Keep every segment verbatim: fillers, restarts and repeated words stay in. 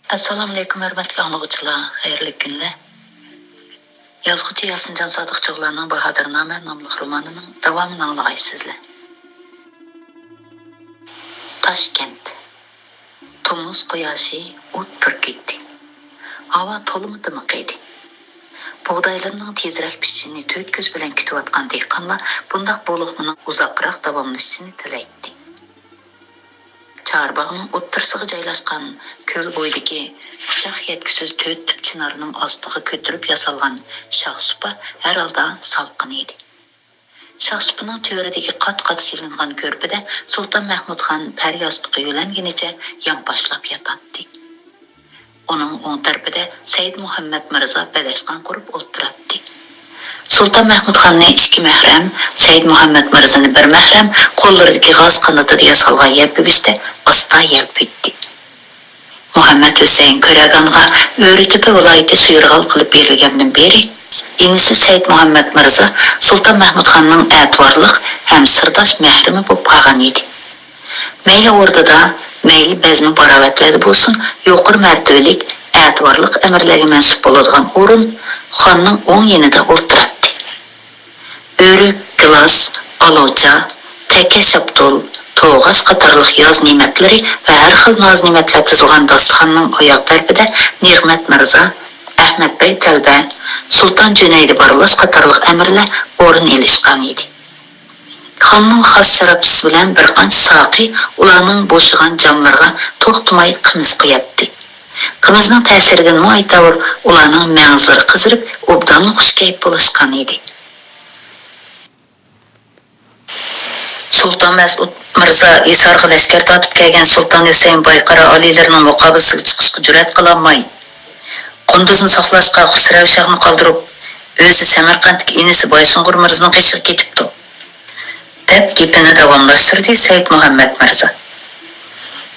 ئەسسالامۇئەلەيكۇم، ھۆرمەتلىك ئاڭلىغۇچىلار، خەيرلىك كۈنلەر. يازغۇچى ياسىنجان سادىقچىغۇلارنىڭ باھادىرنامە ناملىق رومانىنىڭ داۋامىنى ئاڭلىغايسىزلەر. تاشكەنت. تومۇز قۇياشى ئوت پۈركۈيتتى. ھاۋا تولىمۇ دىمىق ئىدى. بۇغدايلىرىنىڭ تېزرەك پىشىشىنى تۆت كۆز بىلەن كۈتۈۋاتقان دېھقانلار بۇنداق بولۇقمىنىڭ ئۇزاقراق داۋاملىشىشىنى تىلەيتتى. چارباغنىڭ ئوتتۇرىسىغا جايلاشقان كۆل بويىدىكى قۇچاق يەتكۈسىز تۆت تۈپ چىنارنىڭ ئاستىغا كۆتۈرۈپ ياسالغان شاخ سۇپا ھەر ھالدا سالقىن ئىدى. شاخ سۇپىنىڭ تۆرىدىكى قات-قات سېلىنغان كۆرپىدە سۇلتان مەھمۇد خان پەر ياستۇقى يۆلەنگىنىچە يانپاشلاپ ياتاتتى. ئۇنىڭ ئوڭ تەرىپىدە سەيىد مۇھەممەد مىرزا بەدەشقان قۇرۇپ ئولتۇراتتى. سۇلتان مەھمۇد خاننى ئىككى مەھرەم، سەيىد مۇھەممەد مىرزىنى بىر مەھرەم قوللىرىدىكى غاز قانىتىدا ياسالغان يەلپۈگۈچتە ئاستا يەلپۈيتتى. مۇھەممەد ھۈسەيىن كۆرەگانغا ئۆرۈتۈپە ۋىلايىتى سۇيۇرغال قىلىپ بېرىلگەندىن بېرى، ئىنىسى سەيىد مۇھەممەد مىرزا سۇلتان مەھمۇد خاننىڭ ئەتىۋارلىق ھەم سىرداش مەھرىمى بولۇپ قالغان ئىدى. مەيلى ئوردىدا، مەيلى بەزمە باراۋەتلەردە بولسۇن، يۇقىرى مەرتىۋىلىك، ئەتىۋارلىق ئەمىرلەرگە مەنسۇپ بولىدىغان ئورۇن خاننىڭ ئوڭ يېنىدا ئولتۇراتتى. ئۆرۈك، گىلاس، ئالۇچا، تەككە شاپتۇل، توغاچ قاتارلىق ياز نېمەتلىرى ۋە ھەر خىل ناز-نېمەتلەر تىزىلغان داستىخاننىڭ ئۇ ياق تەرىپىدە نېغمەت مىرزا، ئەخمەت بەگ تەلبە، سۇلتان جۈنەيدى بارلاس قاتارلىق ئەمىرلەر ئورۇن ئېلىشقان ئىدى. خاننىڭ خاس شارابچىسى بىلەن بىر قانچە ساقى ئۇلارنىڭ بوشىغان جاملىرىغا توختىماي قىمىز قۇياتتى. قىمىزنىڭ تەسىرىدىنمۇ ئايتاۋۇر، ئۇلارنىڭ مەڭزىلىرى قىزىرىپ، ئوبدانلا خۇشكەيپ بولۇشقان ئىدى. سۇلتان مەسئۇد مىرزا ھىسارغا لەشكەر تارتىپ كەلگەن سۇلتان ھۈسەيىن بايقارا ئالىيلىرىنىڭ مۇقابىلىسىگە چىقىشقا جۈرئەت قىلالماي، قۇندۇزنى ساقلاشقا خۇسرەۋ شاھنى قالدۇرۇپ، ئۆزى سەمەرقەنتتىكى ئىنىسى بايسۇنغۇر مىرزىنىڭ قېشىغا كېتىپتۇ، دەپ گېپىنى داۋاملاشتۇردى سەيىد مۇھەممەد مىرزا.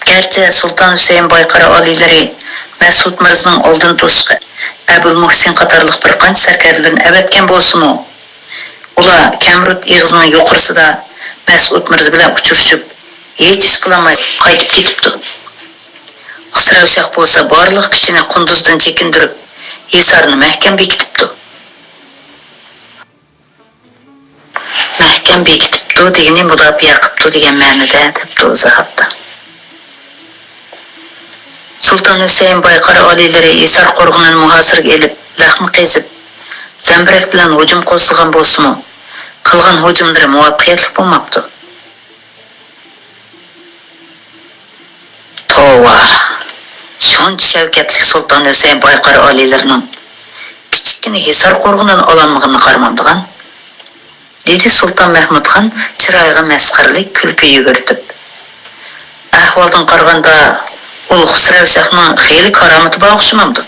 گەرچە سۇلتان ھۈسەيىن بايقارا ئالىيلىرى مەسئۇد مىرزىنىڭ ئالدىنى توسۇشقا ئەبۇل مۇھسىن قاتارلىق بىر قانچە سەركەردىلىرىنى ئەۋەتكەن بولسىمۇ، ئۇلار كەمرۇت ئېغىزىنىڭ يۇقىرىسىدا مەسئۇد مىرزا بىلەن ئۇچرىشىپ، ھېچ ئىش قىلالماي قايتىپ كېتىپتۇ. خۇسرەۋ شاھ بولسا بارلىق كۈچىنى قۇندۇزدىن چېكىندۈرۈپ، ھىسارنى مەھكەم بېكىتىپتۇ. مەھكەم بېكىتىپتۇ دېگىنى مۇداپىئە قىپتۇ دېگەن مەنىدە، دەپتۇ ئىزاھاتتا. سۇلتان ھۈسەيىن بايقارا ئالىيلىرى ھىسار قورغىنىنى مۇھاسىرىگە ئېلىپ، لەخمە قېزىپ، زەمبىرەك بىلەن ھۇجۇم قوزغىغان بولسىمۇ، قىلغان ھۇجۇملىرى مۇۋەپپەقىيەتلىك بولماپتۇ. توۋا! شۇنچە شەۋكەتلىك سۇلتان ھۈسەيىن بايقارا ئالىيلىرىنىڭ كىچىككىنە ھىسار قورغىنىنى ئالالمىغىنىغا قارىمامدىغان؟ دېدى سۇلتان مەھمۇد خان چىرايىغا مەسخىرىلىك كۈلكە يۈگۈرتۈپ. ئەھۋالدىن قارىغاندا، ئۇلۇغ خۇسرەۋ شاھنىڭ خېلى كارامىتى بار ئوخشىمامدۇ؟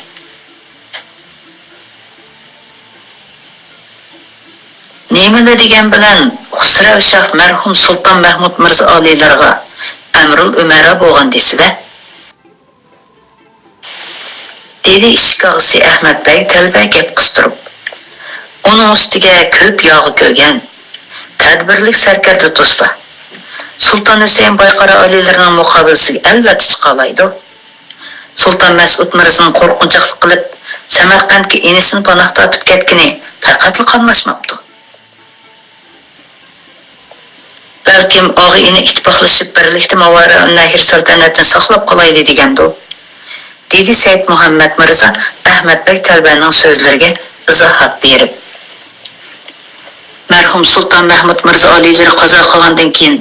نېمىلا دېگەن بىلەن خۇسرەۋ شاھ مەرھۇم سۇلتان مەھمۇد مىرزا ئالىيلىرىغا ئەمرۇل ئۆمەرا بولغان دېسىلە. دېدى ئىشىك ئاغىسى ئەخمەت بەگ تەلبە گەپ قىستۇرۇپ. ئۇنىڭ ئۈستىگە كۆپ ياغا كۆرگەن، تەدبىرلىك سەركەردە تۇرسا، سۇلتان ھۈسەيىن بايقارا ئالىيلىرىنىڭ مۇقابىلىسىگە ئەلۋەتتە چىقالايدۇ. سۇلتان مەسئۇد مىرزىنىڭ قورقۇنچاقلىق قىلىپ، سەمەرقەنتكە ئىنىسىنى پاناھ تارتىپ كەتكىنى پەقەتلا قاملاشماپتۇ. بەلكىم ئاغا-ئىنى ئىتتىپاقلىشىپ بىرلىكتە ماۋارىئۇننەھر سەلتەنەتنى ساقلاپ قالايلى دېگەندۇ؟ دېدى سەيىد مۇھەممەد مىرزا ئەخمەت بەگ تەلبەنىڭ سۆزلىرىگە ئىزاھات بېرىپ. مەرھۇم سۇلتان مەھمۇد مىرزا ئالىيلىرى قازا قىلغاندىن كېيىن،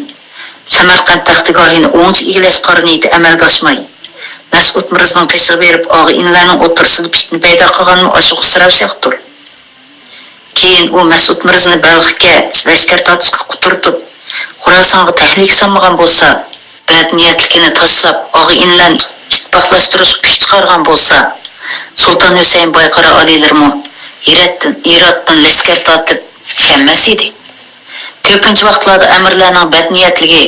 سەمەرقەنت تەختىگاھىنى ئوڭچە ئىگىلەش قارا نىيىتى ئەمەلگە ئاشماي، مەسئۇد مىرزىنىڭ قېشىغا بېرىپ، ئاغا-ئىنىلەرنىڭ ئوتتۇرىسىدا پىتنە پەيدا قىلغانمۇ ئاشۇ خۇسرەۋ شاھتۇر. كېيىن ئۇ مەسئۇد مىرزىنى بەلخكە لەشكەر تارتىشقا قۇترىتىپ، خوراسانغا تەھلىكە سالمىغان بولسا، بەد نىيەتلىكىنى تاشلاپ، ئاغا-ئىنىلەرنى ئىتتىپاقلاشتۇرۇشقا كۈچ چىقارغان بولسا، سۇلتان ھۈسەيىن بايقارا ئالىيلىرىمۇ ھىراتتىن، ھىراتتىن لەشكەر تارتىپ كەلمەس ئىدى. كۆپىنچە ۋاقىتلاردا ئەمىرلەرنىڭ بەد نىيەتلىكى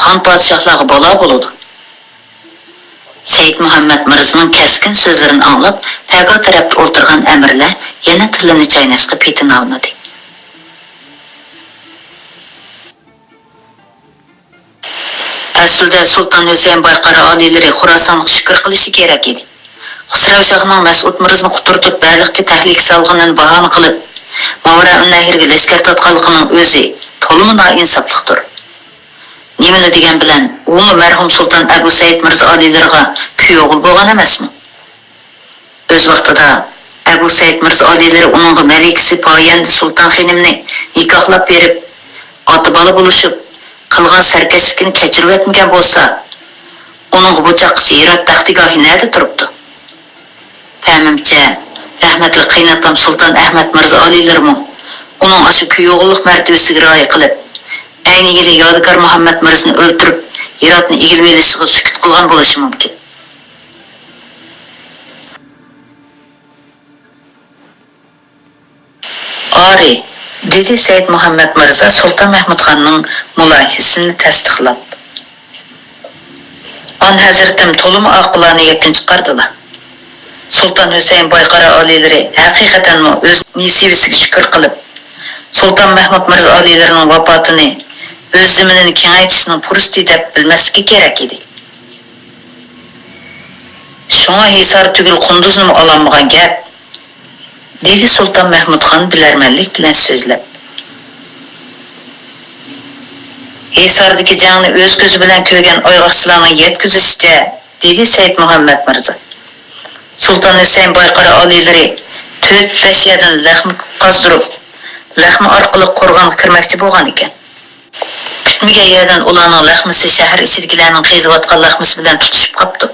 خان پادىشاھلارغا بالا بولىدۇ. سەيىد مۇھەممەد مىرزىنىڭ كەسكىن سۆزلىرىنى ئاڭلاپ، پەرگار تەرەپتە ئولتۇرغان ئەمىرلەر يەنە تىلىنى چايناشقا پېتىنالمىدى. ئەسلىدە سۇلتان ھۈسەيىن بايقارا ئالىيلىرى خوراسانغا شۈكۈر قىلىشى كېرەك ئىدى. خۇسراۋ شاھنىڭ مەسئۇد مىرزىنى قۇترىتىپ، بەلخكە تەھلىكە سالغىنىنى باھانە قىلىپ، ماۋراءۇننەھرگە لەشكەر تارتقانلىقىنىڭ ئۆزى تولىمۇ نائىنساپلىقتۇر. نېمىلا دېگەن بىلەن، ئۇمۇ مەرھۇم سۇلتان ئەبۇ سەئىد مىرزا ئالىيلىرىغا كۈيئوغۇل بولغان ئەمەسمۇ؟ ئۆز ۋاقتىدا ئەبۇ سەئىد مىرزا ئالىيلىرى ئۇنىڭغا مەلىكىسى پايەندە سۇلتان خېنىمنى نىكاھلاپ بېرىپ، ئاتا-بالا بولۇشۇپ، قىلغان سەركەشلىكىنى كەچۈرۈۋەتمىگەن بولسا، ئۇنىڭغا بۇ چاغقىچە ھىرات بەختىگاھى نەدە تۇرۇپتۇ؟ پەمىمچە، رەھمەتلىك قېيىنئاتام سۇلتان ئەھمەت مىرزا ئالىيلىرىمۇ ئۇنىڭ ئاشۇ كۈيئوغۇللۇق مەرتىۋىسىگە رىئايە قىلىپ، ئەينى يىلى يادىكار مۇھەممەد مىرزىنى ئۆلتۈرۈپ، ھىراتنى ئىگىلىۋېلىشىغا سۈكۈت قىلغان بولۇشى مۇمكىن. ئارى، دېدى سەئىد مۇھەممەد مىرزا سۇلتان مەھمۇد خاننىڭ مۇلاھىزىسىنى تەستىقلاپ. ئان ھەزرىتىم تولىمۇ ئاقىلانە يەكۈن چىقاردىلا. سۇلتان ھۈسەيىن بايقارا ئالىيلىرى ھەقىقەتەنمۇ ئۆز نېسىۋىسىگە شۈكۈر قىلىپ، سۇلتان مەھمۇد مىرزا ئالىيلىرىنىڭ ۋاپاتىنى ئۆز زېمىنىنى كېڭەيتىشنىڭ پۇرسىتى دەپ بىلمەسلىكى كېرەك ئىدى. شۇڭا ھېسار تۈگۈل قۇندۇزنىمۇ ئالالمىغان گەپ. دېدى سۇلتان مەھمۇد خان بىلەرمەنلىك بىلەن سۆزلەپ. ھېساردىكى جەڭنى ئۆز كۆزى بىلەن كۆرگەن ئايغاقچىلارنىڭ يەتكۈزۈشىچە، دېدى سەئىد مۇھەممەد مىرزا. سۇلتان ھۈسەيىن بايقارا ئالىيلىرى تۆت-بەش يەردىن لەخمە قازدۇرۇپ، لەخمە ئارقىلىق قورغانغا كىرمەكچى بولغان ئىكەن. كۈتمىگەن يەردىن ئۇلارنىڭ لەخمىسى شەھەر ئىچىدىكىلەرنىڭ قېزىۋاتقان لەخمىسى بىلەن تۇتىشىپ قاپتۇ.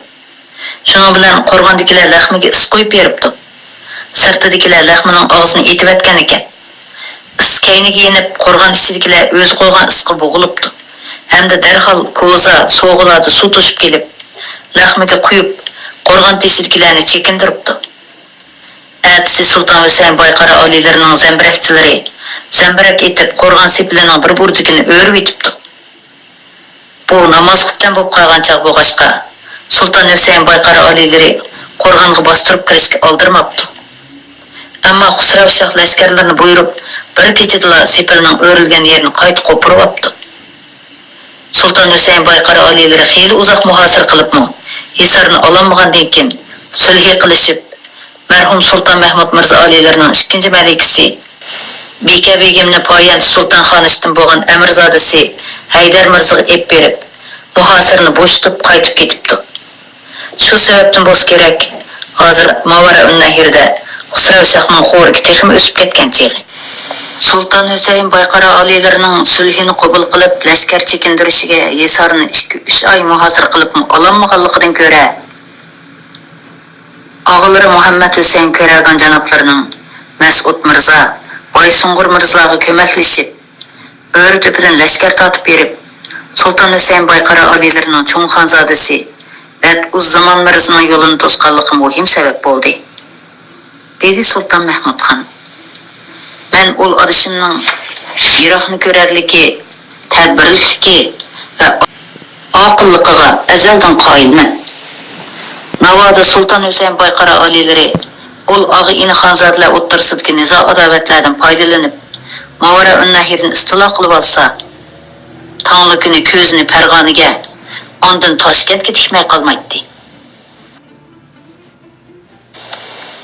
شۇنىڭ بىلەن قورغاندىكىلەر لەخمىگە ئىس قويۇپ بېرىپتۇ. سىرتىدىكىلەر لەخمىنىڭ ئاغزىنى ئېتىۋەتكەن ئىكەن. ئىس كەينىگە يېنىپ، قورغان ئىچىدىكىلەر ئۆزى قويغان ئىسقا بوغۇلۇپتۇ. ھەمدە دەرھال كوزا، سوغىلاردا سۇ توشۇپ كېلىپ، لەخمىگە قۇيۇپ، قورغان تېشىدىكىلەرنى چېكىندۈرۈپتۇ. ئەتىسى سۇلتان ھۈسەيىن بايقارا ئالىيلىرىنىڭ زەمبىرەكچىلىرى زەمبىرەك ئېتىپ، قورغان سېپىلىنىڭ بىر بۇرجىكىنى ئۆرۈۋېتىپتۇ. بۇ نامازغا ئۆكتەم بولۇپ قالغان چاغ بولغاچقا، سۇلتان ھۈسەيىن بايقارا ئالىيلىرى قورغانغا باستۇرۇپ كىرىشكە ئالدىرىماپتۇ. ئەمما خۇسراۋ شاھ لەشكەرلىرىنى بۇيرۇپ، بىر كېچىدىلا سېپىلنىڭ ئۆرۈلگەن يېرىنى قايتا قوپۇرۇۋاپتۇ. سۇلتان ھۈسەيىن بايقارا ئالىيلىرى خېلى ئۇزاق مۇھاسىرە قىلىپمۇ، ھېسارنى ئالالمىغاندىن كېيىن، سۈلھى قىلىشىپ، مەرھۇم سۇلتان مەھمۇد مىرزا ئالىيلىرىنىڭ ئىككىنچى مەلىكىسى بىكە بېگىمنى پايەندە سۇلتان خانىشتىن بولغان ئەمىرزادىسى ھەيدەر مىرزىغا ئېلىپ بېرىپ، مۇھاسىرىنى بوشىتىپ قايتىپ كېتىپتۇ. شۇ سەۋەبتىن بولسا كېرەك، ھازىر ماۋراءۇننەھردا خۇسراۋ شاھنىڭ خورىكى تېخىمۇ ئۆسۈپ كەتكەن چېغى. سۇلتان ھۈسەيىن بايقارا ئالىيلىرىنىڭ سۈلھىنى قوبۇل قىلىپ، لەشكەر چېكىندۈرۈشىگە ھېسارنى ئىككى-ئۈچ ئاي مۇھاسىرە قىلىپمۇ ئالالمىغانلىقىدىن كۆرە، ئاغىلىرى مۇھەممەد ھۈسەيىن كۆرەگان جانابلىرىنىڭ مەسئۇد مىرزا، بايسۇڭغۇر مىرزىلارغا كۆمەكلىشىپ، بۆرە تۆپىدىن لەشكەر تارتىپ بېرىپ، سۇلتان ھۈسەيىن بايقارا ئالىيلىرىنىڭ چوڭ خانزادىسى بەتئۇززامان مىرزىنىڭ يولىنى توسقانلىقى مۇھىم سەۋەب بولدى، دېدى سۇلتان مەھمۇد خان. مەن ئۇل ئادىشىمنىڭ يىراقنى كۆرەرلىكى، تەدبىرلىكلىكى ۋە ئاقىللىقىغا ئەزەلدىن قايىلمەن. ناۋادا سۇلتان ھۈسەيىن بايقارا ئالىيلىرى ئۇل ئاغا-ئىنى خانزادىلەر ئوتتۇرىسىدىكى نىزا-ئاداۋەتلەردىن پايدىلىنىپ، ماۋراءۇننەھردىن ئىستىلا قىلىۋالسا، تاڭلا كۈنى كۆزىنى پەرغانىگە، ئاندىن تاشكەنتكە تىكمەي قالمايتتى.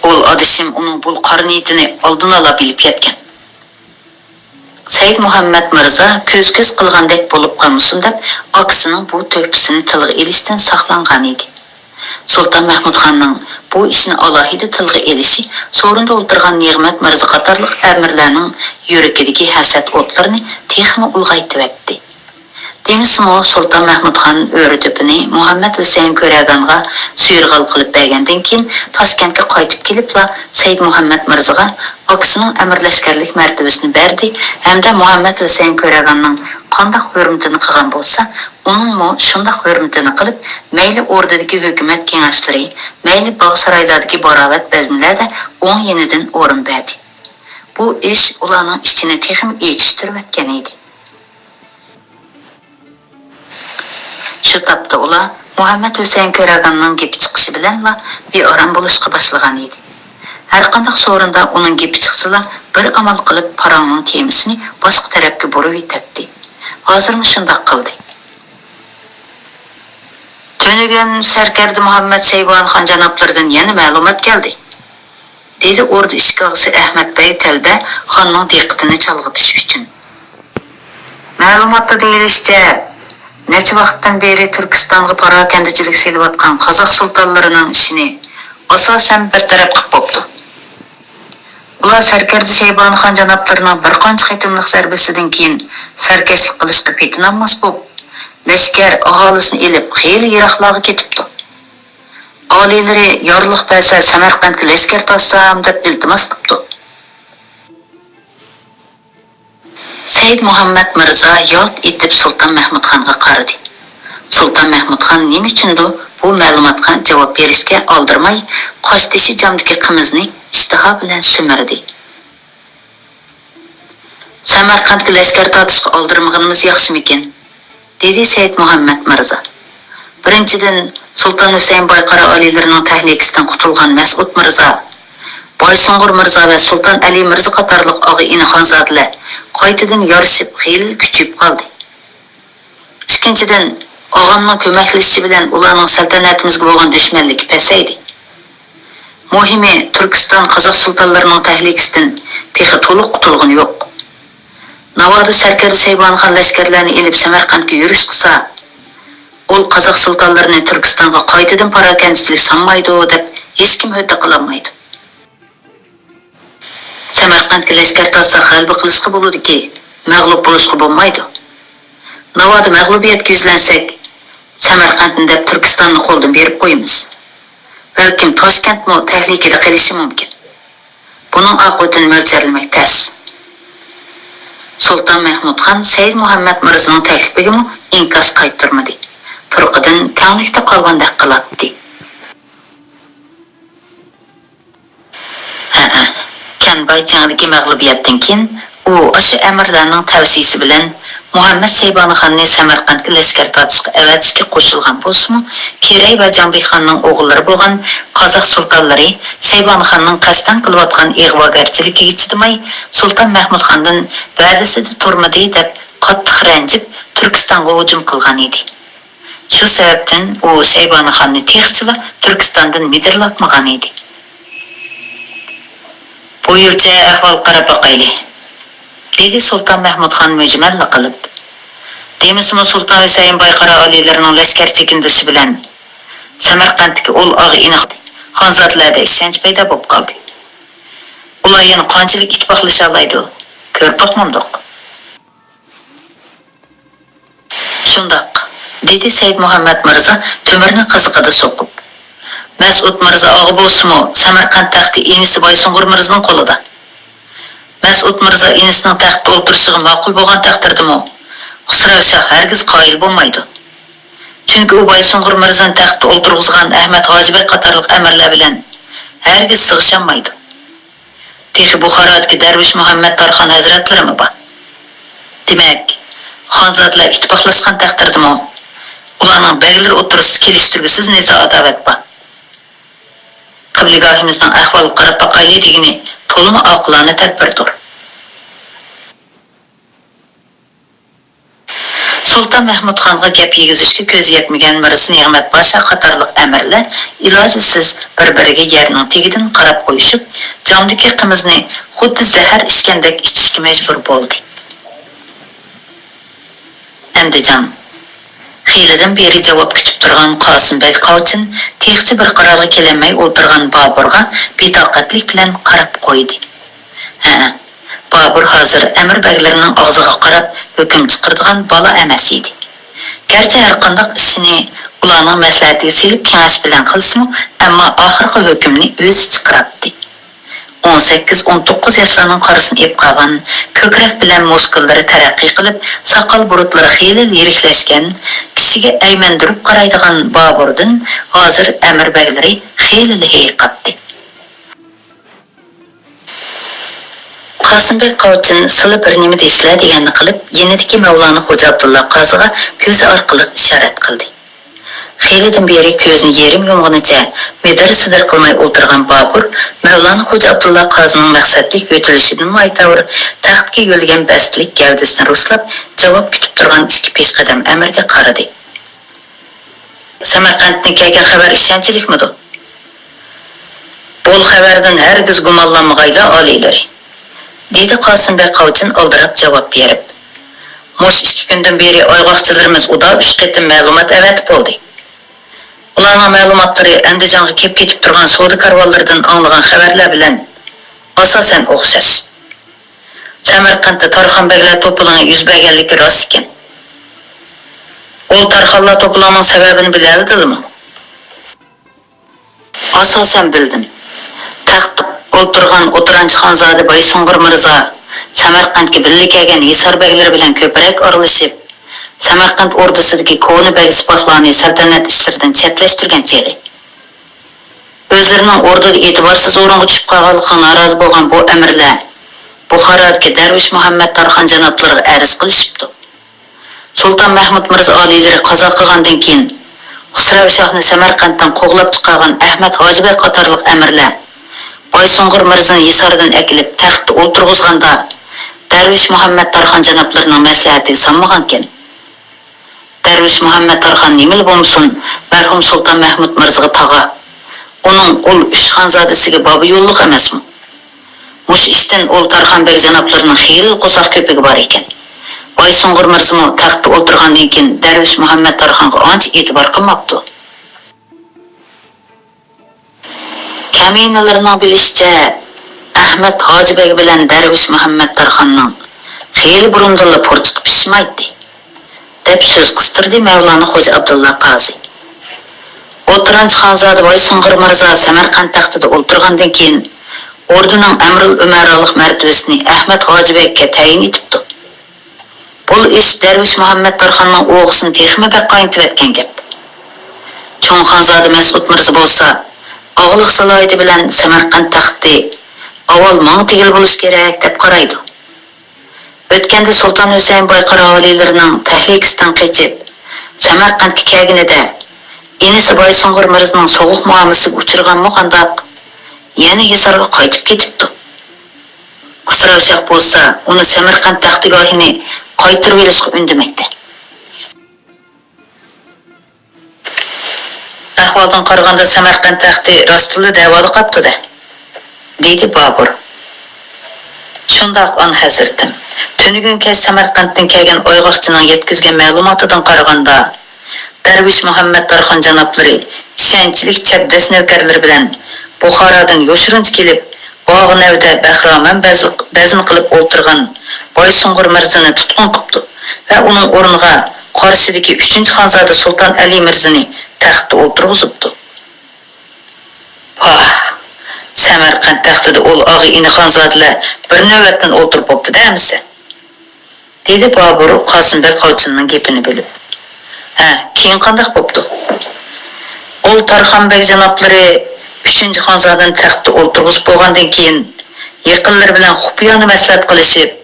ئۇل ئادىشىم ئۇنىڭ بۇ قارا نىيىتىنى ئالدىن ئالا بىلىپ يەتكەن. سەيىد مۇھەممەد مىرزا كۆز-كۆز قىلغاندەك بولۇپ قالمىسۇن دەپ، ئاكىسىنىڭ بۇ تۆھپىسىنى تىلغا ئېلىشتىن ساقلانغان ئىدى. سۇلتان مەھمۇد خاننىڭ بۇ ئىشنى ئالاھىدە تىلغا ئېلىشى سورۇندا ئولتۇرغان نېغمەت مىرزا قاتارلىق ئەمىرلەرنىڭ يۈرىكىدىكى ھەسەت ئوتلىرىنى تېخىمۇ ئۇلغايتىۋەتتى. دېمىسىمۇ، سۇلتان مەھمۇد خان ئۆرە تۆپىنى مۇھەممەد ھۈسەيىن كۆرەگانغا سۇيۇرغال قىلىپ بەرگەندىن كېيىن، تاشكەنتكە قايتىپ كېلىپلا، سەيىد مۇھەممەد مىرزىغا ئاكىسىنىڭ ئەمىرلەشكەرلىك مەرتىۋىسىنى بەردى ھەمدە مۇھەممەد ھۈسەيىن كۆرەگاننىڭ قانداق ھۆرمىتىنى قىلغان بولسا، ئۇنىڭمۇ شۇنداق ھۆرمىتىنى قىلىپ، مەيلى ئوردىدىكى ھۆكۈمەت كېڭەشلىرى، مەيلى باغ-سارايلاردىكى باراۋەت بەزمىلەردە ئوڭ يېنىدىن ئورۇن بەردى. بۇ ئىش ئۇلارنىڭ ئىچىنى تېخىمۇ ئېچىشتۇرۇۋەتكەن ئىدى. شۇ تاپتا ئۇلار مۇھەممەد ھۈسەيىن كۆرەگاننىڭ گېپى چىقىشى بىلەنلا بىئارام بولۇشقا باشلىغان ئىدى. ھەرقانداق سورۇندا ئۇنىڭ گېپى چىقسىلا، بىر ئامال قىلىپ پاراڭنىڭ تېمىسىنى باشقا تەرەپكە بۇرۇۋېتەتتى. ھازىرمۇ شۇنداق قىلدى. تۈنۈگۈن سەركەردە مۇھەممەد سەيبانى خان جانابلىرىدىن يەنە مەلۇمات كەلدى، دېدى ئوردا ئىچكى ئاغىسى ئەخمەت بەگ تەلبە خاننىڭ دىققىتىنى چالغىتىش ئۈچۈن. مەلۇماتتا دېيىلىشىچە، نەچچە ۋاقىتتىن بېرى تۈركىستانغا پاراكەندىچىلىك سېلىۋاتقان قازاق سۇلتانلىرىنىڭ ئىشىنى ئاساسەن بىر تەرەپ قىلىپ بوپتۇ. ئۇلار سەركەردە شەيبانى خان جانابلىرىنىڭ بىر قانچە قېتىملىق زەربىسىدىن كېيىن سەركەشلىك قىلىشقا پېتىنالماس بولۇپ، لەشكەر ئاھالىسىنى ئېلىپ خېلى يىراقلارغا كېتىپتۇ. ئالىيلىرى يارلىق بەرسە سەمەرقەنتكە لەشكەر تارتسام دەپ ئىلتىماس قىپتۇ. سەيىد مۇھەممەد مىرزا يالت ئېتىپ سۇلتان مەھمۇدخانغا قارىدى. سۇلتان مەھمۇدخان نېمە ئۈچۈندۇ بۇ مەلۇماتقا جاۋاب بېرىشكە ئالدىرىماي، قاشتېشى جامدىكى قىمىزنى ئىشتىھا بىلەن سۈمۈردى. سەمەرقەنتكە لەشكەر تارتىشقا ئالدىرىمىغىنىمىز ياخشىمىكىن؟ دېدى سەيىد مۇھەممەد مىرزا. بىرىنچىدىن، سۇلتان ھۈسەيىن بايقارا ئالىيلىرىنىڭ تەھلىكىسىدىن قۇتۇلغان مەسئۇد مىرزا، بايسۇڭغۇر مىرزا ۋە سۇلتان ئەلى مىرزا قاتارلىق ئاغا-ئىنى خانزادىلەر قايتىدىن يارىشىپ، خېلى كۈچىيىپ قالدى. ئىككىنچىدىن، ئاغامنىڭ كۆمەكلىشىشى بىلەن ئۇلارنىڭ سەلتەنەتىمىزگە بولغان دۈشمەنلىكى پەسەيدى. مۇھىمى، تۈركىستان قازاق سۇلتانلىرىنىڭ تەھلىكىسىدىن تېخى تولۇق قۇتۇلغىنى يوق. ناۋادا سەركەردە شەيبانىخان لەشكەرلەرنى ئېلىپ سەمەرقەنتكە يۈرۈش قىلسا، ئۇ قازاق سۇلتانلىرىنى تۈركىستانغا قايتىدىن پاراكەندىچىلىك سانىمايدۇ دەپ ھېچكىم ھۆددە قىلالمايدۇ. سەمەرقەنتكە لەشكەر تارتساق غەلىبە قىلىشقا بولىدۇكى، مەغلۇپ بولۇشقا بولمايدۇ. ناۋادا مەغلۇبىيەتكە يۈزلەنسەك، سەمەرقەنتنى دەپ تۈركىستاننى قولدىن بېرىپ قويىمىز. بەلكىم تاشكەنتمۇ تەھلىكىدە قېلىشى مۇمكىن. بۇنىڭ ئاقىۋىتىنى مۆلچەرلىمەك تەس. سۇلتان مەھمۇدخان سەيىد مۇھەممەد مىرزىنىڭ تەكلىپىگىمۇ ئىنكاس قايتۇرمىدى. تۇرقىدىن تەڭلىكتە قالغاندەك قىلاتتى. ھەئە، كەنباي جېڭىدىكى مەغلۇبىيەتتىن كېيىن، ئۇ ئاشۇ ئەمىرلەرنىڭ تەۋسىيىسى بىلەن مۇھەممەد سەيبانىخاننى سەمەرقەنتكە لەشكەر تارتىشقا ئەۋەتىشكە قوشۇلغان بولسىمۇ، كېرەي ۋە جاڭبىخاننىڭ ئوغۇللىرى بولغان قازاق سۇلتانلىرى سەيبانىخاننىڭ قەستەن قىلىۋاتقان ئىغۋاگەرچىلىكىگە چىدىماي، سۇلتان مەھمۇدخاندىن ۋەدىسىدە تۇرمىدى دەپ قاتتىق رەنجىپ، تۈركىستانغا ھۇجۇم قىلغان ئىدى. شۇ سەۋەبتىن ئۇ شەيبانىخاننى تېخىچىلا تۈركىستاندىن مىدىرلاتمىغان ئىدى. بۇيۇرچە ئەھۋالغا قاراپ باقايلى، دېدى سۇلتان مەھمۇدخان مۈجمەللا قىلىپ. دېمىسىمۇ سۇلتان ھۈسەيىن بايقارا ئالىيلىرىنىڭ لەشكەر چېكىندۈرۈشى بىلەن سەمەرقەنتتىكى ئۇل ئاغا-ئىنى خانزادىلەردە ئىشەنچ پەيدا بولۇپ قالدى. ئۇلار يەنە قانچىلىك ئىتتىپاقلىشالايدۇ، كۆرۈپ باقمامدۇق. شۇنداق، دېدى سەيىد مۇھەممەد مىرزا تۆمۈرنى قىزىقىدا سوقۇپ. مەسئۇد مىرزا ئاغا بولسىمۇ، سەمەرقەنت تەختى ئىنىسى بايسۇڭغۇر مىرزىنىڭ قولىدا. مەسئۇد مىرزا ئىنىسىنىڭ تەختتە ئولتۇرۇشىغا ماقۇل بولغان تەقدىردىمۇ، خۇسراۋ شاھ ھەرگىز قايىل بولمايدۇ. چۈنكى ئۇ بايسۇڭغۇر مىرزىنى تەختتە ئولتۇرغۇزغان ئەھمەد ھاجى بەگ قاتارلىق ئەمىرلەر بىلەن ھەرگىز سىغىشالمايدۇ. تېخى بۇخارادىكى دەرۋىش مۇھەممەد تارخان ھەزرەتلىرىمۇ بار. دېمەك، خانزادىلەر ئىتتىپاقلاشقان تەقدىردىمۇ، ئۇلارنىڭ بەگلىرى ئوتتۇرىسىدا كېلىشتۈرگۈسىز نىزا-ئاداۋەت بار. قىبلىگاھىمىزنىڭ ئەھۋالىغا قاراپ باقايلى دېگىنى تولىمۇ ئاقىلانە تەدبىردۇر. سۇلتان مەھمۇدخانغا گەپ يېگۈزۈشكە كۆزى يەتمىگەن مىرزا نېمەت پاشا قاتارلىق ئەمىرلەر ئىلاجسىز بىر-بىرىگە يەرنىڭ تېگىدىن قاراپ قويۇشۇپ، جامدىكى قىمىزنى خۇددى زەھەر ئىچكەندەك ئىچىشكە مەجبۇر بولدى. ئەندىجان. خېلىدىن بېرى جاۋاب كۈتۈپ تۇرغان قاسىم بەگ قاۋچىن تېخىچە بىر قارارغا كېلەلمەي ئولتۇرغان بابۇرغا بىتاقەتلىك بىلەن قاراپ قويدى. ھە، بابۇر ھازىر ئەمىر بەگلىرىنىڭ ئاغزىغا قاراپ ھۆكۈم چىقىرىدىغان بالا ئەمەس ئىدى. گەرچە ھەرقانداق ئىشنى ئۇلارنىڭ مەسلىھەتىگە سېلىپ كېڭەش بىلەن قىلسىمۇ، ئەمما ئاخىرقى ھۆكۈمنى ئۆزى چىقىراتتى. ئون سەككىز، ئون توققۇز ياشلارنىڭ قارىسىنى ئېلىپ قالغان، كۆكرەك بىلەن مۇسكۇللىرى تەرەققىي قىلىپ، ساقال بۇرۇتلىرى خېلى يىرىكلەشكەن، كىشىگە ئەيمەندۈرۈپ قارايدىغان بابۇردىن ھازىر ئەمىر بەگلىرى خېلىلا ھېيىقاتتى. قاسىمبەگ قاۋچىن سىلى بىر نېمە دېسىلە دېگەننى قىلىپ، يېنىدىكى مەۋلانا خوجا ئابدۇللا قازىغا كۆزى ئارقىلىق ئىشارەت قىلدى. خېلىدىن بېرى كۆزىنى يېرىم يۇمغىنىچە مىدىر-سىدىر قىلماي ئولتۇرغان بابۇر مەۋلانا خوجا ئابدۇللا قازىنىڭ مەقسەتلىك يۆتىلىشىدىنمۇ ئايتاۋۇر، تەختكە يۆلىگەن بەستلىك گەۋدىسىنى رۇسلاپ، جاۋاب كۈتۈپ تۇرغان ئىككى پېشقەدەم ئەمىرگە قارىدى. سەمەرقەنتتىن كەلگەن خەۋەر ئىشەنچلىكمىدۇ؟ بۇ خەۋەردىن ھەرگىز گۇمانلانمىغايلا، ئالىيلىرى، دېدى قاسىم بەگ قاۋچىن ئالدىراپ جاۋاب بېرىپ. مۇشۇ ئىككى كۈندىن بېرى ئايغاقچىلىرىمىز ئۇدا ئۈچ قېتىم مەلۇمات ئەۋەتىپ بولدى. ئۇلارنىڭ مەلۇماتلىرى ئەندىجانغا كېلىپ كېتىپ تۇرغان سودا كارۋانلىرىدىن ئاڭلىغان خەۋەرلەر بىلەن ئاساسەن ئوخشاش. سەمەرقەنتتە تارخان بەگلەر توپىلىڭى يۈز بەرگەنلىكى راست ئىكەن. ئۇ تارخانلار توپىلىڭىنىڭ سەۋەبىنى بىلەلىدىلىمۇ؟ ئاساسەن بىلدىم. تەختتە ئولتۇرغان ئوتتۇرانچى خانزادە بايسۇڭغۇر مىرزا سەمەرقەنتكە بىللە كەلگەن ھىسار بەگلىرى بىلەن كۆپرەك ئارىلىشىپ، سەمەرقەنت ئوردىسىدىكى كونا بەگ سىپاھلارنى سەلتەنەت ئىشلىرىدىن چەتلەشتۈرگەن چېغى، ئۆزلىرىنىڭ ئوردىدا ئېتىبارسىز ئورۇنغا چۈشۈپ قالغانلىقىغا نارازى بولغان بۇ ئەمىرلەر بۇخارادىكى دەرۋىش مۇھەممەد تارخان جانابلىرىغا ئەرز قىلىشىپتۇ. سۇلتان مەھمۇد مىرزا ئالىيلىرى قازا قىلغاندىن كېيىن، خۇسراۋ شاھنى سەمەرقەنتتىن قوغلاپ چىقارغان ئەھمەد ھاجى بەگ قاتارلىق ئەمىرلەر بايسۇڭغۇر مىرزىنى ھىساردىن ئەكېلىپ تەختتە ئولتۇرغۇزغاندا، دەرۋىش مۇھەممەد تارخان جانابلىرىنىڭ مەسلىھەتى سانمىغانىكەن. دەرۋىش مۇھەممەد تارخان نېمىلا بولمىسۇن، مەرھۇم سۇلتان مەھمۇد مىرزىغا تاغا، ئۇنىڭ ئۇل ئۈچ خانزادىسىگە بابا يوللۇق ئەمەسمۇ؟ مۇشۇ ئىشتىن ئۇل تارخان بەگ جانابلىرىنىڭ خېلى قورساق كۆپۈكى بار ئىكەن. بايسۇڭغۇر مىرزىمۇ تەختتە ئولتۇرغاندىن كېيىن دەرۋىش مۇھەممەد تارخانغا ئانچە ئېتىبار قىلماپتۇ. كەمىنىلەرنىڭ بىلىشىچە، ئەھمەد ھاجى بەگ بىلەن دەرۋىش مۇھەممەد تارخاننىڭ خېلى بۇرۇندىنلا پۇرچىقى پىشمايتتى، دەپ سۆز قىستۇردى مەۋلانا خوجا ئابدۇللا قازى. ئوتتۇرانچى خانزادە بايسۇڭغۇر مىرزا سەمەرقەنت تەختىدە ئولتۇرغاندىن كېيىن، ئوردىنىڭ ئەمرۇل ئۈمەرالىق مەرتىۋىسىنى ئەھمەد ھاجى بەگكە تەيىن ئېتىپتۇ. بۇ ئىش دەرۋىش مۇھەممەد تارخاننىڭ ئوغىسىنى تېخىمۇ بەك قاينىتىۋەتكەن گەپ. چوڭ خانزادە مەسئۇد مىرزا بولسا، ئاغىلىق سالاھىيىتى بىلەن سەمەرقەنت تەختى ئاۋۋال ماڭا تېگىلى بولۇشى كېرەك، دەپ قارايدۇ. ئۆتكەندە سۇلتان ھۈسەيىن بايقارا ۋالىيلىرىنىڭ تەھلىكىسىدىن قېچىپ، سەمەرقەنتكە كەلگىنىدە، ئىنىسى بايسۇڭغۇر مىرزىنىڭ سوغۇق مۇئامىلىسىگە ئۇچرىغانمۇ قانداق؟ يەنە ھىسارغا قايتىپ كېتىپتۇ. خۇسراۋ شاھ بولسا، ئۇنى سەمەرقەنت تەختىگاھىنى قايتۇرۇۋېلىشقا ئۈندىمەكتە. ئەھۋالدىن قارىغاندا، سەمەرقەنت تەختى راستتىنلا دەۋادا قاپتۇ-دە، دېدى بابۇر. شۇنداق، ئان ھەزرىتىم. تۈنۈگۈن كەچ سەمەرقەنتتىن كەلگەن ئايغاقچىنىڭ يەتكۈزگەن مەلۇماتىدىن قارىغاندا، دەرۋىش مۇھەممەد تارخان جانابلىرى ئىشەنچلىك چەبدەس نۆكەرلىرى بىلەن بۇخارادىن يوشۇرۇنچە كېلىپ، باغ نەۋىدە بەھرامەن بەزم قىلىپ ئولتۇرغان بايسۇڭغۇر مىرزىنى تۇتقۇن قىپتۇ ۋە ئۇنىڭ ئورنىغا قارشىدىكى ئۈچىنچى خانزادە سۇلتان ئەلى مىرزىنى تەختتە ئولتۇرغۇزۇپتۇ. ۋاھ، سەمەرقەنت تەختىدە ئۇل ئاغا-ئىنى خانزادىلەر بىر نۆۋەتتىن ئولتۇرۇپ بوپتۇ-دە ئەمىسە، دېدى بابۇر قاسىم بەگ قاۋچىننىڭ گېپىنى بۆلۈپ. ھە، كېيىن قانداق بوپتۇ؟ ئۇل تارخان بەگ جانابلىرى ئۈچىنچى خانزادىنى تەختتە ئولتۇرغۇزۇپ بولغاندىن كېيىن، يېقىنلىرى بىلەن خۇپىيانە مەسلىھەت قىلىشىپ،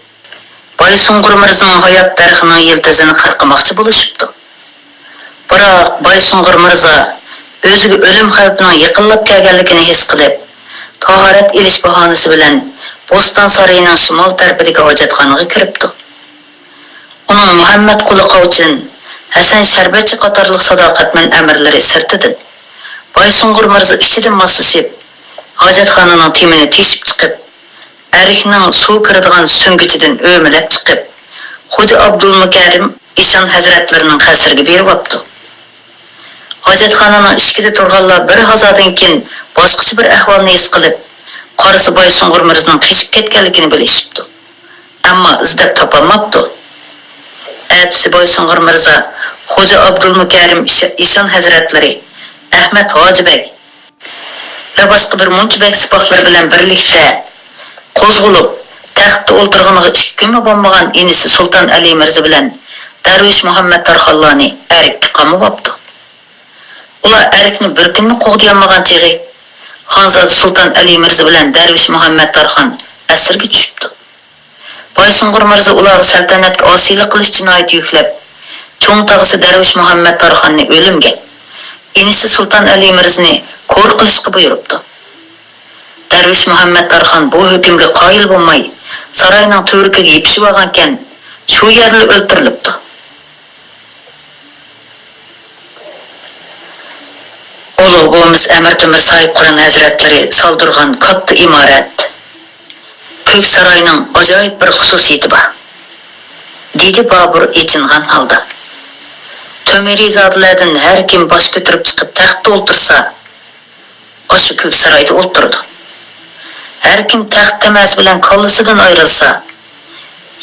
بايسۇڭغۇر مىرزىنىڭ ھايات دەرىخىنىڭ يىلتىزىنى قىرقىماقچى بولۇشۇپتۇ. بىراق، بايسۇڭغۇر مىرزا ئۆزىگە ئۆلۈم خەۋپىنىڭ يېقىنلاپ كەلگەنلىكىنى ھېس قىلىپ، تاھارەت ئېلىش باھانىسى بىلەن بوستان سارىيىنىڭ شىمال تەرىپىدىكى ھاجەتخانىغا كىرىپتۇ. ئۇنىڭ مۇھەممەد قۇلى قاۋچىن، ھەسەن شەربەتچى قاتارلىق ساداقەتمەن ئەمىرلىرى سىرتىدىن، بايسۇڭغۇر مىرزا ئىچىدىن ماسلىشىپ، ھاجەتخانىنىڭ تېمىنى تېشىپ چىقىپ، ئەركنىڭ سۇ كىرىدىغان سۈڭگۈچىدىن ئۆمىلەپ چىقىپ، خوجا ئابدۇلمۇكەرىم ئىشان ھەزرەتلىرىنىڭ قەسرىگە بېرىۋاپتۇ. ھاجەتخانىنىڭ ئىشىكىدە تۇرغانلار بىر ھازادىن كېيىن باشقىچە بىر ئەھۋالنى ھېس قىلىپ، قارىسا بايسۇڭغۇر مىرزىنىڭ قېچىپ كەتكەنلىكىنى بىلىشىپتۇ. ئەمما ئىزدەپ تاپالماپتۇ. ئەتىسى بايسۇڭغۇر مىرزا، خوجا ئابدۇلمۇكەرىم ئىش-، ئىشان ھەزرەتلىرى، ئەھمەد ھاجى بەگ، ۋە باشقا بىر مۇنچە بەگ سىپاھلىرى بىلەن بىرلىكتە قوزغىلىپ، تەختتە ئولتۇرغىنىغا ئىككى كۈنمۇ بولمىغان ئىنىسى سۇلتان ئەلى مىرزا بىلەن دەرۋىش مۇھەممەد تارخانلارنى ئەرككە قامىۋاپتۇ. ئۇلار ئەركنى بىر كۈنمۇ قوغدىيالمىغان چېغى، خانزادە سۇلتان ئەلى مىرزا بىلەن دەرۋىش مۇھەممەد تارخان ئەسىرگە چۈشۈپتۇ. بايسۇڭغۇر مىرزا ئۇلارغا سەلتەنەتكە ئاسىيلىق قىلىش جىنايىتى يۈكلەپ، چوڭ تاغىسى دەرۋىش مۇھەممەد تارخاننى ئۆلۈمگە، ئىنىسى سۇلتان ئەلى مىرزىنى كور قىلىشقا بۇيرۇپتۇ. دەرۋىش مۇھەممەد تارخان بۇ ھۆكۈمگە قايىل بولماي، ساراينىڭ تۈۋرۈكىگە يېپىشىۋالغانىكەن، شۇ يەردىلا ئۆلتۈرۈلۈپتۇ. ئەمىر تۆمۈر ساھىب قۇران ھەزرەتلىرى سالدۇرغان كاتتا ئىمارەت. كۆك ساراينىڭ ئاجايىپ بىر خۇسۇسىيىتى بار، دېدى بابۇر ئېچىنغان ھالدا. تۆمۈرىزادىلەردىن ھەر كىم باش كۆتۈرۈپ چىقىپ تەختتە ئولتۇرسا، ئاشۇ كۆك سارايدا ئولتۇرىدۇ. ھەر كىم تەخت تەمەسى بىلەن كاللىسىدىن ئايرىلسا،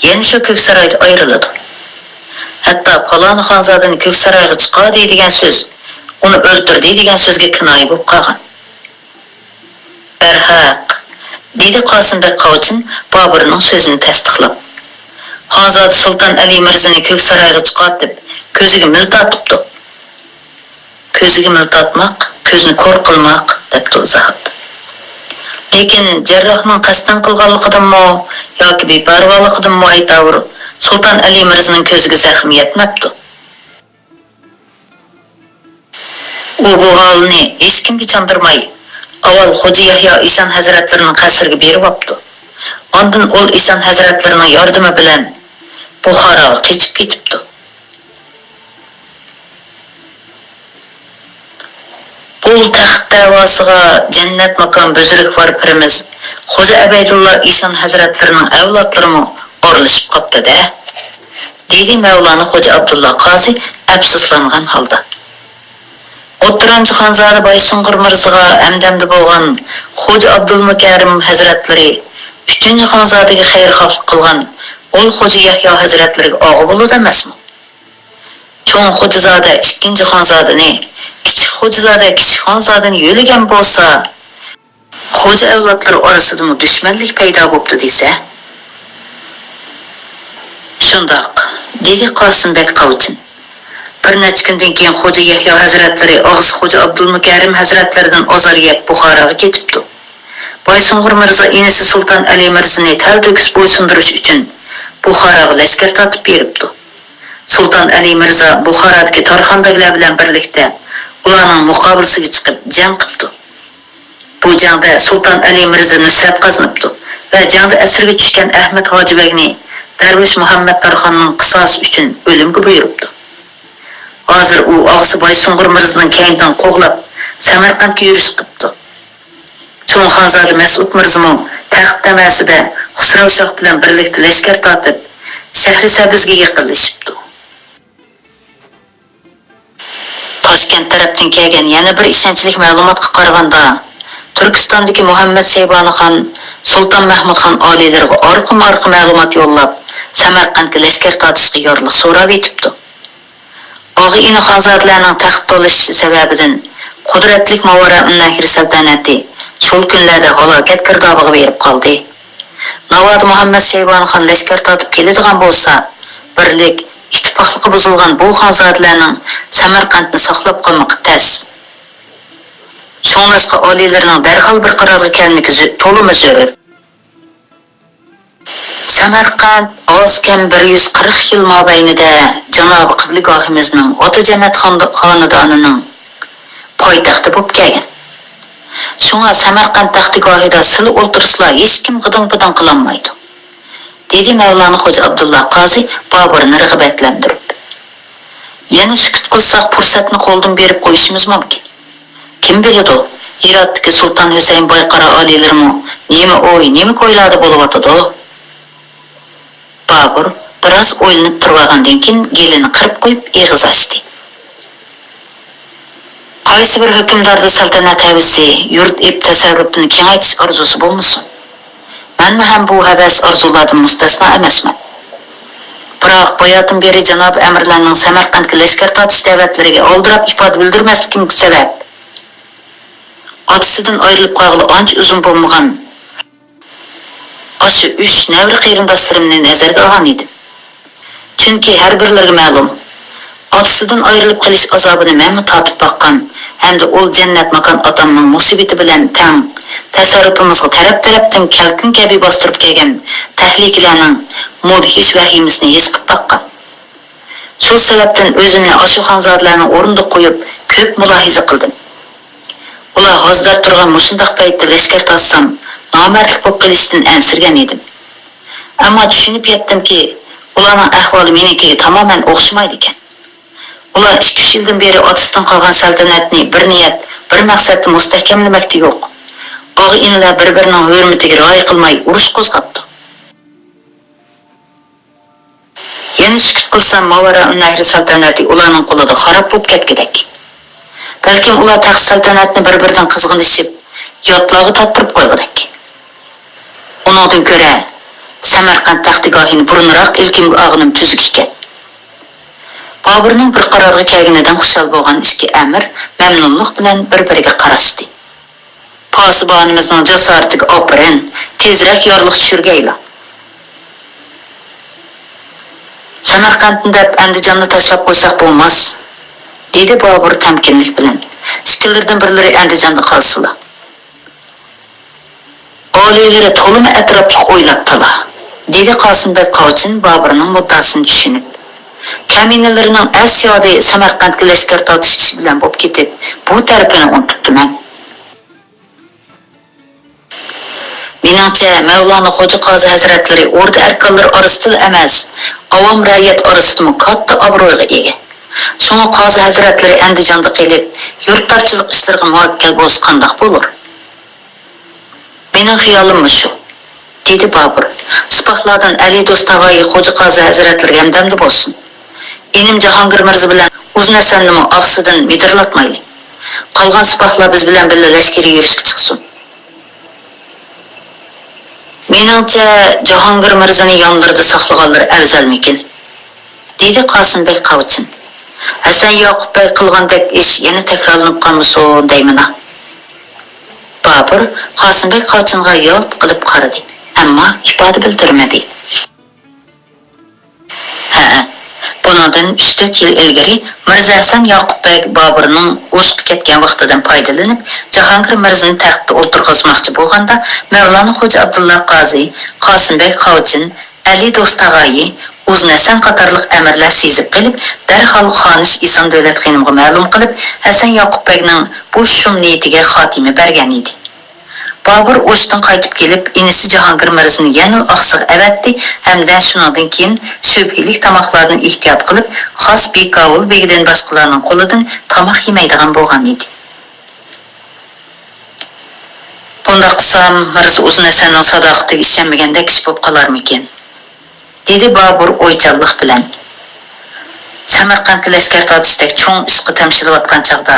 يەنە شۇ كۆك سارايدا ئايرىلىدۇ. ھەتتا پالانى خانزادىنى كۆك سارايغا چىقاردى دېگەن سۆز، ئۇنى ئۆلتۈردى دېگەن سۆزگە كىنايە بولۇپ قالغان. بەرھەق، دېدى قاسىم بەگ قاۋچىن بابۇرنىڭ سۆزىنى تەستىقلاپ. خانزادە سۇلتان ئەلى مىرزىنى كۆك سارايغا چىقارتىپ، كۆزىگە مىل تارتىپتۇ. كۆزىگە مىل تارتماق، كۆزنى كور قىلماق، دەپتۇ ئىزاھاتتا. لېكىن جەرراھنىڭ قەستەن قىلغانلىقىدىنمۇ ياكى بىپەرۋالىقىدىنمۇ ئەيتاۋۇر، سۇلتان ئەلى مىرزىنىڭ كۆزىگە زەخمى يەتمەپتۇ. ئۇ بۇ ھالنى ھېچكىمگە چاندۇرماي، ئاۋۋال خوجا يەھيا ئىشان ھەزرەتلىرىنىڭ قەسرىگە بېرىۋاپتۇ. ئاندىن ئۇل ئىشان ھەزرەتلىرىنىڭ ياردىمى بىلەن بۇخاراغا قېچىپ كېتىپتۇ. ئۇل تەخت دەۋاسىغا جەننەت ماكان بۈزرۈكۋار پىرىمىز خوجا ئەبەيدۇللا ئىشان ھەزرەتلىرىنىڭ ئەۋلادلىرىمۇ ئارىلىشىپ قاپتۇ-دە، دېدى مەۋلانا خوجا ئابدۇللا قازى ئەپسۇسلانغان ھالدا. ئوتتۇرانچى خانزادە بايسۇڭغۇر مىرزىغا ھەمدەمدە بولغان خوجا ئابدۇلمۇكەرىم ھەزرەتلىرى ئۈچىنچى خانزادىگە خەيرخاھلىق قىلغان ئۇل خوجا يەھيا ھەزرەتلىرىگە ئاغا بولىدۇ ئەمەسمۇ؟ چوڭ خوجازادە ئىككىنچى خانزادىنى، كىچىك خوجازادە كىچىك خانزادىنى يۆلىگەن بولسا، خوجا ئەۋلادلىرى ئارىسىدىمۇ دۈشمەنلىك پەيدا بوپتۇ دېسە. شۇنداق، دېدى قاسىم بەگ قاۋچىن. بىر نەچچە كۈندىن كېيىن خوجا يەھيا ھەزرەتلىرى ئاغىسى خوجا ئابدۇلمۇكەرىم ھەزرەتلىرىدىن ئازار يەپ بۇخاراغا كېتىپتۇ. بايسۇڭغۇر مىرزا ئىنىسى سۇلتان ئەلى مىرزىنى تەلتۆكۈس بويسۇندۇرۇش ئۈچۈن بۇخاراغا لەشكەر تارتىپ بېرىپتۇ. سۇلتان ئەلى مىرزا بۇخارادىكى تارخان بەگلەر بىلەن بىرلىكتە ئۇلارنىڭ مۇقابىلىسىگە چىقىپ جەڭ قىپتۇ. بۇ جەڭدە سۇلتان ئەلى مىرزا نۇسرەت قازىنىپتۇ ۋە جەڭدە ئەسىرگە چۈشكەن ئەھمەت ھاجى بەگنى دەرۋىش مۇھەممەد تارخاننىڭ قىساسى ئۈچۈن ئۆلۈمگە بۇيرۇپتۇ. ھازىر ئۇ ئاغىسى بايسۇڭغۇر مىرزىنىڭ كەينىدىن قوغلاپ، سەمەرقەنتكە يۈرۈش قىپتۇ. چوڭ خانزادە مەسئۇد مىرزىمۇ تەخت تەمەسىدە خۇسراۋ شاھ بىلەن بىرلىكتە لەشكەر تارتىپ، شەھرى سەبزگە يېقىنلىشىپتۇ. تاشكەنت تەرەپتىن كەلگەن يەنە بىر ئىشەنچلىك مەلۇماتقا قارىغاندا، تۈركىستاندىكى مۇھەممەد سەيبانى خان، سۇلتان مەھمۇد خان ئالىيلىرىغا ئارقىمۇ ئارقا مەلۇمات يوللاپ، سەمەرقەنتكە لەشكەر تارتىشقا يارلىق سوراۋېتىپتۇ. ئاغا-ئىنى خانزادىلەرنىڭ تەخت تالىشىشى سەۋەبىدىن قۇدرەتلىك ماۋارا ئەلنەھر سەلتەنىتى شۇ كۈنلەردە ھالاكەت گىردابىغا بېرىپ قالدى. ناۋادا مۇھەممەد شەيبانى خان لەشكەر تارتىپ كېلىدىغان بولسا، بىرلىك، ئىتتىپاقلىقى بۇزۇلغان بۇ خانزادىلەرنىڭ سەمەرقەنتنى ساقلاپ قالمىقى تەس. شۇڭلاشقا ئالىيلىرىنىڭ دەرھال بىر قارارغا كەلمىكى زۆ-، تولىمۇ زۆرۈر. سەمەرقەنت ئاز-كەم بىر يۈز قىرىق يىل مابەينىدە جانابى قىبلىگاھىمىزنىڭ ئاتا جەننەت خان-، خانىدانىنىڭ پايتەختى بولۇپ كەلگەن. شۇڭا سەمەرقەنت تەختىگاھىدا سىلە ئولتۇرسىلا ھېچكىم غىدىڭ-پىدىڭ قىلالمايدۇ، دېدى مەۋلانا خوجا ئابدۇللا قازى بابۇرنى رىغبەتلەندۈرۈپ. يەنە سۈكۈت قىلساق پۇرسەتنى قولدىن بېرىپ قويۇشىمىز مۇمكىن. كىم بىلىدۇ، ھىراتتىكى سۇلتان ھۈسەيىن بايقارا ئالىيلىرىمۇ نېمە ئوي، نېمە كويلاردا بولۇۋاتىدۇ؟ بابۇر بىراز ئويلىنىپ تۇرۇۋالغاندىن كېيىن گېلىنى قىرىپ قويۇپ ئېغىز ئاچتى. قايسى بىر ھۆكۈمداردا سەلتەنەت ھەۋىسى، يۇرت ئېپ تەسەررۇپىنى كېڭەيتىش ئارزۇسى بولمىسۇن؟ مەنمۇ ھەم بۇ ھەۋەس ئارزۇلاردىن مۇستەسنا ئەمەسمەن. بىراق باياتىن بېرى جانابىي ئەمىرلەرنىڭ سەمەرقەنتكە لەشكەر تارتىش دەۋەتلىرىگە ئالدىراپ ئىپادە بىلدۈرمەسلىكىمگە سەۋەب، ئاتىسىدىن ئايرىلىپ قالغىلى ئانچە ئۇزۇن بولمىغان ئاشۇ ئۈچ نەۋرە قېرىنداشلىرىمنى نەزەرگە ئالغان ئىدىم. چۈنكى ھەر بىرلىرىگە مەلۇم، ئاتىسىدىن ئايرىلىپ قېلىش ئازابىنى مەنمۇ تارتىپ باققان ھەمدە ئۇل جەننەت ماكان ئاتامنىڭ مۇسىبىتى بىلەن تەڭ تەسەررۇپىمىزغا تەرەپ-تەرەپتىن كەلكۈن كەبى باستۇرۇپ كەلگەن تەھلىكىلەرنىڭ مۇدھىش ۋەھىمىسىنى ھېس قىلىپ باققان. شۇ سەۋەبتىن ئۆزۈمنى ئاشۇ خانزادىلەرنىڭ ئورنىدا قويۇپ، كۆپ مۇلاھىزە قىلدىم. ئۇلار ھازىدار تۇرغان مۇشۇنداق پەيتتە لەشكەر تارتسام، نامەردلىك بولۇپ قېلىشتىن ئەنسىرىگەن ئىدىم. ئەمما چۈشىنىپ يەتتىمكى، ئۇلارنىڭ ئەھۋالى مېنىڭكىگە تامامەن ئوخشىمايدىكەن. ئۇلار ئىككى-ئۈچ يىلدىن بېرى ئاتىسىدىن قالغان سەلتەنەتنى بىر نىيەت، بىر مەقسەتتە مۇستەھكەملىمەكتە يوق. ئاغا-ئىنىلەر بىر-بىرىنىڭ ھۆرمىتىگە رىئايە قىلماي ئۇرۇش قوزغاپتۇ. يەنە سۈكۈت قىلسام، ماۋەرائۇن نەھر سەلتەنەتى ئۇلارنىڭ قولىدا خاراب بولۇپ كەتكۈدەك. بەلكىم ئۇلار تەخت سەلتەنەتنى بىر-بىرىدىن قىزغىنىشىپ، ياتلارغا تارتتۇرۇپ قويغۇدەك. ئۇنىڭدىن كۆرە، سەمەرقەنت تەختىگاھىنى بۇرۇنراق ئىلكىمگە ئالغىنىم تۈزۈك ئىكەن. بابۇرنىڭ بىر قارارغا كەلگىنىدىن خۇشال بولغان ئىككى ئەمىر مەمنۇنلۇق بىلەن بىر-بىرىگە قاراشتى. پاسىبانىمىزنىڭ جاسارىتىگە ئاپىرىن، تېزرەك يارلىق چۈشۈرگەيلا. سەمەرقەنتنى دەپ ئەندىجاننى تاشلاپ قويساق بولماس، دېدى بابۇر تەمكىنلىك بىلەن. ئىككىلىرىدىن بىرلىرى ئەندىجاندا قالسىلا. ئالىيلىرى تولىمۇ ئەتراپلىق ئويلاپتىلا، دېدى قاسىمبەگ قاۋچىن بابۇرنىڭ مۇددىئاسىنى چۈشىنىپ. كەمىنىلىرىنىڭ ئەس يادى سەمەرقەنتكە لەشكەر تارتىش ئىشى بىلەن بولۇپ كېتىپ، بۇ تەرىپىنى ئۇنتۇپتىمەن. مېنىڭچە، مەۋلانا خوجا قازى ھەزرەتلىرى ئوردا ئەركانلىرى ئارىسىدىلا ئەمەس، ئاۋام رەئىيەت ئارىسىدىمۇ كاتتا ئابرۇيغا ئىگە. شۇڭا قازى ھەزرەتلىرى ئەندىجاندا قېلىپ، يۇرتدارچىلىق ئىشلىرىغا مۇۋەككەل بولسا قانداق بولۇر؟ مېنىڭ خىيالىم مۇشۇ، دېدى بابۇر. سىپاھلاردىن ئەلى دوستاغايى خوجا قازى ھەزرەتلىرى ھەمدەمدە بولسۇن. ئىنىم جاھانگىر مىرزا بىلەن ئۇزۇن ھەسەننىمۇ ئاقسىدىن مىدىرلاتمايلى. قالغان سىپاھلار بىز بىلەن بىللە لەشكىرىي يۈرۈشكە چىقسۇن. مېنىڭچە، جاھانگىر مىرزىنى يانلىرىدا ساقلىغانلىرى ئەۋزەلمىكىن، دېدى قاسىمبەگ قاۋچىن. ھەسەن ياقۇپ بەگ قىلغاندەك ئىش يەنە تەكرارلىنىپ قالمىسۇن دەيمىنا. بابۇر قاسىمبەگ قاۋچىنغا يالت قىلىپ قارىدى، ئەمما ئىپادە بىلدۈرمىدى. ھەئە، بۇنىڭدىن ئۈچ-تۆت يىل ئىلگىرى مىرزا ھەسەن ياقۇپ بەگ بابۇرنىڭ ئوشۇققا كەتكەن ۋاقتىدىن پايدىلىنىپ، جاھانگىر مىرزىنى تەختتە ئولتۇرغۇزماقچى بولغاندا، مەۋلانا خوجا ئابدۇللا قازى، قاسىمبەگ قاۋچىن، ئەلى دوستاغايى، ئۇزۇن ھەسەن قاتارلىق ئەمىرلەر سېزىپ قېلىپ، دەرھال خانىش ئېسان دۆلەت خېنىمغا مەلۇم قىلىپ، ھەسەن ياقۇپ بەگنىڭ بۇ شۇم نىيىتىگە خاتىمە بەرگەن ئىدى. بابۇر ئۇرۇشتىن قايتىپ كېلىپ، ئىنىسى جاھانگىر مىرزىنى يەنىلا ئاقسىغا ئەۋەتتى ھەمدە شۇنىڭدىن كېيىن شۈبھىلىك تاماقلاردىن ئېھتىيات قىلىپ، خاس بىكاۋۇل بېگىدىن باشقىلارنىڭ قولىدىن تاماق يېمەيدىغان بولغان ئىدى. بۇنداق قىلسام، مىرزا ئۇزۇن ھەسەننىڭ ساداقىتىگە ئىشەنمىگەندەك ئىش بولۇپ قالارمىكىن؟ دېدى بابۇر ئويچانلىق بىلەن. سەمەرقەنتكە لەشكەر تارتىشتەك چوڭ ئىشقا تەمشىلىۋاتقان چاغدا،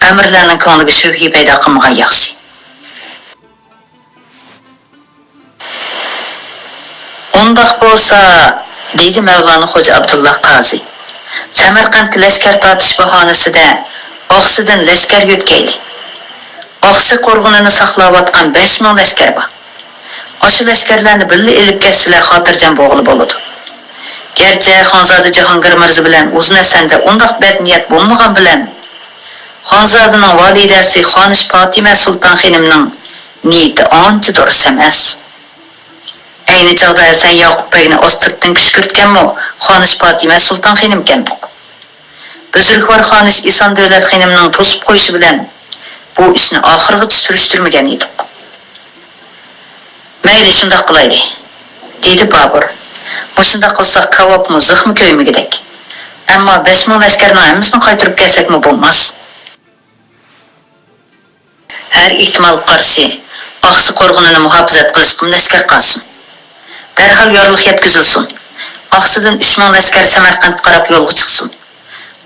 ئەمىرلەرنىڭ كۆڭلىگە شۈبھە پەيدا قىلمىغان ياخشى. ئۇنداق بولسا، دېدى مەۋلانا خوجا ئابدۇللا قازى، سەمەرقەنتكە لەشكەر تارتىش باھانىسىدە ئاقسىدىن لەشكەر يۆتكەيلى. ئاقسى قورغىنىنى ساقلاۋاتقان بەش مىڭ لەشكەر بار. ئاشۇ لەشكەرلەرنى بىللە ئېلىپ كەتسىلە خاتىرجەم بولغىلى بولىدۇ. گەرچە خانزادە جاھانگىر مىرزا بىلەن ئۇزۇن ھەسەندە ئۇنداق بەتنىيەت بولمىغان بىلەن، خانزادىنىڭ ۋالىدەسى خانىش پاتىمە سۇلتان خېنىمنىڭ نىيىتى ئانچە دۇرۇس ئەمەس. ئەينى چاغدا ھەسەن ياقۇپ بەگنى ئاستىرتتىن كۈشكۈرتكەنمۇ خانىش پاتىمە سۇلتان خېنىمكەندۇق. بۈزرۈكۋار خانىش ئېسان دۆلەت خېنىمنىڭ توسۇپ قويۇشى بىلەن بۇ ئىشنى ئاخىرغىچە سۈرۈشتۈرمىگەن ئىدۇق. مەيلى، شۇنداق قىلايلى، دېدى بابۇر. مۇشۇنداق قىلساق كاۋاپمۇ زىخمۇ كۆيمىگۈدەك. ئەمما بەش مىڭ لەشكەرنىڭ ھەممىسىنى قايتۇرۇپ كەلسەكمۇ بولماس. ھەر ئېھتىمالغا قارشى، ئاقسى قورغىنىنى مۇھاپىزەت قىلىشقىمۇ لەشكەر قالسۇن. دەرھال يارلىق يەتكۈزۈلسۇن. ئاقسىدىن ئۈچ مىڭ لەشكەر سەمەرقەنتكە قاراپ يولغا چىقسۇن.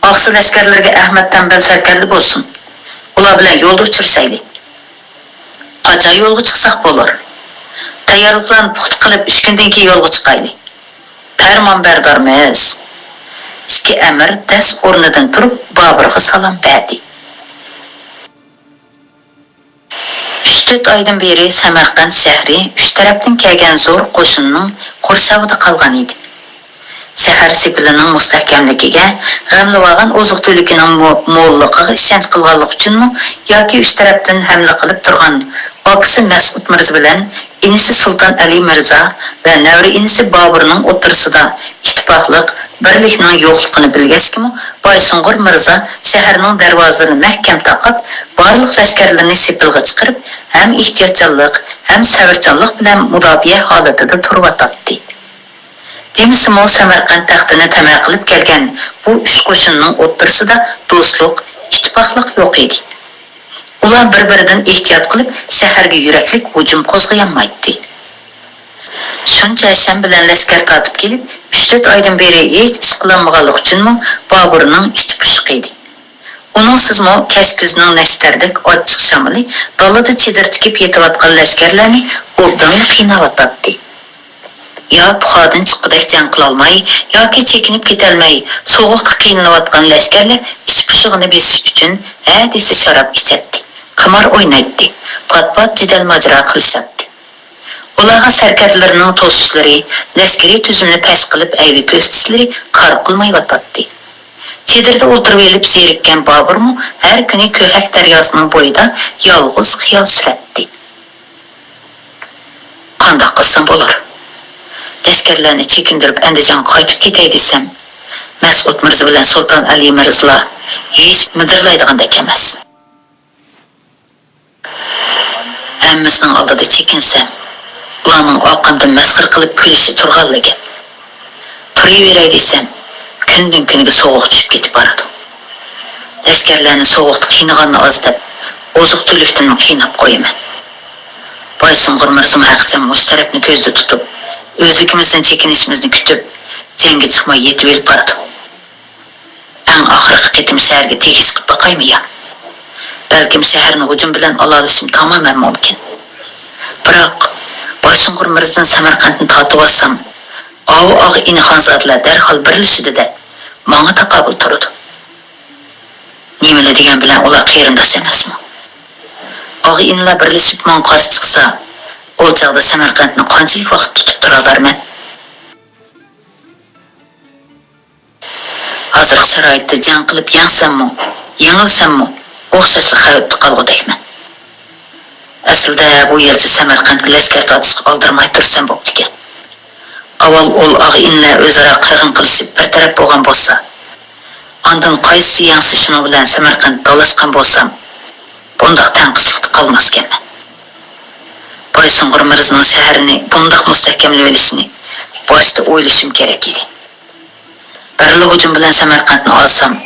ئاقسى لەشكەرلىرىگە ئەخمەت تەمبەل سەركەردە بولسۇن. ئۇلار بىلەن يولدا ئۇچرىشايلى. قاچان يولغا چىقساق بولۇر؟ تەييارلىقلارنى پۇختا قىلىپ، ئۈچ كۈندىن كېيىن يولغا چىقايلى. پەرمانبەردارمىز. ئىككى ئەمىر دەس ئورنىدىن تۇرۇپ، بابۇرغا سالام بەردى. ئۈچ-تۆت ئايدىن بېرى سەمەرقەنت شەھىرى ئۈچ تەرەپتىن كەلگەن زور قوشۇننىڭ قورشاۋىدا قالغان ئىدى. شەھەر سېپىلىنىڭ مۇستەھكەملىكىگە، غەملىۋالغان ئوزۇق-تۈلۈكىنىڭ مو-، موللۇقىغا ئىشەنچ قىلغانلىقى ئۈچۈنمۇ ياكى ئۈچ تەرەپتىن ھەملە قىلىپ تۇرغان ئاكىسى مەسئۇد مىرزا بىلەن ئىنىسى سۇلتان ئەلى مىرزا ۋە نەۋرە ئىنىسى بابۇرنىڭ ئوتتۇرىسىدا ئىتتىپاقلىق، بىرلىكنىڭ يوقلۇقىنى بىلگەچكىمۇ، بايسۇنغۇر مىرزا شەھەرنىڭ دەرۋازىلىرىنى مەھكەم تاقاپ، بارلىق لەشكەرلىرىنى سېپىلغا چىقىرىپ، ھەم ئېھتىياتچانلىق، ھەم سەۋرچانلىق بىلەن مۇداپىئە ھالىتىدە تۇرۇۋاتاتتى. دېمىسىمۇ، سەمەرقەنت تەختىنى تەمە قىلىپ كەلگەن بۇ ئۈچ قوشۇننىڭ ئوتتۇرىسىدا دوستلۇق، ئىتتىپاقلىق يوق ئىدى. ئۇلار بىر-بىرىدىن ئېھتىيات قىلىپ، شەھەرگە يۈرەكلىك ھۇجۇم قوزغىيالمايتتى. شۇنچە شام بىلەن لەشكەر تارتىپ كېلىپ، ئۈچ-تۆت ئايدىن بېرى ھېچ ئىش قىلالمىغانلىقى ئۈچۈنمۇ بابۇرنىڭ ئىچى پۇشۇق ئىدى. ئۇنىڭسىزمۇ كەچكۈزنىڭ نەشتەردەك ئاچچىق شامىلى دالىدا چېدىر تىكىپ يېتىۋاتقان لەشكەرلەرنى ئوبدانلا قىيناۋاتاتتى. يا پۇخادىن چىققۇدەك جەڭ قىلالماي، ياكى چېكىنىپ كېتەلمەي، سوغۇقتا قىينىلىۋاتقان لەشكەرلەر ئىچ پۇشۇغىنى بېسىش ئۈچۈن ھە دېسە شاراب ئىچەتتى، قىمار ئوينايتتى، پات-پات جېدەل-ماجىرا قىلىشاتتى. ئۇلارغا سەركەردىلىرىنىڭ توسۇشلىرى، لەشكىرىي تۈزۈمنى پەس قىلىپ ئەيىب كۆرسىتىشلىرى كار قىلمايۋاتاتتى. چېدىردا ئولتۇرۇۋېلىپ زېرىككەن بابۇرمۇ ھەر كۈنى كۆھەك دەرياسىنىڭ بويىدا يالغۇز خىيال سۈرەتتى. قانداق قىلسام بولۇر؟ لەشكەرلەرنى چېكىندۈرۈپ ئەندىجانغا قايتىپ كېتەي دېسەم، مەسئۇد مىرزا بىلەن سۇلتان ئەلى مىرزىلار ھېچ مىدىرلايدىغاندەك ئەمەس. ھەممىسىنىڭ ئالدىدا چېكىنسەم، ئۇلارنىڭ ئارقامدىن مەسخىرە قىلىپ كۈلۈشى تۇرغانلا گەپ. تۇرۇۋېرەي دېسەم، كۈندىن-كۈنگە سوغۇق چۈشۈپ كېتىپ بارىدۇ. لەشكەرلەرنى سوغۇقتا قىينىغاننى ئاز دەپ، ئوزۇق-تۈلۈكتىنمۇ قىيناپ قويىمەن. بايسۇڭغۇر مىرزىمۇ ھەرقىسەن مۇشۇ تەرەپنى كۆزدە تۇتۇپ، ئۆزلۈكىمىزدىن چېكىنىشىمىزنى كۈتۈپ، جەڭگە چىقماي يېتىۋېلىپ بارىدۇ. ئەڭ ئاخىرقى قېتىم شەھەرگە تېگىش قىلىپ باقايمۇ يا؟ بەلكىم شەھەرنى ھۇجۇم بىلەن ئالالىشىم تامامەن مۇمكىن. بىراق، بايسۇڭغۇر مىرزىدىن سەمەرقەنتنى تارتىۋالسام، ئاۋۇ ئاغا-ئىنى خانزادىلەر دەرھال بىرلىشىدۇ-دە، ماڭا تاقابىل تۇرىدۇ. نېمىلا دېگەن بىلەن ئۇلار قېرىنداش ئەمەسمۇ؟ ئاغا-ئىنىلار بىرلىشىپ ماڭا قارشى چىقسا، ئۇ چاغدا سەمەرقەنتنى قانچىلىك ۋاقىت تۇتۇپ تۇرالارمەن؟ ھازىرقى شارائىتتا جەڭ قىلىپ يەڭسەممۇ، يېڭىلسەممۇ ئوخشاشلا خەۋپتە قالغۇدەكمەن. ئەسلىدە بۇ يىلچە سەمەرقەنتكە لەشكەر تارتىشقا ئالدىرىماي تۇرسام بوپتىكەن. ئاۋۋال ئۇل ئاغا-ئىنىلەر ئۆزئارا قىرغىن قىلىشىپ بىر تەرەپ بولغان بولسا، ئاندىن قايسىسى يەڭسە شۇنىڭ بىلەن سەمەرقەنت دالاشقان بولسام، بۇنداق تەڭقىسلىقتا قالماسكەنمەن. بايسۇڭغۇر مىرزىنىڭ شەھەرنى بۇنداق مۇستەھكەملىۋېلىشىنى باشتا ئويلىشىم كېرەك ئىدى. بىرلا ھۇجۇم بىلەن سەمەرقەنتنى ئالسام،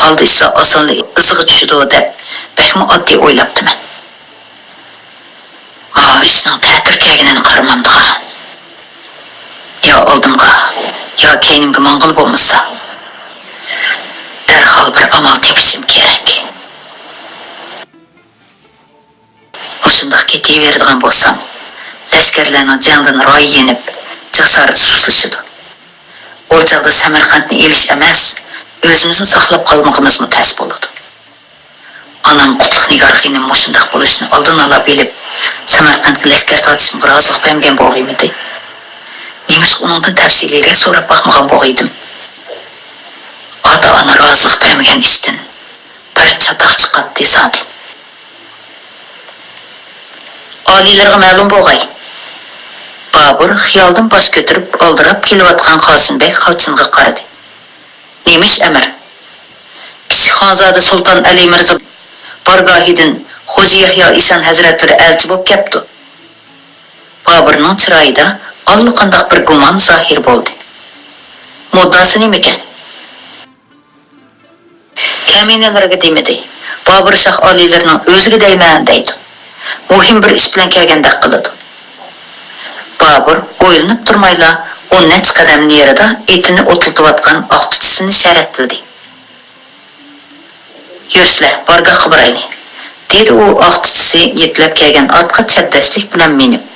قالدى ئىشلار ئاسانلا ئىزىغا چۈشىدۇ دەپ بەكمۇ ئاددىي ئويلاپتىمەن. ماۋۇ ئىشنىڭ تەتۈر كەلگىنىنى قارىمامدىغان. يا ئالدىمغا، يا كەينىمگە ماڭغىلى بولمىسا، دەرھال بىر ئامال تېپىشىم كېرەك. مۇشۇنداق كېتىۋېرىدىغان بولسام، لەشكەرلەرنىڭ جەڭدىن رايى يېنىپ، جاسارىتى سۇسلىشىدۇ. ئۇ چاغدا سەمەرقەنتنى ئېلىش ئەمەس، ئۆزىمىزنى ساقلاپ قالمىقىمىزمۇ تەس بولىدۇ. ئانام قۇتلۇق نىگار خېنىم مۇشۇنداق بولۇشىنى ئالدىن ئالا بىلىپ، سەمەرقەنتكە لەشكەر تارتىشىمغا رازىلىق بەرمىگەن بولغىيمىدى؟ نېمىشقا ئۇنىڭدىن تەپسىلىيرەك سوراپ باقمىغان بولغىيدىم؟ ئاتا-ئانا رازىلىق بەرمىگەن ئىشتىن بىر چاتاق چىقاتتى زادى. ئالىيلىرىغا مەلۇم بولغاي. بابۇر خىيالدىن باش كۆتۈرۈپ ئالدىراپ كېلىۋاتقان قاسىمبەگ قاچىنغا قارىدى. نېمىش، ئەمىر؟ كىچىك خانزادە سۇلتان ئەلى مىرزا بارگاھىدىن خوجا يەھيا ئىشان ھەزرەتلىرى ئەلچى بولۇپ كەپتۇ. بابۇرنىڭ چىرايىدا ئاللىقانداق بىر گۇمان زاھىر بولدى. مۇددىئاسى نېمىكەن؟ كەمىنىلەرگە دېمىدى. بابۇر شاھ ئالىيلىرىنىڭ ئۆزىگە دەيمەن دەيدۇ. مۇھىم بىر ئىش بىلەن كەلگەندەك قىلىدۇ. بابۇر ئويلىنىپ تۇرمايلا ئون نەچچە قەدەم نېرىدا ئېتىنى ئوتلىتىۋاتقان ئاقتۇتىسىنى شەرەتلىدى. يۈرسىلە، بارگاھقا بارايلى، دېدى ئۇ ئاقتۇتىسى يېتىلەپ كەلگەن ئاتقا چەبدەسلىك بىلەن مىنىپ.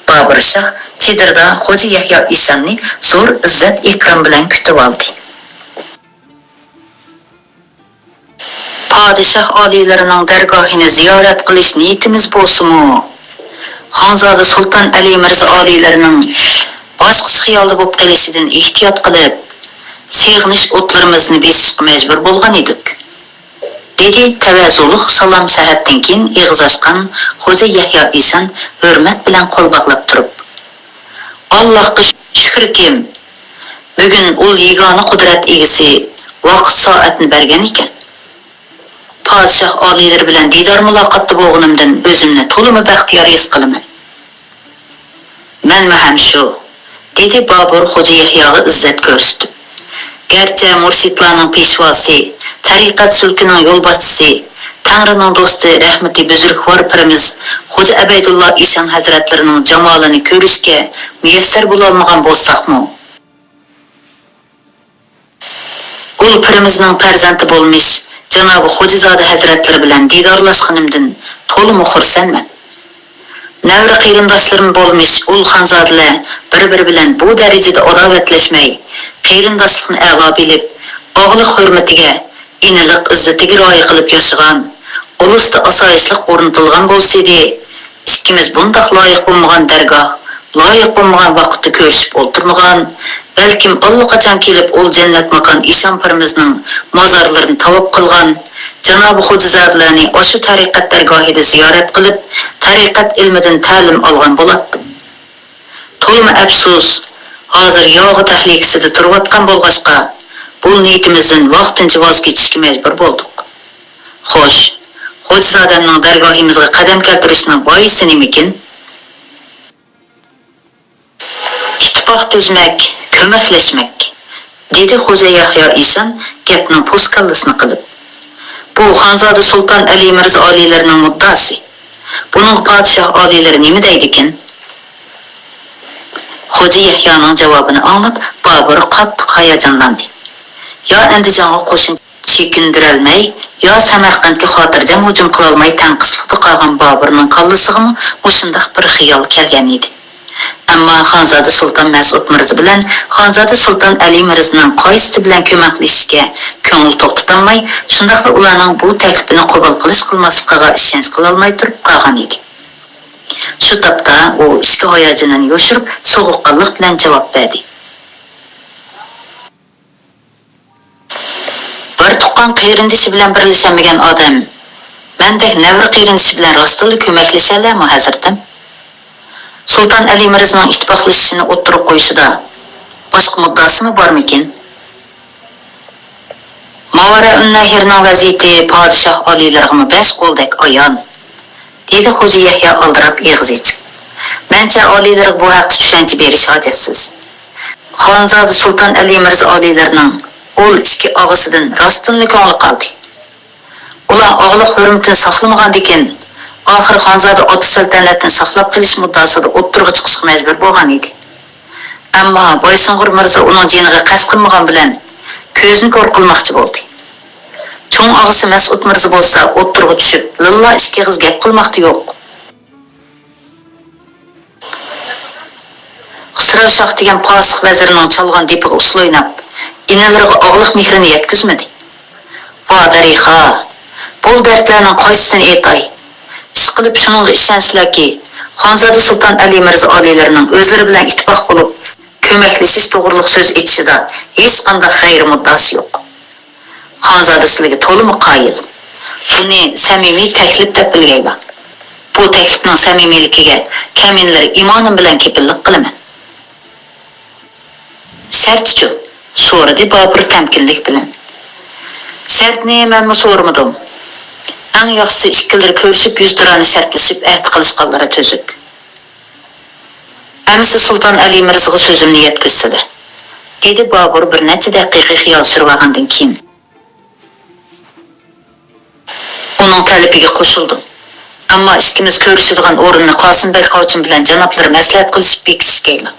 بابۇر شاھ چېدىردا خوجا يەھيا ئىشاننى زور ئىززەت-ئىكرام بىلەن كۈتۈۋالدى. پادىشاھ ئالىيلىرىنىڭ دەرگاھىنى زىيارەت قىلىش نىيىتىمىز بولسىمۇ، خانزادە سۇلتان ئەلى مىرزا ئالىيلىرىنىڭ باشقىچە خىيالدا بولۇپ قېلىشىدىن ئېھتىيات قىلىپ، سېغىنىش ئوتلىرىمىزنى بېسىشقا مەجبۇر بولغان ئىدۇق، دېدى تەۋەزۇلۇق سالام سەھەتتىن كېيىن ئېغىز ئاچقان خوجا يەھيا ئىشان ھۆرمەت بىلەن قول باغلاپ تۇرۇپ. ئاللاھقا شۈكرىكىم، بۈگۈن ئۇل يېگانە قۇدرەت ئىگىسى ۋاقىت سائەتنى بەرگەن ئىكەن. پادىشاھ ئالىيلىرى بىلەن دىدار مۇلاقاتتا بولغىنىمدىن ئۆزۈمنى تولىمۇ بەختىيار ھېس قىلىمەن. مەنمۇ ھەم شۇ، دېدى بابۇر خوجا يەھياغا ئىززەت كۆرسىتىپ. گەرچە مۇرشىدلارنىڭ پېشۋاسى، تەرىقەت سۈلكىنىڭ يولباشچىسى، تەڭرىنىڭ دوستى، رەھمىتى بۈزرۈكۋار پىرىمىز خوجا ئەبەيدۇللا ئىشان ھەزرەتلىرىنىڭ جامالىنى كۆرۈشكە مۇيەسسەر بولالمىغان بولساقمۇ، ئۇل پىرىمىزنىڭ پەرزەنتى بولمىش جانابى خوجىزادە ھەزرەتلىرى بىلەن دىدارلاشقىنىمدىن تولىمۇ خۇرسەنمەن. نەۋرە قېرىنداشلىرىم بولمىش ئۇل خانزادىلەر بىر-بىرى بىلەن بۇ دەرىجىدە ئاداۋەتلەشمەي، قېرىنداشلىقنى ئەلا بىلىپ، ئاغىلىق ھۆرمىتىگە، ئىنىلىق ئىززىتىگە رىئايە قىلىپ ياشىغان، ئۇلۇستا ئاسايىشلىق ئورنىتىلغان بولسىدى، ئىككىمىز بۇنداق لايىق بولمىغان دەرگاھ، لايىق بولمىغان ۋاقىتتا كۆرۈشۈپ ئولتۇرمىغان، بەلكىم ئاللىقاچان كېلىپ ئۇل جەننەت ماكان ئىشان پىرىمىزنىڭ مازارلىرىنى تاۋاپ قىلغان، جانابى خوجىزادىلەرنى ئاشۇ تەرىقەت دەرگاھىدا زىيارەت قىلىپ، تەرىقەت ئىلمىدىن تەلىم ئالغان بولاتتىم. تولىمۇ ئەپسۇس، ھازىر ياۋىقى تەھلىكىسىدە تۇرۇۋاتقان بولغاچقا، بۇ نىيىتىمىزدىن ۋاقتىنچە ۋاز كېچىشكە مەجبۇر بولدۇق. خوش، خوجىزادەمنىڭ دەرگاھىمىزغا قەدەم كەلتۈرۈشنىڭ بايىسى نېمىكىن؟ ئىتتىپاق تۈزمەك، كۆمەكلەشمەك، دېدى خوجا يەھيا ئىشان گەپنىڭ پوسكاللىسىنى قىلىپ. بۇ خانزادە سۇلتان ئەلى مىرزا ئالىيلىرىنىڭ مۇددىئاسى. بۇنىڭغا پادىشاھ ئالىيلىرى نېمە دەيدىكىن؟ خوجا يەھيانىڭ جاۋابىنى ئاڭلاپ، بابۇر قاتتىق ھاياجانلاندى. يا ئەندىجانغا قوشۇن چېكىندۈرەلمەي، يا سەمەرقەنتكە خاتىرجەم ھۇجۇم قىلالماي تەڭقىسلىقتا قالغان بابۇرنىڭ كاللىسىغىمۇ مۇشۇنداق بىر خىيال كەلگەن ئىدى. ئەمما خانزادە سۇلتان مەسئۇد مىرزا بىلەن خانزادە سۇلتان ئەلى مىرزىنىڭ قايسىسى بىلەن كۆمەكلىشىشكە كۆڭلى توختىتالماي، شۇنداقلا ئۇلارنىڭ بۇ تەكلىپىنى قوبۇل قىلىش-قىلماسلىقىغا ئىشەنچ قىلالماي تۇرۇپ قالغان ئىدى. شۇ تاپتا ئۇ ئىچكى ھاياجىنىنى يوشۇرۇپ، سوغۇققانلىق بىلەن جاۋاب بەردى. بىر تۇغقان قېرىندىشى بىلەن بىرلىشەلمىگەن ئادەم مەندەك نەۋرە قېرىندىشى بىلەن راستتىنلا كۆمەكلىشەلەرمۇ، ھەزرىتىم؟ سۇلتان ئەلى مىرزىنىڭ ئىتتىپاقلىشىشىنى ئوتتۇرىغا قويۇشىدا باشقا مۇددىئاسىمۇ بارمىكىن؟ ماۋەرەئۇننەھرنىڭ ۋەزىيىتى پادىشاھ ئالىيلىرىغىمۇ بەش قولدەك ئايان، دېدى خوجا يەھيا ئالدىراپ ئېغىز ئېچىپ. مەنچە ئالىيلىرىغا بۇ ھەقتە چۈشەنچە بېرىش ھاجەتسىز. خانزادە سۇلتان ئەلى مىرزا ئالىيلىرىنىڭ ئۇل ئىككى ئاغىسىدىن راستتىنلا كۆڭلى قالدى. ئۇلار ئاغىلىق ھۆرمىتىنى ساقلىمىغاندىكىن، ئاخىر خانزادە ئاتا سەلتەنەتنى ساقلاپ قېلىش مۇددىئاسىدا ئوتتۇرىغا چىقىشقا مەجبۇر بولغان ئىدى. ئەمما بايسۇنغۇر مىرزا ئۇنىڭ جېنىغا قەست قىلمىغان بىلەن، كۆزنى كور قىلماقچى بولدى. چوڭ ئاغىسى مەسئۇد مىرزا بولسا ئوتتۇرىغا چۈشۈپ، لىللا ئىككى ئېغىز گەپ قىلماقتا يوق. خۇسراۋ شاھ دېگەن پاسىق ۋەزىرنىڭ چالغان دېپىغا ئۇسسۇل ئويناپ، ئىنىلىرىغا ئاغىلىق مېھرىنى يەتكۈزمىدى. ۋا دەرىخا! بۇ دەردلەرنىڭ قايسىسىنى ئېيتاي؟ ئىشقىلىپ شۇنىڭغا ئىشەنسىلەركى، خانزادە سۇلتان ئەلى مىرزا ئالىيلىرىنىڭ ئۆزلىرى بىلەن ئىتتىپاق بولۇپ، كۆمەكلىشىش توغرۇلۇق سۆز ئېچىشىدا ھېچقانداق غەيرىي مۇددىئاسى يوق. خانزادە سىلىگە تولىمۇ قايىل. بۇنى سەمىمىي تەكلىپ دەپ بىلگەيلا. بۇ تەكلىپنىڭ سەمىمىيلىكىگە كەمىنىلەر ئىمانىم بىلەن كېپىللىك قىلىمەن. شەرتىچۇ؟ سورىدى بابۇر تەمكىنلىك بىلەن. شەرتنى مەنمۇ سورىمىدىم. ئەڭ ياخشىسى ئىككىلىرى كۆرۈشۈپ يۈزتۇرانە شەرتلىشىپ ئەھدە قىلىشقانلىرى تۈزۈك. ئەمىسە سۇلتان ئەلى مىرزىغا سۆزۈمنى يەتكۈزسىلە، دېدى بابۇر بىر نەچچە دەقىقە خىيال سۈرۈۋالغاندىن كېيىن. ئۇنىڭ تەلىپىگە قوشۇلدۇم. ئەمما ئىككىمىز كۆرۈشىدىغان ئورۇننى قاسىم بەگ قاۋچىم بىلەن جانابلىرى مەسلىھەت قىلىشىپ بېكىتىشكەيلا.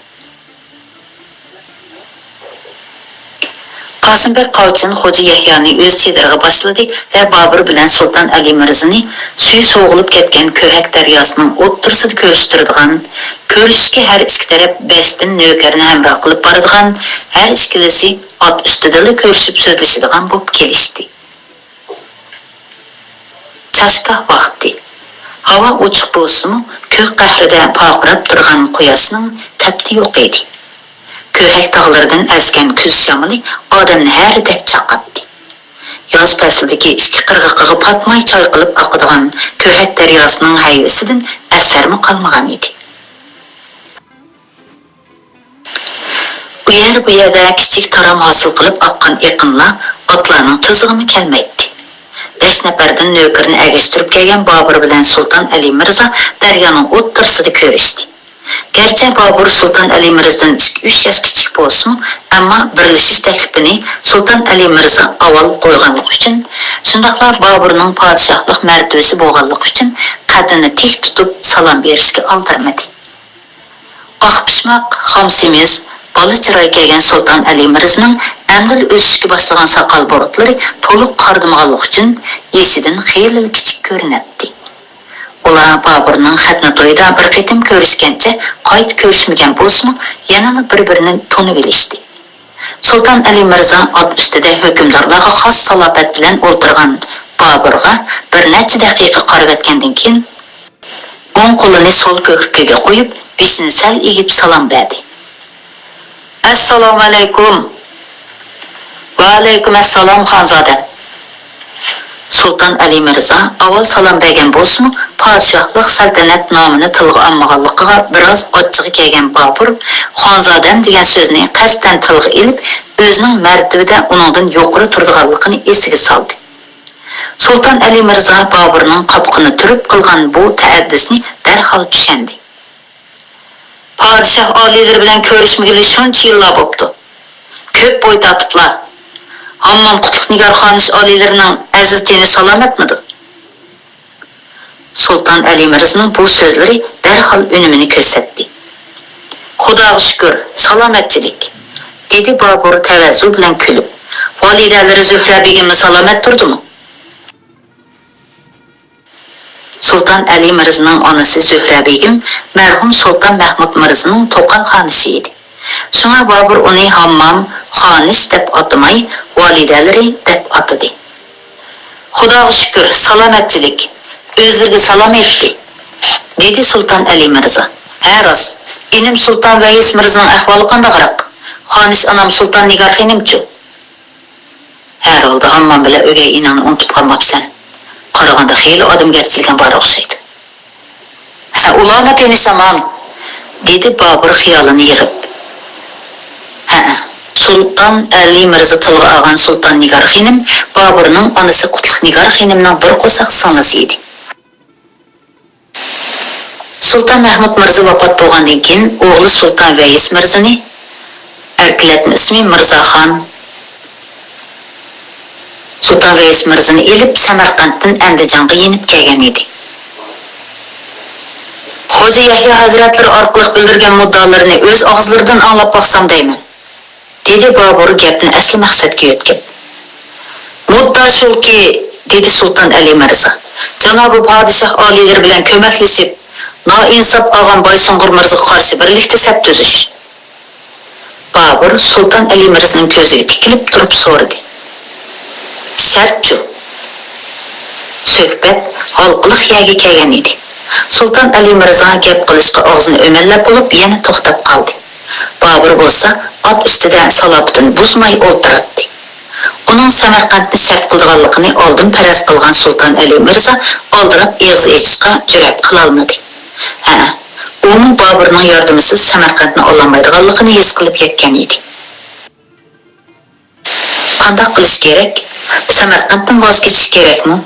قاسىم بەگ قاۋچىن خوجا يەھيانى ئۆز چېدىرىغا باشلىدى ۋە بابۇر بىلەن سۇلتان ئەلى مىرزىنى سۈيى سوغۇلۇپ كەتكەن كۆھەك دەرياسىنىڭ ئوتتۇرىسىدا كۆرۈشتۈرىدىغان، كۆرۈشۈشكە ھەر ئىككى تەرەپ بەشتىن نۆكەرنى ھەمراھ قىلىپ بارىدىغان، ھەر ئىككىلىسى ئات ئۈستىدىلا كۆرۈشۈپ سۆزلىشىدىغان بولۇپ كېلىشتى. چاشگاھ ۋاقتى. ھاۋا ئوچۇق بولسىمۇ، كۆك قەھرىدە پارقىراپ تۇرغان قۇياشنىڭ تەپتى يوق ئىدى. كۆھەك تاغلىرىدىن ئەسكەن كۈز شامىلى ئادەمنى ھەرىدەك چاقاتتى. ياز پەسلىدىكى ئىككى قىرغىقىغا پاتماي چايقىلىپ ئاقىدىغان كۆھەك دەرياسىنىڭ ھەيۋىسىدىن ئەسەرمۇ قالمىغان ئىدى. ئۇ يەر، بۇ يەردە كىچىك تارام ھاسىل قىلىپ ئاققان ئېقىنلار ئاتلارنىڭ تىزىغىمۇ كەلمەيتتى. بەش نەپەردىن نۆكىرىنى ئەگەشتۈرۈپ كەلگەن بابۇر بىلەن سۇلتان ئەلى مىرزا دەريانىڭ ئوتتۇرىسىدا كۆرۈشتى. گەرچە بابۇر سۇلتان ئەلى مىرزىدىن ئىككى-ئۈچ ياش كىچىك بولسىمۇ، ئەمما بىرلىشىش تەكلىپىنى سۇلتان ئەلى مىرزا ئاۋۋال قويغانلىقى ئۈچۈن، شۇنداقلا بابۇرنىڭ پادىشاھلىق مەرتىۋىسى بولغانلىقى ئۈچۈن قەددىنى تىك تۇتۇپ سالام بېرىشكە ئالدىرىمىدى. ئاق پىشماق، خام سېمىز، بالا چىراي كەلگەن سۇلتان ئەلى مىرزىنىڭ ئەمدىلا ئۆسۈشكە باشلىغان ساقال بۇرۇتلىرى تولۇق قارىدىمىغانلىقى ئۈچۈن يېشىدىن خېلىلا كىچىك كۆرۈنەتتى. ئۇلار بابۇرنىڭ خەتنە تويىدا بىر قېتىم كۆرۈشكەنچە قايتا كۆرۈشمىگەن بولسىمۇ، يەنىلا بىر-بىرىنى تونۇۋېلىشتى. سۇلتان ئەلى مىرزا ئات ئۈستىدە ھۆكۈمدارلارغا خاس سالاپەت بىلەن ئولتۇرغان بابۇرغا بىر نەچچە دەقىقە قارىۋەتكەندىن كېيىن، ئوڭ قولىنى سول كۆكرىكىگە قويۇپ، بېشىنى سەل ئېگىپ سالام بەردى. ئەسسالامۇئەلەيكۇم. ۋەئەلەيكۇم ئەسسالام، خانزادەم. سۇلتان ئەلى مىرزا ئاۋۋال سالام بەرگەن بولسىمۇ، پادىشاھلىق سەلتەنەت نامىنى تىلغا ئالمىغانلىقىغا بىراز ئاچچىقى كەلگەن بابۇر خانزادەم دېگەن سۆزنى قەستەن تىلغا ئېلىپ، ئۆزىنىڭ مەرتىۋىدە ئۇنىڭدىن يۇقىرى تۇرىدىغانلىقىنى ئېسىگە سالدى. سۇلتان ئەلى مىرزا بابۇرنىڭ قاپىقىنى تۈرۈپ قىلغان بۇ تەئەددىسىنى دەرھال چۈشەندى. پادىشاھ ئالىيلىرى بىلەن كۆرۈشمىگىلى شۇنچە يىللار بوپتۇ. كۆپ بوي تارتىپلا. ھاممام قۇتلۇق نىگار خانىش ئالىيلىرىنىڭ ئەزىز تېنى سالامەتمىدۇ؟ سۇلتان ئەلى مىرزىنىڭ بۇ سۆزلىرى دەرھال ئۈنۈمىنى كۆرسەتتى. خۇداغا شۈكۈر، سالامەتچىلىك، دېدى بابۇر تەۋەززۇ بىلەن كۈلۈپ. ۋالىدەلىرى زۆھرە بېگىممۇ سالامەت تۇردىمۇ؟ سۇلتان ئەلى مىرزىنىڭ ئانىسى زۆھرە بېگىم مەرھۇم سۇلتان مەھمۇد مىرزىنىڭ توقاي خانىشى ئىدى. شۇڭا بابۇر ئۇنى ھاممام، خانىش دەپ ئاتىماي، ۋالىدەلىرى دەپ ئاتىدى. خۇداغا شۈكۈر، سالامەتچىلىك. ئۆزلىرىگە سالام ئېيتتى، دېدى سۇلتان ئەلى مىرزا. ھە راست، ئىنىم سۇلتان ۋەيس مىرزىنىڭ ئەھۋالى قانداقراق؟ خانىش ئانام سۇلتان نىگار خېنىمچۇ؟ ھەر ھالدا ھاممام بىلەن ئۆگەي ئىنىڭنى ئۇنتۇپ قالماپسەن. قارىغاندا خېلى ئادەمگەرچىلىكىڭ بار ئوخشايدۇ. ھە، ئۇلارمۇ تېنى سامان، دېدى بابۇر خىيالىنى يىغىپ. ھەئە، سۇلتان ئەلى مىرزا تىلغا ئالغان سۇلتان نىگار خېنىم بابۇرنىڭ ئانىسى قۇتلۇق نىگار خېنىمنىڭ بىر قورساق سىڭلىسى ئىدى. سۇلتان مەھمۇد مىرزا ۋاپات بولغاندىن كېيىن، ئوغلى سۇلتان ۋەيس مىرزىنى، ئەركىلەتمە ئىسمى مىرزاخان، سۇلتان ۋەيس مىرزىنى ئېلىپ، سەمەرقەنتتىن ئەندىجانغا يېنىپ كەلگەن ئىدى. خوجا يەھيا ھەزرەتلىرى ئارقىلىق بىلدۈرگەن مۇددىئالىرىنى ئۆز ئاغزىلىرىدىن ئاڭلاپ باقسام دەيمەن. دېدى بابۇر گەپنى ئەسلى مەقسەتكە يۆتكەپ. مۇددا شۇكى، دېدى سۇلتان ئەلى مىرزا، جانابى پادىشاھ ئالىيلىرى بىلەن كۆمەكلىشىپ، نائىنساپ ئالغان بايسۇڭغۇر مىرزىغا قارشى بىرلىكتە سەپ تۈزۈش. بابۇر سۇلتان ئەلى مىرزىنىڭ كۆزىگە تىكىلىپ تۇرۇپ سورىدى. شەرتچۇ؟ سۆھبەت ھالقىلىق يەرگە كەلگەن ئىدى. سۇلتان ئەلى مىرزا گەپ قىلىشقا ئاغزىنى ئۆمەللەپ بولۇپ يەنە توختاپ قالدى. بابۇر بولسا ئات ئۈستىدە سالاپىتىنى بۇزماي ئولتۇراتتى. ئۇنىڭ سەمەرقەنتنى سەپ قىلىدىغانلىقىنى ئالدىن پەرەز قىلغان سۇلتان ئەلى مىرزا ئالدىراپ ئېغىز ئېچىشقا جۈرئەت قىلالمىدى. ھە، ئۇمۇ بابۇرنىڭ ياردىمىسىز سەمەرقەنتنى ئالالمايدىغانلىقىنى ھېس قىلىپ يەتكەن ئىدى. قانداق قىلىش كېرەك؟ سەمەرقەنتتىن ۋاز كېچىش كېرەكمۇ؟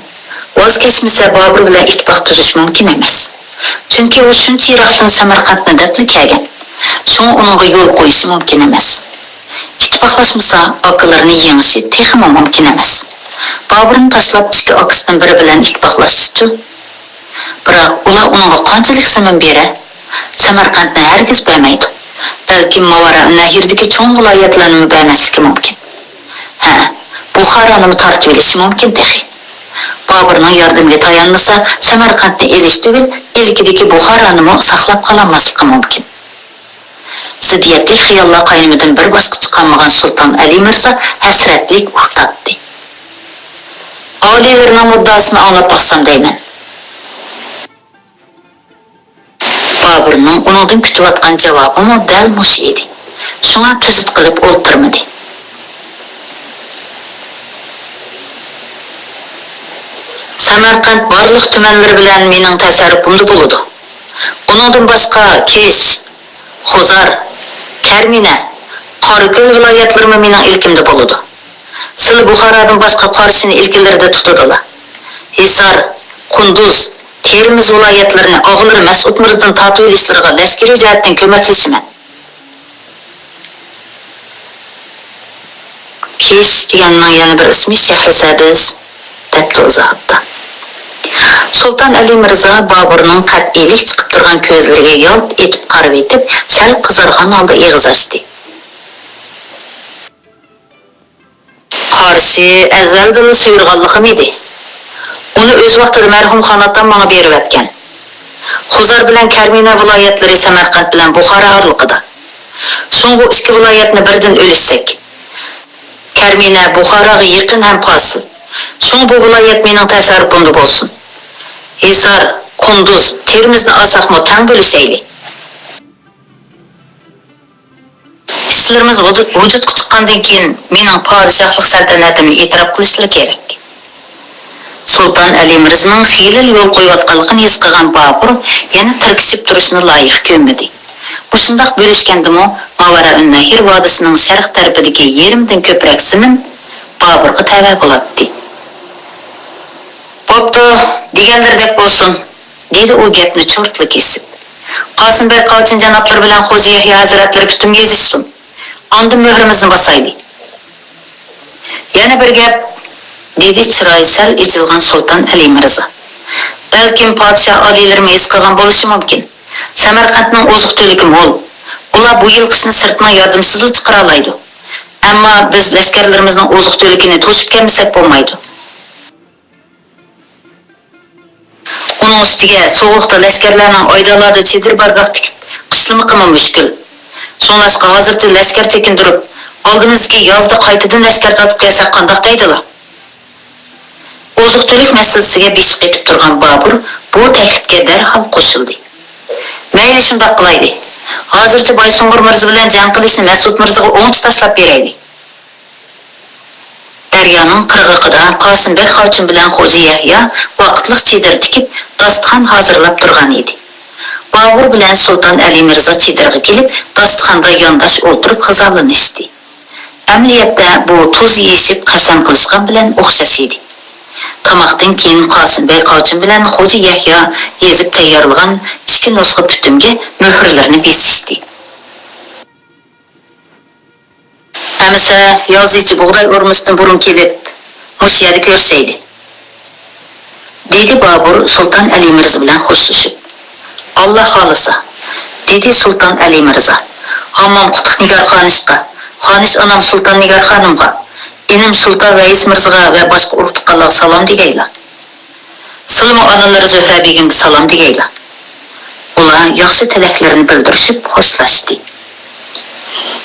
ۋاز كەچمىسە، بابۇر بىلەن ئىتتىپاق تۈزۈش مۇمكىن ئەمەس. چۈنكى ئۇ شۇنچە يىراقتىن سەمەرقەنتنى دەپلا كەلگەن. شۇڭا ئۇنىڭغا يول قويۇشى مۇمكىن ئەمەس. ئىتتىپاقلاشمىسا، ئاكىلىرىنى يېڭىشى تېخىمۇ مۇمكىن ئەمەس. بابۇرنى تاشلاپ، ئىككى ئاكىسىدىن بىرى بىلەن ئىتتىپاقلاشسىچۇ؟ بىراق، ئۇلار ئۇنىڭغا قانچىلىك زېمىن بېرە؟ سەمەرقەنتنى ھەرگىز بەرمەيدۇ. بەلكىم ماۋارا نەھىردىكى چوڭ ۋىلايەتلەرنىمۇ بەرمەسلىكى مۇمكىن. ھە، بۇخارانىمۇ تارتىۋېلىشى مۇمكىن تېخى. بابۇرنىڭ ياردىمىگە تايانمىسا، سەمەرقەنتنى ئېلىش تۈگۈل، ئىلكىدىكى بۇخارانىمۇ ساقلاپ قالالماسلىقى مۇمكىن. زىددىيەتلىك خىياللار قاينىمىدىن بىر باشقا چىقالمىغان سۇلتان ئەلى مىرزا ھەسرەتلىك ئۇھ تارتتى. ئالىيلىرىنىڭ مۇددىئاسىنى ئاڭلاپ باقسام دەيمەن. بابۇرنىڭ ئۇنىڭدىن كۈتۈۋاتقان جاۋابىمۇ دەل مۇشۇ ئىدى. شۇڭا تۈزۈت قىلىپ ئولتۇرمىدى. سەمەرقەنت بارلىق تۈمەنلىرى بىلەن مېنىڭ تەسەررۇپۇمدا بولىدۇ. ئۇنىڭدىن باشقا كېش، خوزار، كەرمىنە، قاراكۆل ۋىلايەتلىرىمۇ مېنىڭ ئىلكىمدە بولىدۇ. سىلى بۇخارادىن باشقا قارىشىنى ئىلكىلىرىدە تۇتىدىلا. ھىسار، قۇندۇز، تېرىمىز ۋىلايەتلىرىنى ئاغىلىرى مەسئۇد مىرزىدىن تارتىۋېلىشلىرىغا لەشكىرىي جەھەتتىن كۆمەكلىشىمەن. كېيىش دېگەننىڭ يەنە بىر ئىسمى شەھرىسەبز، دەپتۇ ئىزاھاتتا. سۇلتان ئەلى مىرزا بابۇرنىڭ قەتئىيلىك چىقىپ تۇرغان كۆزلىرىگە يالت ئېتىپ قارىۋېتىپ، سەل قىزارغان ھالدا ئېغىز ئاچتى. قارىشى ئەزەلدىنلا سۇيۇرغانلىقىم ئىدى. ئۇنى ئۆز ۋاقتىدا مەرھۇم خان ئاتام ماڭا بېرىۋەتكەن. خوزار بىلەن كەرمىنە ۋىلايەتلىرى سەمەرقەنت بىلەن بۇخارا ئارىلىقىدا. شۇڭا بۇ ئىككى ۋىلايەتنى بىردىن ئۆلۈشسەك، كەرمىنە بۇخاراغا يېقىن ھەم پاسىل. شۇڭا بۇ ۋىلايەت مېنىڭ تەسەررۇپۇمدا بولسۇن. ھىسار، قۇندۇز، تېرىمىزنى ئالساقمۇ تەڭ بۆلۈشەيلى. ئىشلىرىمىز ۋۇجۇ-، ۋۇجۇدقا چىققاندىن كېيىن، مېنىڭ پادىشاھلىق سەلتەنىتىمنى ئېتىراپ قىلىشلىرى كېرەك. سۇلتان ئەلى مىرزىنىڭ خېلىلا يول قويۇۋاتقانلىقىنى ھېس قىلغان بابۇر يەنە تىركىشىپ تۇرۇشنى لايىق كۆرمىدى. مۇشۇنداق بۆلۈشكەندىمۇ، ماۋەرائۇننەھر ۋادىسىنىڭ شەرق تەرىپىدىكى يېرىمدىن كۆپرەك زېمىن بابۇرغا تەۋە بولاتتى. بوپتۇ، دېگەنلىرىدەك بولسۇن، دېدى ئۇ گەپنى چۇرتلا كېسىپ. قاسىم بەگ قاچىن جانابلىرى بىلەن خوجا يەھيا ھەزرەتلىرى پۈتۈن يېزىشسۇن. ئاندىن مۆھرىمىزنى باسايلى. يەنە بىر گەپ، دېدى چىرايى سەل ئېچىلغان سۇلتان ئەلى مىرزا. بەلكىم پادىشاھ ئالىيلىرىمۇ ھېس قىلغان بولۇشى مۇمكىن. سەمەرقەنتنىڭ ئوزۇق-تۈلۈكى مول. ئۇلار بۇ يىل قىشنى سىرتنىڭ ياردىمىسىزلا چىقىرالايدۇ. ئەمما بىز لەشكەرلىرىمىزنىڭ ئوزۇق-تۈلۈكىنى توشۇپ كەلمىسەك بولمايدۇ. ئۇنىڭ ئۈستىگە سوغۇقتا لەشكەرلەرنىڭ ئايدانلاردا چېدىر بارگاھ تىكىپ قىشلىمىقىمۇ مۈشكۈل. شۇڭلاشقا ھازىرچە لەشكەر چېكىندۈرۈپ، ئالدىمىزدىكى يازدا قايتىدىن لەشكەر تارتىپ كەلسەك قانداق دەيدىلا؟ ئوزۇق-تۈلۈك مەسىلىسىگە بېشى قېتىپ تۇرغان بابۇر بۇ تەكلىپكە دەرھال قوشۇلدى. مەيلى، شۇنداق قىلايلى. ھازىرچە بايسۇڭغۇر مىرزا بىلەن جەڭ قىلىشنى مەسئۇد مىرزىغا ئوڭچە تاشلاپ بېرەيلى. دەريانىڭ قىرغىقىدا قاسىم بەگ خاچۇن بىلەن خوجا يەھيا ۋاقىتلىق چېدىر تىكىپ، داستىخان ھازىرلاپ تۇرغان ئىدى. بابۇر بىلەن سۇلتان ئەلى مىرزا چېدىرغا كېلىپ، داستىخاندا يانداش ئولتۇرۇپ غىزالىنىشتى. ئەمەلىيەتتە بۇ تۇز يېيىشىپ قەسەم قىلىشقان بىلەن ئوخشاش ئىدى. تاماقتىن كېيىن قاسىم بەگ خاچۇن بىلەن خوجا يەھيا يېزىپ تەييارلىغان ئىككى نۇسخا پۈتۈمگە مۆھۈرلىرىنى بېسىشتى. ئەمىسە يازىچە بۇغداي ئورمىسىدىن بۇرۇن كېلىپ، مۇشۇ يەردە كۆرۈشەيلى، دېدى بابۇر سۇلتان ئەلى مىرزا بىلەن خوشلىشىپ. ئاللا خالىسا، دېدى سۇلتان ئەلى مىرزا. ھاممام قۇتلۇق نىگار خانىشقا، خانىش ئانام سۇلتان نىگار خانىمغا، ئىنىم سۇلتان ۋەيس مىرزىغا ۋە باشقا ئۇرۇق-تۇغقانلارغا سالام دېگەيلا. سىلىمۇ ئانىلىرى زۆھرە بېگىمگە سالام دېگەيلا. ئۇلار ياخشى تىلەكلىرىنى بىلدۈرۈشۈپ خوشلاشتى.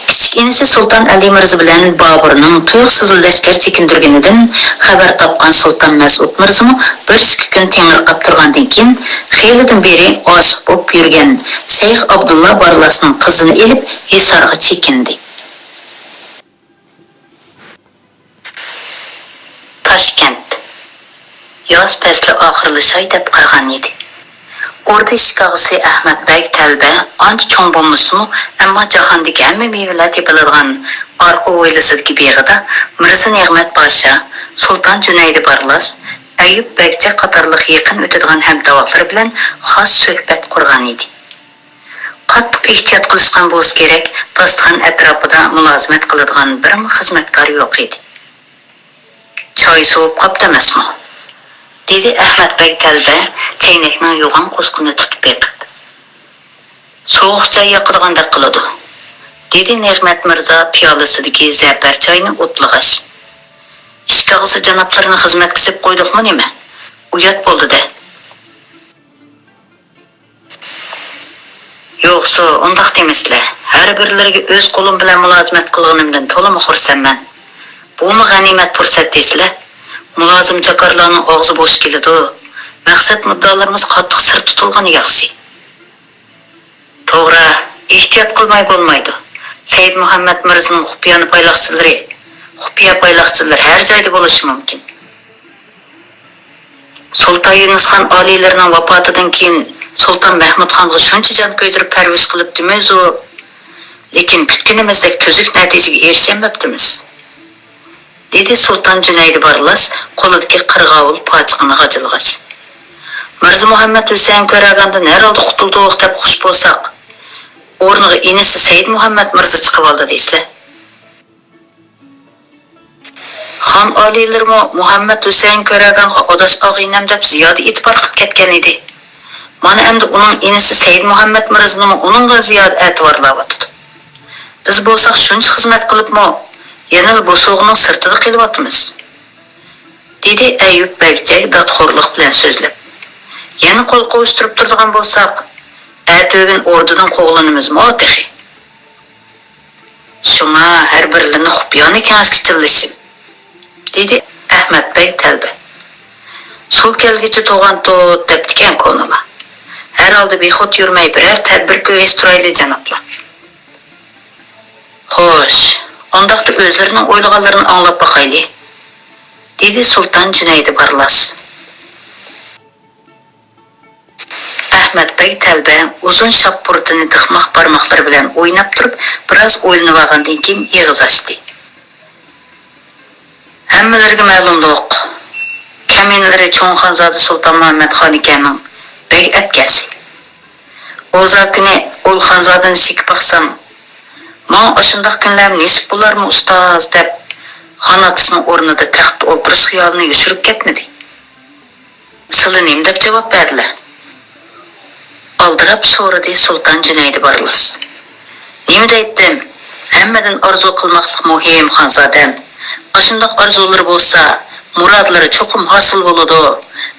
كىچىك ئىنىسى سۇلتان ئەلى مىرزا بىلەن بابۇرنىڭ تۇيۇقسىزلا لەشكەر چېكىندۈرگىنىدىن خەۋەر تاپقان سۇلتان مەسئۇد مىرزىمۇ بىر ئىككى كۈن تېڭىرقاپ تۇرغاندىن كېيىن، خېلىدىن بېرى ئاشىق بولۇپ يۈرگەن شەيخ ئابدۇللا بارلاسنىڭ قىزىنى ئېلىپ ھىسارغا چېكىندى. تاشكەنت. ياز پەسلى ئاخىرلىشاي دەپ قالغان ئىدى. ئوردا ئىشىك ئاغىسى ئەخمەت بەگ تەلبە ئانچە چوڭ بولمىسىمۇ، ئەمما جاھاندىكى ھەممە مېۋىلەر تېپىلىدىغان ئارقا ھويلىسىدىكى بېغىدا مىرزا نېغمەت پاشا، سۇلتان جۈنەيدى بارلاس، ئەييۇپ بەگچە قاتارلىق يېقىن ئۆتىدىغان ھەمتاۋاقلىرى بىلەن خاس سۆھبەت قۇرغان ئىدى. قاتتىق ئېھتىيات قىلىشقان بولسا كېرەك، داستىخان ئەتراپىدا مۇلازىمەت قىلىدىغان بىرمۇ خىزمەتكار يوق ئىدى. چاي سوۋۇپ قاپتۇ ئەمەسمۇ؟ دېدى ئەخمەت بەگ تەلبە چەينەكنىڭ يوغان قوسۇقىنى تۇتۇپ بېقىپ. سوغۇق چاي ياقىدىغاندەك قىلىدۇ، دېدى نېغمەت مىرزا پىيالىسىدىكى زەپەر چاينى ئوتلىغاچ. ئىشىك ئاغىسى جانابلىرىنى خىزمەتكە سېلىپ قويدۇقمۇ نېمە؟ ئۇيات بولدى-دە. يوقسۇ، ئۇنداق دېمىسىلە. ھەر بىرلىرىگە ئۆز قولۇم بىلەن مۇلازىمەت قىلغىنىمدىن تولىمۇ خۇرسەنمەن. بۇمۇ غەنىيمەت پۇرسەت دېسىلە. مۇلازىم چاكارلارنىڭ ئاغزى بوش كېلىدۇ. مەقسەت مۇددىئالىرىمىز قاتتىق سىر تۇتۇلغىنى ياخشى. توغرا، ئېھتىيات قىلماي بولمايدۇ. سەيىد مۇھەممەد مىرزىنىڭ خۇپىيانە پايلاقچىلىرى، خۇپىيە پايلاقچىلىرى ھەر جايدا بولۇشى مۇمكىن. سۇلتان يۇنۇسخان ئالىيلىرىنىڭ ۋاپاتىدىن كېيىن سۇلتان مەھمۇدخانغا شۇنچە جان كۆيدۈرۈپ پەرۋىش قىلىپتىمىزۇ، لېكىن كۈتكىنىمىزدەك تۈزۈك نەتىجىگە ئېرىشەلمەپتىمىز، دېدى سۇلتان جۈنەيدى بارلاس قولىدىكى قىرغاۋۇل پاچىقىنى غاجىلىغاچ. مىرزا مۇھەممەد ھۈسەيىن كۆرەگەندىن ھەر ھالدا قۇتۇلدۇق دەپ خۇش بولساق، ئورنىغا ئىنىسى سەيىد مۇھەممەد مىرزا چىقىۋالدى دەيسىلەر. خان ئالىيلىرىمۇ مۇھەممەد ھۈسەيىن كۆرەگەنغا ئاداش ئاغىنەم دەپ زىيادە ئېتىبار قىلىپ كەتكەن ئىدى. مانا ئەمدى ئۇنىڭ ئىنىسى سەيىد مۇھەممەد مىرزىنىمۇ ئۇنىڭدىن زىيادە ئەتىۋارلاۋاتىدۇ. بىز بولساق شۇنچە خىزمەت قىلىپمۇ، يەنىلا بوسۇغىنىڭ سىرتىدا قېلىۋاتىمىز. دېدى ئەييۇپ بەگ جەگ دادخورلۇق بىلەن سۆزلەپ. يەنە قول قوۋۇشتۇرۇپ تۇرىدىغان بولساق، ئەتىگۈن ئوردىدىن قوغلىنىمىزمۇ تېخى. شۇڭا ھەر بىرلىرىنى خۇپىيانە كېڭەشكە چىللىشىڭ، دېدى ئەخمەت بەگ تەلبە. سۇ كەلگۈچە توغان تۇت، دەپتىكەن كونىلار. ھەر ھالدا بىخۇد يۈرمەي بىرەر تەدبىر كۆرگەزتۈرەيلى، جانابلار. خوش، ئۇنداقتا ئۆزلىرىنىڭ ئويلىغانلىرىنى ئاڭلاپ باقايلى، دېدى سۇلتان جۈنەيدى بارلاس. ئەخمەت بەگ تەلبە ئۇزۇن شاپپۇرتىنى دىقماق بارماقلىرى بىلەن ئويناپ تۇرۇپ، بىراز ئويلىنىۋالغاندىن كېيىن ئېغىز ئاچتى. ھەممىلىرىگە مەلۇملۇق، كەمىنىلىرى چوڭ خانزادە سۇلتان مۇھەممەد خانىكەننىڭ بەگ ئەتكەسى. ئوزا كۈنى ئۇل خانزادىنى چېكىپ باقسام، ماڭا ئاشۇنداق كۈنلەر نېسىپ بولارمۇ، ئۇستاز، دەپ، خان ئاتىسىنىڭ ئورنىدا تەختتە ئولتۇرۇش خىيالىنى يوشۇرۇپ كەتمىدى. سىلى نېمە دەپ جاۋاب بەردىلە؟ ئالدىراپ سورىدى سۇلتان جۈنەيدى بارلاس. نېمە دەيتتىم؟ ھەممىدىن ئارزۇ قىلماقلىق مۇھىم، خانزادەم. ئاشۇنداق ئارزۇلىرى بولسا، مۇرادلىرى چوقۇم ھاسىل بولىدۇ.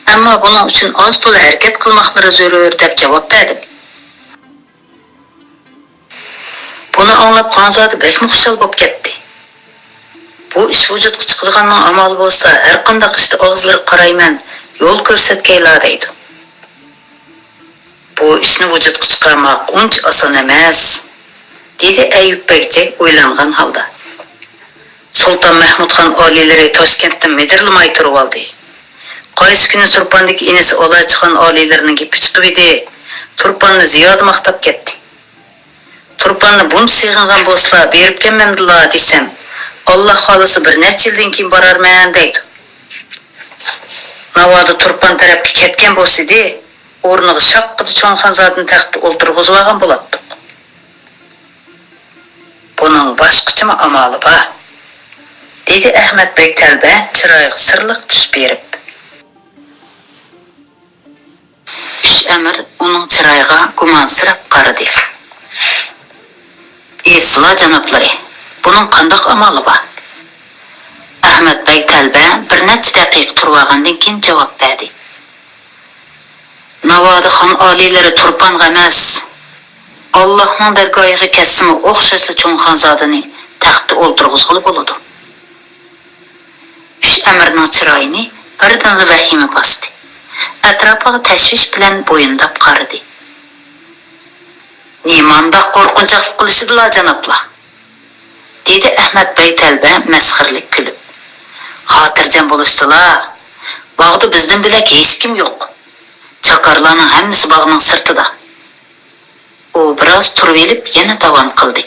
ئەمما بۇنىڭ ئۈچۈن ئاز تولا ھەرىكەت قىلماقلىرى زۆرۈر، دەپ جاۋاب بەردىم. بۇنى ئاڭلاپ خانزادە بەكمۇ خۇشال بولۇپ كەتتى. بۇ ئىش ۋۇجۇدقا چىقىدىغاننىڭ ئامالى بولسا، ھەرقانداق ئىشتا ئاغزىلىرىغا قارايمەن، يول كۆرسەتكەيلا دەيدۇ. بۇ ئىشنى ۋۇجۇدقا چىقارماق ئۇنچە ئاسان ئەمەس، دېدى ئەييۇپ بەگ جەگ ئويلانغان ھالدا. سۇلتان مەھمۇد خان ئالىيلىرى تاشكەنتتىن مىدىرلىماي تۇرۇۋالدى. قايسى كۈنى تۇرپاندىكى ئىنىسى ئالاچى خان ئالىيلىرىنىڭ گېپى چىقىۋىدى، تۇرپاننى زىيادە ماختاپ كەتتى. تۇرپاننى بۇنچە سېغىنغان بولسىلا، بېرىپ كەلمەمدىلا دېسەم، ئاللا خالىسا بىر نەچچە يىلدىن كېيىن بارارمەن دەيدۇ. ناۋادا تۇرپان تەرەپكە كەتكەن بولسىدى، ئورنىغا شاققىدە چوڭ خانزادىنى تەختتە ئولتۇرغۇزۇۋالغان بولاتتۇق. بۇنىڭ باشقىچىمۇ ئامالى بار، دېدى ئەخمەت بەگ تەلبە چىرايىغا سىرلىق تۈس بېرىپ. ئۈچ ئەمىر ئۇنىڭ چىرايىغا گۇمانسىراپ قارىدى. ئېيتسىلا، جانابلىرى، بۇنىڭ قانداق ئامالى بار؟ ئەخمەت بەگ تەلبە بىر نەچچە دەقىقە تۇرۇۋالغاندىن كېيىن جاۋاب بەردى. ناۋادا خان ئالىيلىرى تۇرپانغا ئەمەس، ئاللاھنىڭ دەرگاھىغا كەتسىمۇ ئوخشاشلا چوڭ خانزادىنى تەختتە ئولتۇرغۇزغىلى بولىدۇ. ئۈچ ئەمىرنىڭ چىرايىنى بىردىنلا ۋەھىمە باستى. ئەتراپىغا تەشۋىش بىلەن بويۇنداپ قارىدى. نېمانداق قورقۇنچاقلىق قىلىشىدىلا، جانابلار؟ دېدى ئەخمەت بەگ تەلبە مەسخىرىلىك كۈلۈپ. خاتىرجەم بولۇشسىلا، باغدا بىزدىن بۆلەك ھېچكىم يوق. چاكارلارنىڭ ھەممىسى باغنىڭ سىرتىدا. ئۇ بىراز تۇرۇۋېلىپ يەنە داۋام قىلدى.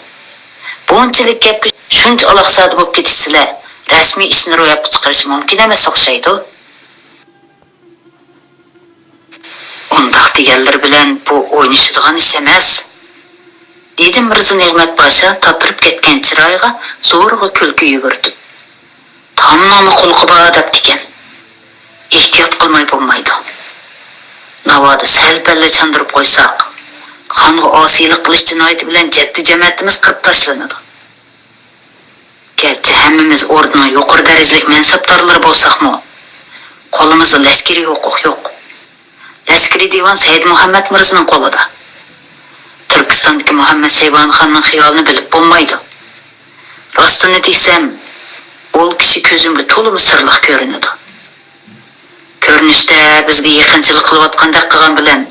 بۇنچىلىك گەپكە شۇنچە ئالاقزادە بولۇپ كېتىشسىلە، رەسمىي ئىشنى روياپقا چىقىرىش مۇمكىن ئەمەس ئوخشايدۇ. ئۇنداق دېگەنلىرى بىلەن بۇ ئوينىشىدىغان ئىش ئەمەس، دېدى مىرزا نېمەت پاشا تاتىرىپ كەتكەن چىرايىغا زورىغا كۈلكە يۈگۈرتۈپ. خاننىڭمۇ قۇلىقى بار دەپتىكەن. ئېھتىيات قىلماي بولمايدۇ. ناۋادا سەل-پەللا چاندۇرۇپ قويساق، خانغا ئاسىيلىق قىلىش جىنايىتى بىلەن جەددىي جەمەتىمىز قىرىپ تاشلىنىدۇ. گەرچە ھەممىمىز ئوردىنىڭ يۇقىرى دەرىجىلىك مەنسەپدارلىرى بولساقمۇ، قولىمىزدا لەشكىرىي ھوقۇق يوق. لەشكىرىي دىۋان سەيدى مۇھەممەد مىرزىنىڭ قولىدا. تۈركىستاندىكى مۇھەممەد سەيبانى خاننىڭ خىيالىنى بىلىپ بولمايدۇ. راستىنى دېسەم، ئۇل كىشى كۆزۈمگە تولىمۇ سىرلىق كۆرۈنىدۇ. كۆرۈنۈشتە بىزگە يېقىنچىلىق قىلىۋاتقاندەك قىلغان بىلەن،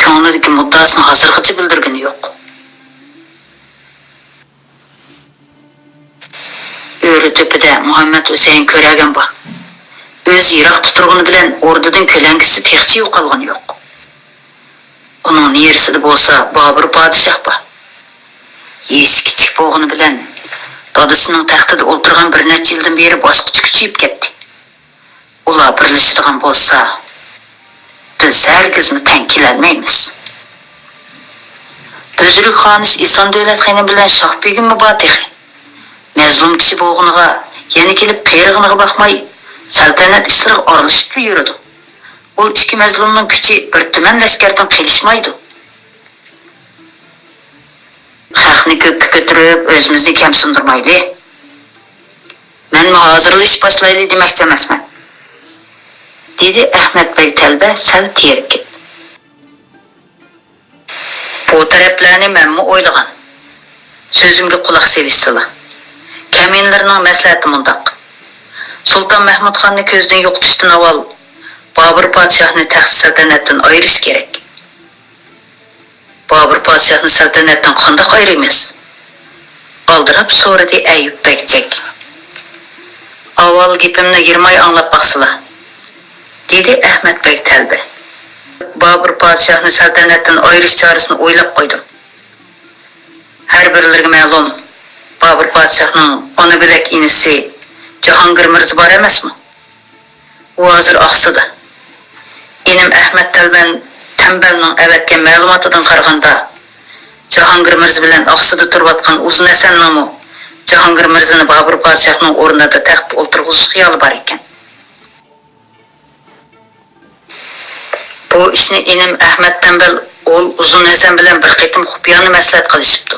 كۆڭلىدىكى مۇددىئاسىنى ھازىرغىچە بىلدۈرگىنى يوق. ئۆرە تۆپىدە مۇھەممەد ھۈسەيىن كۆرەگەن بار. ئۆزى يىراقتا تۇرغىنى بىلەن ئوردىدىن كۆلەڭگىسى تېخىچە يوقالغىنى يوق. ئۇنىڭ نېرىسىدا بولسا بابۇر پادىشاھ بار. يېشى كىچىك بولغىنى بىلەن، دادىسىنىڭ تەختىدە ئولتۇرغان بىر نەچچە يىلدىن بېرى باشقىچە كۈچىيىپ كەتتى. ئۇلار بىرلىشىدىغان بولسا، بىز ھەرگىزمۇ تەڭ كېلەلمەيمىز. بۈزرۈك خانىش ئېسان دۆلەت خېنىم بىلەن شاھ بېگىممۇ بار تېخى. مەزلۇم كىشى بولغىنىغا يەنە كېلىپ قېرىغىنىغا باقماي، سەلتەنەت ئىشلىرىغا ئارىلىشىپلا يۈرىدۇ. ئۇ ئىككى مەزلۇمنىڭ كۈچى بىر تۈمەن لەشكەردىن قېلىشمايدۇ. خەقنى كۆككە كۆتۈرۈپ، ئۆزىمىزنى كەمسىندۈرمايلى. مەنمۇ ھازىرلىشىپ باشلايلى دېمەكچى ئەمەسمەن، دېدى ئەخمەت بەگ تەلبە سەل تېرىكىپ. بۇ تەرەپلەرنى مەنمۇ ئويلىغان. سۆزۈمگە قۇلاق سېلىشسىلا. كەمىنىلەرنىڭ مەسلىھەتى مۇنداق. سۇلتان مەھمۇد خاننى كۆزدىن يوقىتىشتىن ئاۋۋال بابۇر پادىشاھنى تەخت سەلتەنەتتىن ئايرىش كېرەك. بابۇر پادىشاھنى سەلتەنەتتىن قانداق ئايرىيمىز؟ ئالدىراپ سورىدى ئەييۇپ بەگچەك. ئاۋۋال گېپىمنى يىرماي ئاڭلاپ باقسىلا، دېدى ئەخمەت بەگ تەلبە. بابۇر پادىشاھنى سەلتەنەتتىن ئايرىش چارىسىنى ئويلاپ قويدۇم. ھەر بىرلىرىگە مەلۇم، بابۇر پادىشاھنىڭ ئانا بۆلەك ئىنىسى جاھانگىر مىرزا بار ئەمەسمۇ؟ ئۇ ھازىر ئاقسىدا. ئىنىم ئەخمەت تەلبەن-، تەمبەلنىڭ ئەۋەتكەن مەلۇماتىدىن قارىغاندا، جاھانگىر مىرزا بىلەن ئاقسىدا تۇرۇۋاتقان ئۇزۇن ھەسەننىڭمۇ جاھانگىر مىرزىنى بابۇر پادىشاھنىڭ ئورنىدا تەختكە ئولتۇرغۇزۇش خىيالى بار ئىكەن. بۇ ئىشنى ئىنىم ئەخمەت تەمبەل ئوغۇل ئۇزۇن ھەسەن بىلەن بىر قېتىم خۇپىيانە مەسلىھەت قىلىشىپتۇ.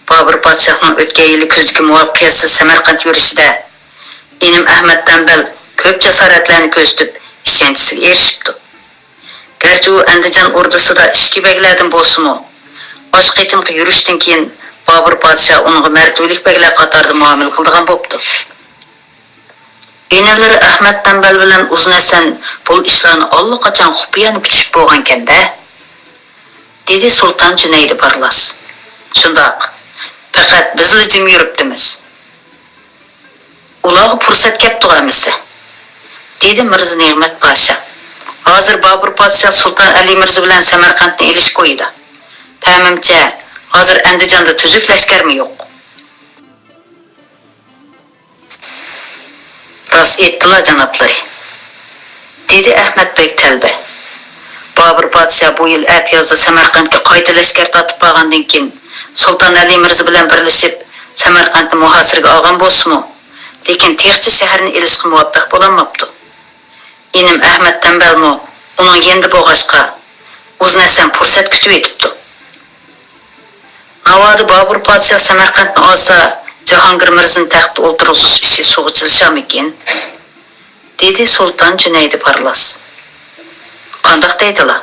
بابۇر پادىشاھنىڭ ئۆتكەن يىلى كۈزدىكى مۇۋەپپەقىيەتسىز سەمەرقەنت يۈرۈشىدە ئىنىم ئەخمەت تەمبەل كۆپ جاسارەتلەرنى كۆرسىتىپ، ئىشەنچىسىگە ئېرىشىپتۇ. گەرچە ئۇ ئەندىجان ئوردىسىدا ئىچكى بەگلەردىن بولسىمۇ، ئاشۇ قېتىمقى يۈرۈشتىن كېيىن بابۇر پادىشاھ ئۇنىڭغا مەرتىۋىلىك بەگلەر قاتارىدا مۇئامىلە قىلىدىغان بوپتۇ. ئىنىلىرى ئەخمەت تەمبەل بىلەن ئۇزۇن ھەسەن بۇ ئىشلارنى ئاللىقاچان خۇپىيانە پۈتۈشۈپ بولغانكەن-دە، دېدى سۇلتان جۈنەيدى بارلاس. شۇنداق، پەقەت بىزلا جىم يۈرۈپتىمىز. ئۇلارغا پۇرسەت كەپتۇغۇ ئەمىسە، دېدى مىرزا نېمەت پاشا. ھازىر بابۇر پادىشاھ سۇلتان ئەلى مىرزا بىلەن سەمەرقەنتنى ئېلىش كويىدا. پەمىمچە، ھازىر ئەندىجاندا تۈزۈك لەشكەرمۇ يوق. راست ئېيتتىلا، جانابلىرى، دېدى ئەخمەت بەگ تەلبە. بابۇر پادىشاھ بۇ يىل ئەتىيازدا سەمەرقەنتكە قايتا لەشكەر تارتىپ بارغاندىن كېيىن، سۇلتان ئەلى مىرزا بىلەن بىرلىشىپ سەمەرقەنتنى مۇھاسىرىگە ئالغان بولسىمۇ، لېكىن تېخىچە شەھەرنى ئېلىشقا مۇۋەپپەق بولالماپتۇ. ئىنىم ئەخمەت تەمبەلمۇ ئۇنىڭ يېنىدا بولغاچقا، ئۇزۇن ھەسەن پۇرسەت كۈتۈۋېتىپتۇ. ناۋادا بابۇر پادىشاھ سەمەرقەنتنى ئالسا، جاھانگىر مىرزىنى تەختتە ئولتۇرغۇزۇش ئىشى سۇغا چىلىشارمىكىن؟ دېدى سۇلتان جۈنەيدى پارلاس. قانداق دەيدىلا؟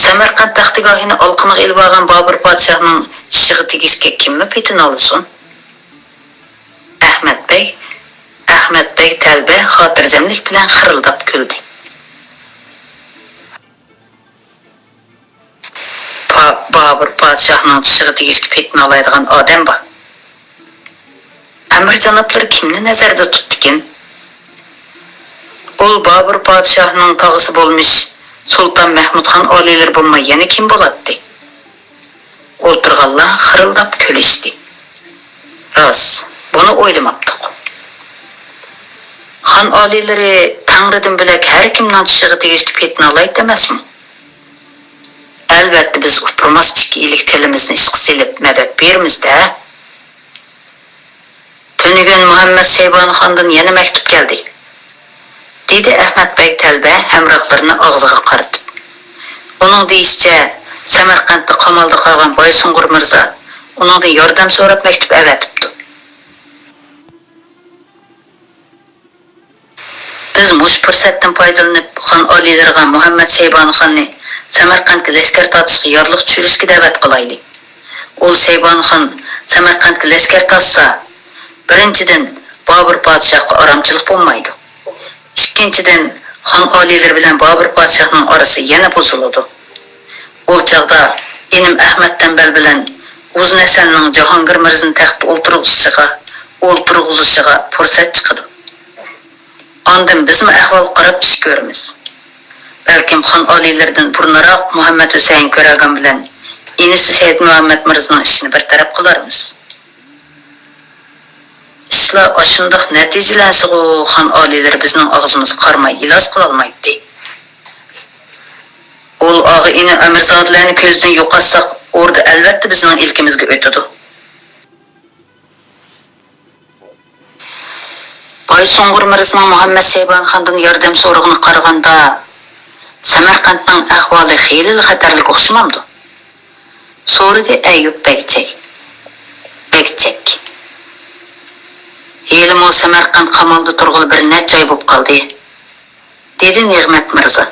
سەمەرقەنت تەختىگاھىنى ئالىقىنىغا ئېلىۋالغان بابۇر پادىشاھنىڭ چىشىغا تېگىشكە كىممۇ پېتىنالىسۇن؟ ئەخمەت بەگ، ئەخمەت بەگ تەلبە خاتىرجەملىك بىلەن خىرىلداپ كۈلدى. با-، بابۇر پادىشاھنىڭ چىشىغا تېگىشكە پېتىنالايدىغان ئادەم بار. ئەمىر جانابلىرى كىمنى نەزەردە تۇتتىكىن؟ ئۇل بابۇر پادىشاھنىڭ تاغىسى بولمىش سۇلتان مەھمۇدخان ئالىيلىرى بولماي يەنە كىم بولاتتى؟ ئولتۇرغانلار خىرىلداپ كۈلۈشتى. راست، بۇنى ئويلىماپتۇق. خان ئالىيلىرى تەڭرىدىن بۆلەك ھەر كىمنىڭ چىشىغا تېگىشكە پېتىنالايتتى ئەمەسمۇ؟ ئەلۋەتتە، بىز ئۇپرىماس ئىككى ئىلىك تىلىمىزنى ئىشقا سېلىپ مەدەت بېرىمىز-دە. تۈنۈگۈن مۇھەممەد شەيبانى خاندىن يەنە مەكتۇپ كەلدى، دېدى ئەخمەت بەگ تەلبە ھەمراھلىرىنى ئاغزىغا قارىتىپ. ئۇنىڭ دېيىشىچە، سەمەرقەنتتە قامالدا قالغان بايسۇڭغۇر مىرزا ئۇنىڭدىن ياردەم سوراپ مەكتۇپ ئەۋەتىپتۇ. بىز مۇشۇ پۇرسەتتىن پايدىلىنىپ، خان ئالىيلىرىغا مۇھەممەد شەيبانى خاننى سەمەرقەنتكە لەشكەر تارتىشقا يارلىق چۈشۈرۈشكە دەۋەت قىلايلى. ئۇل شەيبانى خان سەمەرقەنتكە لەشكەر تارتسا، بىرىنچىدىن، بابۇر پادىشاھقا ئارامچىلىق بولمايدۇ. ئىككىنچىدىن، خان ئالىيلىرى بىلەن بابۇر پادىشاھنىڭ ئارىسى يەنە بۇزۇلىدۇ. ئۇ چاغدا ئىنىم ئەخمەت تەمبەل بىلەن ئۇزۇن ھەسەننىڭ جاھانگىر مىرزىنى تەختتە ئولتۇرغۇزۇشىغا، ئولتۇرغۇزۇشىغا پۇرسەت چىقىدۇ. ئاندىن بىزمۇ ئەھۋالغا قاراپ ئىش كۆرىمىز. بەلكىم خان ئالىيلىرىدىن بۇرۇنراق مۇھەممەد ھۈسەيىن كۆرەگەن بىلەن ئىنىسى سەيدمۇھەممەد مىرزىنىڭ ئىشىنى بىر تەرەپ قىلارمىز. ئىشلار ئاشۇنداق نەتىجىلەنسىغۇ، خان ئالىيلىرى بىزنىڭ ئاغزىمىزغا قارىماي ئىلاج قىلالمايتتى. ئىنى ئەمىرزادىلەرنى كۆزدىن يوقاتساق، ئوردا ئەلۋەتتە بىزنىڭ ئىلكىمىزگە ئۆتىدۇ. بايسۇڭغۇر مىرزىنىڭ مۇھەممەد سەيبانى خاندىن ياردەم سورىغىنىغا قارىغاندا، سەمەرقەنتنىڭ ئەھۋالى خېلىلا خەتەرلىك ئوخشىمامدۇ؟ سورىدى ئەييۇپ بەگچەك. بەگچەك. ھېلىمۇ سەمەرقەنت قامالدا تۇرغىلى بىر نەچچە ئاي بولۇپ قالدى، دېدى نېغمەت مىرزا.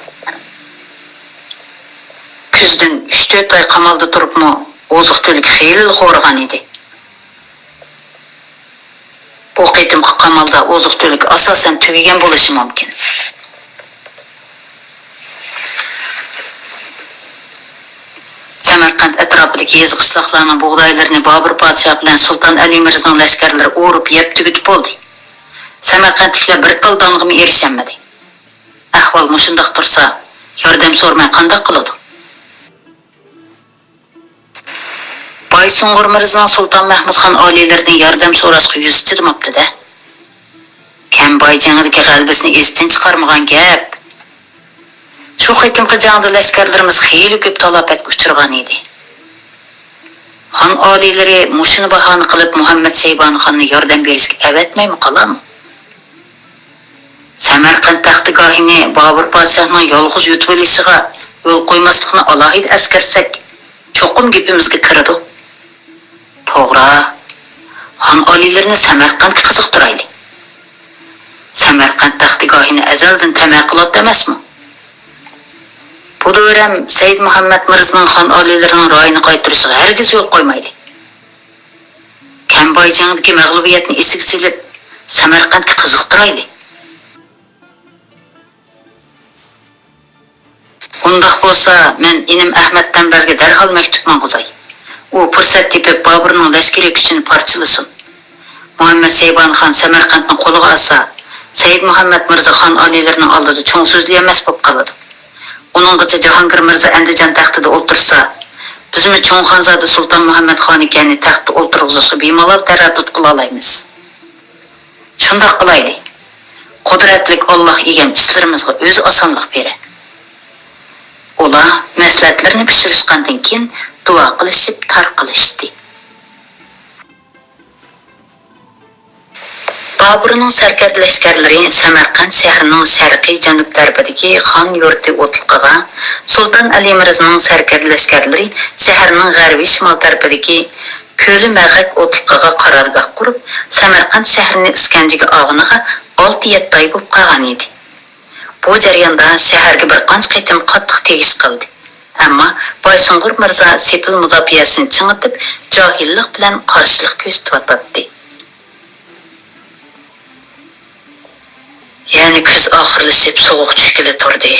كۈزدىن ئۈچ تۆت ئاي قامالدا تۇرۇپمۇ ئوزۇق-تۈلۈك خېلىلا خورىغان ئىدى. بۇ قېتىمقى قامالدا ئوزۇق-تۈلۈك ئاساسەن تۈگىگەن بولۇشى مۇمكىن. سەمەرقەنت ئەتراپىدىكى يېزا-قىشلاقلارنىڭ بۇغدايلىرىنى بابۇر پادىشاھ بىلەن سۇلتان ئەلى مىرزىنىڭ لەشكەرلىرى ئورۇپ يەپ تۈگىتىپ بولدى. سەمەرقەنتلىكلەر بىر تال دانغىمۇ ئېرىشەلمىدى. ئەھۋال مۇشۇنداق تۇرسا، ياردەم سورىماي قانداق قىلىدۇ؟ بايسۇڭغۇر مىرزىنىڭ سۇلتان مەھمۇد خان ئالىيلىرىدىن ياردەم سوراشقا يۈزى چىدىماپتۇ-دە. كەمباي جېڭىدىكى غەلىبىسىنى ئېستىن چىقارمىغان گەپ. شۇ قېتىمقى جەڭدە لەشكەرلىرىمىز خېلى كۆپ تالاپەتكە ئۇچرىغان ئىدى. خان ئالىيلىرى مۇشۇنى باھانە قىلىپ مۇھەممەد سەيبانى خاننى ياردەم بېرىشكە ئەۋەتمەيمۇ قالارمۇ؟ سەمەرقەنت تەختىگاھىنى بابۇر پادىشاھنىڭ يالغۇز يۇتۇۋېلىشىغا يول قويماسلىقنى ئالاھىدە ئەسكەرتسەك، چوقۇم گېپىمىزگە كىرىدۇ. توغرا، خان ئالىيلىرىنى سەمەرقەنتكە قىزىقتۇرايلى. سەمەرقەنت تەختىگاھىنى ئەزەلدىن تەمە قىلاتتى ئەمەسمۇ؟ بۇ دۆۋرەم سەيىد مۇھەممەد مىرزىنىڭ خان ئالىيلىرىنىڭ رايىنى قايتۇرۇشىغا ھەرگىز يول قويمايلى. كەمباي جېڭىدىكى مەغلۇبىيەتنى ئېسىگە سېلىپ، سەمەرقەنتكە قىزىقتۇرايلى. ئۇنداق بولسا، مەن ئىنىم ئەھمەد تەمبەلگە دەرھال مەكتۇپ ماڭغۇزاي. ئۇ پۇرسەت تېپىپ، بابۇرنىڭ لەشكىرىي كۈچىنى پارچىلىسۇن. مۇھەممەد سەيبانى خان سەمەرقەنتنى قولىغا ئالسا، سەيىد مۇھەممەد مىرزا خان ئالىيلىرىنىڭ ئالدىدا چوڭ سۆزلىيەلمەس بولۇپ قالىدۇ. ئۇنىڭغىچە جاھانگىر مىرزا ئەندىجان تەختىدە ئولتۇرسا، بىزمۇ چوڭ خانزادە سۇلتان مۇھەممەد خانىكەننى تەختتە ئولتۇرغۇزۇشقا بىمالال تەرەددۇت قىلالايمىز. شۇنداق قىلايلى. قۇدرەتلىك ئاللاھ ئىگەم ئىشلىرىمىزغا ئۆزى ئاسانلىق بېرە. ئۇلار مەسلىھەتلىرىنى پىشۇرۇشقاندىن كېيىن، دۇئا قىلىشىپ تارقىلىشتى. بابۇرنىڭ سەركەردە لەشكەرلىرى سەمەرقەنت شەھىرىنىڭ شەرقىي جەنۇب تەرىپىدىكى خان يۇرتى ئوتلۇقىغا، سۇلتان ئەلى مىرزىنىڭ سەركەردە لەشكەرلىرى شەھەرنىڭ غەربىي شىمال تەرىپىدىكى كۆلى مەغەك ئوتلۇقىغا قارارگاھ قۇرۇپ، سەمەرقەنت شەھىرىنى ئىسكەنجىگە ئالغىنىغا ئالتە-يەتتە ئاي بولۇپ قالغان ئىدى. بۇ جەرياندا شەھەرگە بىر قانچە قېتىم قاتتىق تېگىش قىلدى. ئەمما بايسۇڭغۇر مىرزا سېپىل مۇداپىئەسىنى چىڭىتىپ، جاھىللىق بىلەن قارشىلىق كۆرسىتىۋاتاتتى. يەنە كۈز ئاخىرلىشىپ، سوغۇق چۈشكىلى تۇردى،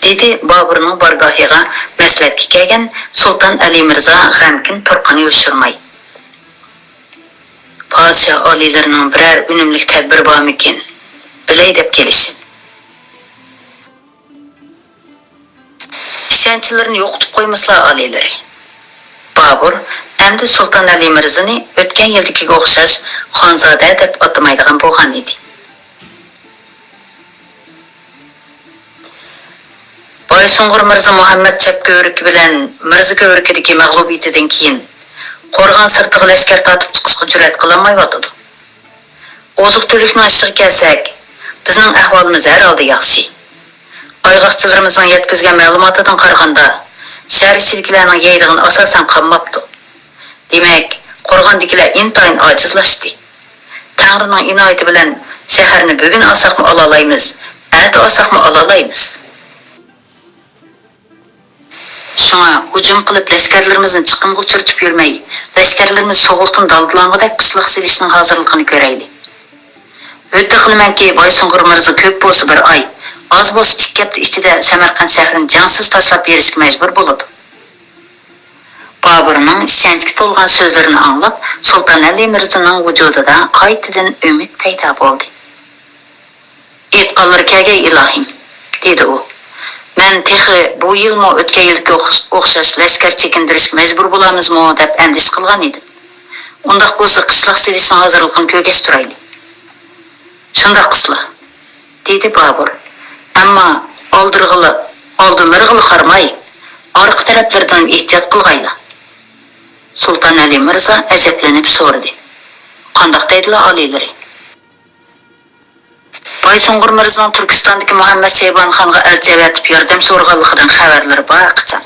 دېدى بابۇرنىڭ بارگاھىغا مەسلىھەتكە كەلگەن سۇلتان ئەلى مىرزا غەمكىن تۇرقىنى يوشۇرماي. پادىشاھ ئالىيلىرىنىڭ بىرەر ئۈنۈملۈك تەدبىرى بارمىكىن؟ بىلەي دەپ كېلىشىم. ئىشەنچلىرىنى يوقىتىپ قويمىسىلا ئالىيلىرى. بابۇر ئەمدى سۇلتان ئەلى مىرزىنى ئۆتكەن يىلدىكىگە ئوخشاش خانزادە دەپ ئاتىمايدىغان بولغان ئىدى. بايسۇڭغۇر مىرزا مۇھەممەد چەپ كۆۋرۈكى بىلەن مىرزا كۆۋرۈكىدىكى مەغلۇبىيىتىدىن كېيىن، قورغان سىرتىغا لەشكەر تارتىپ چىقىشقا جۈرئەت قىلالمايۋاتىدۇ. ئوزۇق-تۈلۈكنىڭ ئىشىغا كەلسەك، بىزنىڭ ئەھۋالىمىز ھەر ھالدا ياخشى. ئايغاقچىلىرىمىزنىڭ يەتكۈزگەن مەلۇماتىدىن قارىغاندا، شەھەر ئىچىدىكىلەرنىڭ يەيدىغىنى ئاساسەن قالماپتۇ. دېمەك، قورغاندىكىلەر ئىنتايىن ئاجىزلاشتى. تەڭرىنىڭ ئىنايىتى بىلەن شەھەرنى بۈگۈن ئالساقمۇ ئالالايمىز، ئەتە ئالساقمۇ ئالالايمىز. شۇڭا ھۇجۇم قىلىپ، لەشكەرلىرىمىزنى چىقىمغا ئۇچرىتىپ يۈرمەي، لەشكەرلىرىمىز سوغۇقتىن دالدىلانغۇدەك قىشلىق سېلىشنىڭ ھازىرلىقىنى كۆرەيلى. ھۆددە قىلىمەنكى، بايسۇڭغۇر مىرزا كۆپ بولسا بىر ئاي، ئاز بولسا ئىككى ھەپتە ئىچىدە سەمەرقەنت شەھىرىنى جەڭسىز تاشلاپ بېرىشكە مەجبۇر بولىدۇ. بابۇرنىڭ ئىشەنچكە تولغان سۆزلىرىنى ئاڭلاپ، سۇلتان ئەلى مىرزىنىڭ ۋۇجۇدىدا قايتىدىن ئۈمىد پەيدا بولدى. ئېيتقانلىرى كەلگەي، ئىلاھىم، دېدى ئۇ. مەن تېخى بۇ يىلمۇ ئۆتكەن يىلقى ئوخ-، ئوخشاش لەشكەر چېكىندۈرۈشكە مەجبۇر بولارمىزمۇ دەپ ئەندىشە قىلغان ئىدىم. ئۇنداق بولسا قىشلاق سېلىشنىڭ ھازىرلىقىنى كۆرگەچ تۇرايلى. شۇنداق قىلسىلا، دېدى بابۇر. ئەمما ئالدىرىغىلى ئالدىلىرىغىلا قارىماي، ئارقا تەرەپلىرىدىن ئېھتىيات قىلغايلا. سۇلتان ئەلى مىرزا ئەجەبلىنىپ سورىدى، قانداق دەيدىلا ئالىيلىرى؟ بايسۇڭغۇر مىرزىنىڭ تۈركىستاندىكى مۇھەممەد شەيبانى خانغا ئەلچى ئەۋەتىپ ياردەم سورىغانلىقىدىن خەۋەرلىرى بار قاچان.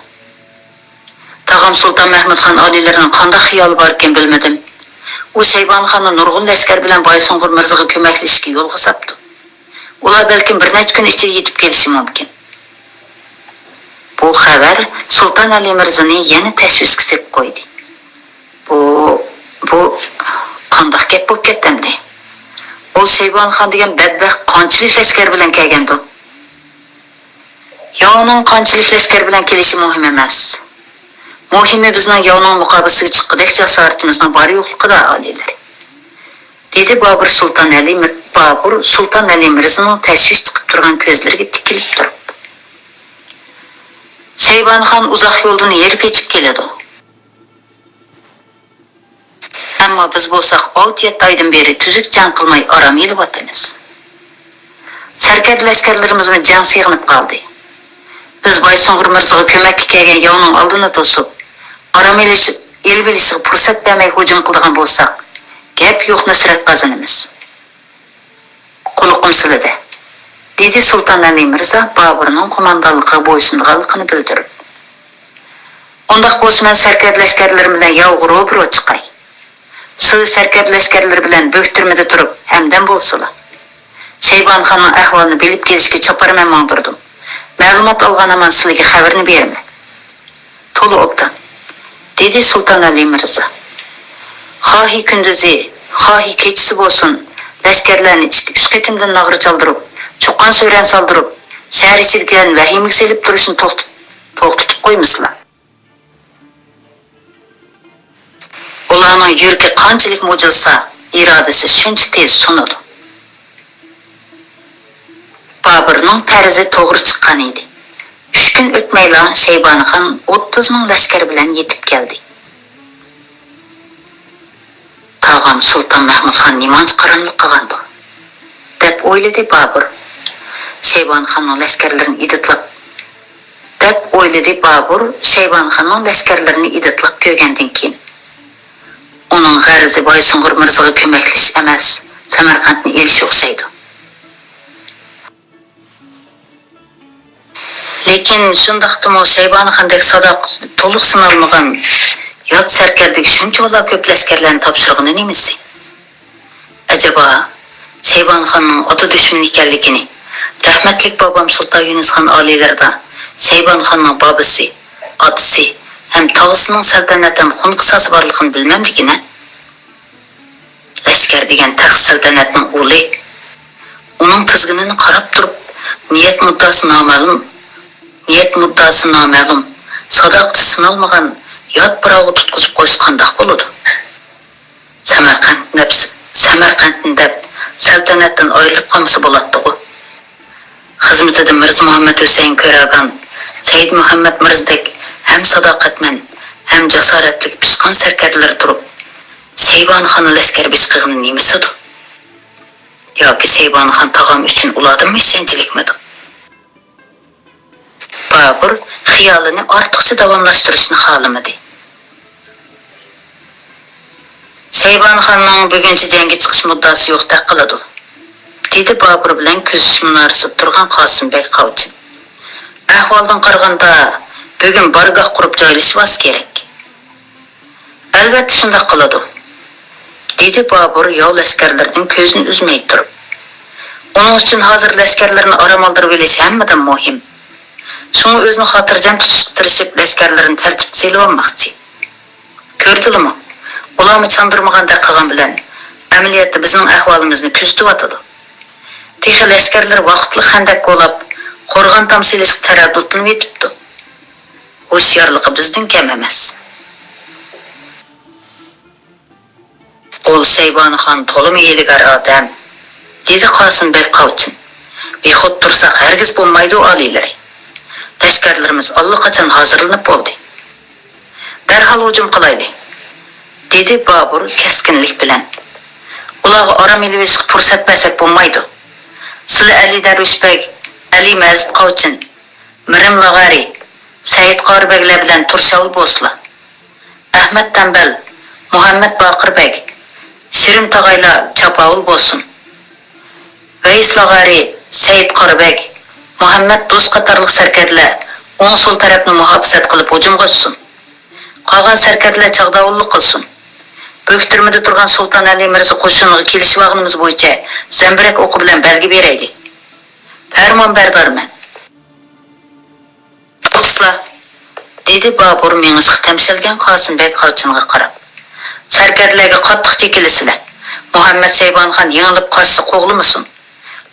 تاغام سۇلتان مەھمۇد خان ئالىيلىرىنىڭ قانداق خىيالى باركىن بىلمىدىم. ئۇ شەيبانى خاننى نۇرغۇن لەشكەر بىلەن بايسۇڭغۇر مىرزىغا كۆمەكلىشىشكە يولغا ساپتۇ. ئۇلار بەلكىم بىر نەچچە كۈن ئىچىدە يېتىپ كېلىشى مۇمكىن. بۇ خەۋەر سۇلتان ئەلى مىرزىنى يەنە تەشۋىشكە سېلىپ قويدى. بۇ، بۇ قانداق گەپ بولۇپ كەتتى ئەمدى؟ ئۇ شەيبانى خان دېگەن بەتبەخت قانچىلىك لەشكەر بىلەن كەلگەندۇ؟ ياۋنىڭ قانچىلىك لەشكەر بىلەن كېلىشى مۇھىم ئەمەس. مۇھىمى بىزنىڭ ياۋنىڭ مۇقابىلىسىگە چىققۇدەك جاسارىتىمىزنىڭ بار يوقلۇقىدا، ئالىيلىرى. دېدى بابۇر سۇلتان ئەلى مىر-، بابۇر سۇلتان ئەلى مىرزىنىڭ تەشۋىش چىقىپ تۇرغان كۆزلىرىگە تىكىلىپ تۇرۇپ. شەيبانى خان ئۇزاق يولدىن ھېرىپ ئېچىپ كېلىدۇ. ئەمما بىز بولساق ئالتە-يەتتە ئايدىن بېرى تۈزۈك جەڭ قىلماي ئارام ئېلىۋاتىمىز. سەركەردە لەشكەرلىرىمىزمۇ جەڭ سېغىنىپ قالدى. بىز بايسۇڭغۇر مىرزىغا كۆمەككە كەلگەن ياۋنىڭ ئالدىنى توسۇپ، ئارام ئېلىش-، ئېلىۋېلىشىغا پۇرسەت بەرمەي ھۇجۇم قىلىدىغان بولساق، گەپ يوق نۇسرەت قازىنىمىز. قۇلىقىم سىلىدە، دېدى سۇلتان ئەلى مىرزا بابۇرنىڭ قوماندانلىقىغا بويسۇنىدىغانلىقىنى بىلدۈرۈپ. ئۇنداق بولسا مەن سەركەردە لەشكەرلىرىم بىلەن ياۋغا روبىرو چىقاي. سىلەر سەركەردە لەشكەرلىرى بىلەن بۆكتۈرمىدە تۇرۇپ ھەمدەم بولسىلا. شەيبانى خاننىڭ ئەھۋالىنى بىلىپ كېلىشكە چاپار مەن ماڭدۇردۇم. مەلۇمات ئالغان ھامان سىلىگە خەۋىرىنى بېرىمەن. تولا ئوبدان، دېدى سۇلتان ئەلى مىرزا. خاھى كۈندۈزى، خاھى كېچىسى بولسۇن، لەشكەرلەرنى ئىككى-ئۈچ قېتىمدىن ناغرا چالدۇرۇپ، چۇقان-سۆرەن سالدۇرۇپ، شەھەر ئىچىدىكىلەرنى ۋەھىمىگە سېلىپ تۇرۇشنى توختىتىپ، توختىتىپ قويمىسىلا. ئۇلارنىڭ يۈرىكى قانچىلىك مۇجۇلسا، ئىرادىسى شۇنچە تېز سۇنىدۇ. بابۇرنىڭ پەرىزى توغرا چىققان ئىدى. ئۈچ كۈن ئۆتمەيلا شەيبانى خان ئوتتۇز مىڭ لەشكەر بىلەن يېتىپ كەلدى. تاغام سۇلتان مەھمۇد خان نېمانچە قاراملىق قىلغاندۇ؟ دەپ ئويلىدى بابۇر. شەيبانى خاننىڭ لەشكەرلىرىنى ئىدىتلاپ، دەپ ئويلىدى بابۇر شەيبانى خاننىڭ لەشكەرلىرىنى ئىدىتلاپ كۆرگەندىن كېيىن. ئۇنىڭ غەرىزى بايسۇڭغۇر مىرزىغا كۆمەكلىشىش ئەمەس، سەمەرقەنتنى ئېلىش ئوخشايدۇ. لېكىن شۇنداقتىمۇ شەيبانى خاندەك ساداقىتى تولۇق سىنالمىغان يات سەركەردىگە شۇنچىۋالا كۆپ لەشكەرلەرنى تاپشۇرغىنى نېمىسى؟ ئەجەبا، شەيبانى خاننىڭ ئاتا دۈشمىنى ئىكەنلىكىنى رەھمەتلىك بابام سۇلتان يۇنۇس خان ئالىيلىرىدا شەيبانى خاننىڭ بابىسى، ئاتىسى ھەم تاغىسىنىڭ سەلتەنەت ھەم خۇن قىساسى بارلىقىنى بىلمەمدىكىن ھە؟ لەشكەر دېگەن تەخت سەلتەنەتنىڭ ئۇلى. ئۇنىڭ تىزگىنىنى قاراپ تۇرۇپ، نىيەت مۇددىئاسى نامەلۇم، نىيەت مۇددىئاسى نامەلۇم، ساداقىتى سىنالمىغان يات بىراۋغا تۇتقۇزۇپ قويسا قانداق بولىدۇ؟ سەمەرقەنت نەپس-، سەمەرقەنتنى دەپ، سەلتەنەتتىن ئايرىلىپ قالمىسا بولاتتىغۇ. خىزمىتىدە مىرزا مۇھەممەد ھۈسەيىن كۆرەگان، سەيىد مۇھەممەد مىرزىدەك ھەم ساداقەتمەن، ھەم جاسارەتلىك پىشقان سەركەردىلەر تۇرۇپ، شەيبانى خاننى لەشكەر بېشى قىلغىنى نېمىسىدۇ؟ ياكى شەيبانى خان تاغام ئۈچۈن ئۇلاردىنمۇ ئىشەنچلىكمىدۇ؟ بابۇر خىيالىنى ئارتۇقچە داۋاملاشتۇرۇشنى خالىمىدى. شەيبانى خاننىڭ بۈگۈنچە جەڭگە چىقىش مۇددىئاسى يوقتەك قىلىدۇ، دېدى بابۇر بىلەن كۆزىتىش مۇنارىسىدا تۇرغان قاسىم بەگ قاۋچىن. ئەھۋالدىن قارىغاندا، بۈگۈن بارگاھ قۇرۇپ جايلىشىۋالسا كېرەك. ئەلۋەتتە شۇنداق قىلىدۇ، دېدى بابۇر ياۋ لەشكەرلىرىدىن كۆزىنى ئۈزمەي تۇرۇپ. ئۇنىڭ ئۈچۈن ھازىر لەشكەرلىرىنى ئارام ئالدۇرۇۋېلىش ھەممىدىن مۇھىم. شۇڭا ئۆزىنى خاتىرجەم تۇتۇشقا تىرىشىپ، لەشكەرلىرىنى تەرتىپكە سېلىۋالماقچى. كۆردىلىمۇ؟ ئۇلارمۇ چاندۇرمىغاندەك قىلغان بىلەن، ئەمەلىيەتتە بىزنىڭ ئەھۋالىمىزنى كۆزىتىۋاتىدۇ. تېخى لەشكەرلىرى ۋاقىتلىق خەندەك كولاپ، قورغان تام سېلىشقا تەرەددۇتلىنىۋېتىپتۇ. ھوشيارلىقى بىزدىن كەم ئەمەس. ئۇ شەيبانى خان تولىمۇ ھىيلىگەر ئادەم، دېدى قاسىم بەگ قاۋچىن. بىخۇد تۇرساق ھەرگىز بولمايدۇ، ئالىيلىرى. لەشكەرلىرىمىز ئاللىقاچان ھازىرلىنىپ بولدى. دەرھال ھۇجۇم قىلايلى، دېدى بابۇر كەسكىنلىك بىلەن. ئۇلارغا ئارام ئېلىۋېلىشقا پۇرسەت بەرسەك بولمايدۇ. سىلى ئەلى دەرۋىش بەگ، ئەلى مەزىت قاۋچىن، مىرىم لاغارى، سەئىد قارىبەگلەر بىلەن تۇرشاۋۇل بولسىلا. ئەخمەت تەمبەل، مۇھەممەد باقىر بەگ، شىرىم تاغايلار چاپاۋۇل بولسۇن. ۋەيس لاغارى، سەئىد قارىبەگ، مۇھەممەد دوست قاتارلىق سەركەردىلەر ئوڭ سول تەرەپنى مۇھاپىزەت قىلىپ ھۇجۇمغا ئۆتسۇن. قالغان سەركەردىلەر چاغداۋۇللۇق قىلسۇن. بۆكتۈرمىدە تۇرغان سۇلتان ئەلى مىرزا قوشۇنىغا كېلىشىۋالغىنىمىز بويىچە زەمبىرەك ئوقى بىلەن بەلگە بېرەيلى. پەرمان بەردارمەن. توختىسىلا، دېدى بابۇر مېڭىشقا تەمشەلگەن قاسىمبەگ قاۋچىنغا قاراپ. سەركەردىلەرگە قاتتىق چېكىلىسىلە. مۇھەممەد شەيبانى خان يېڭىلىپ قاچسا قوغلىمىسۇن.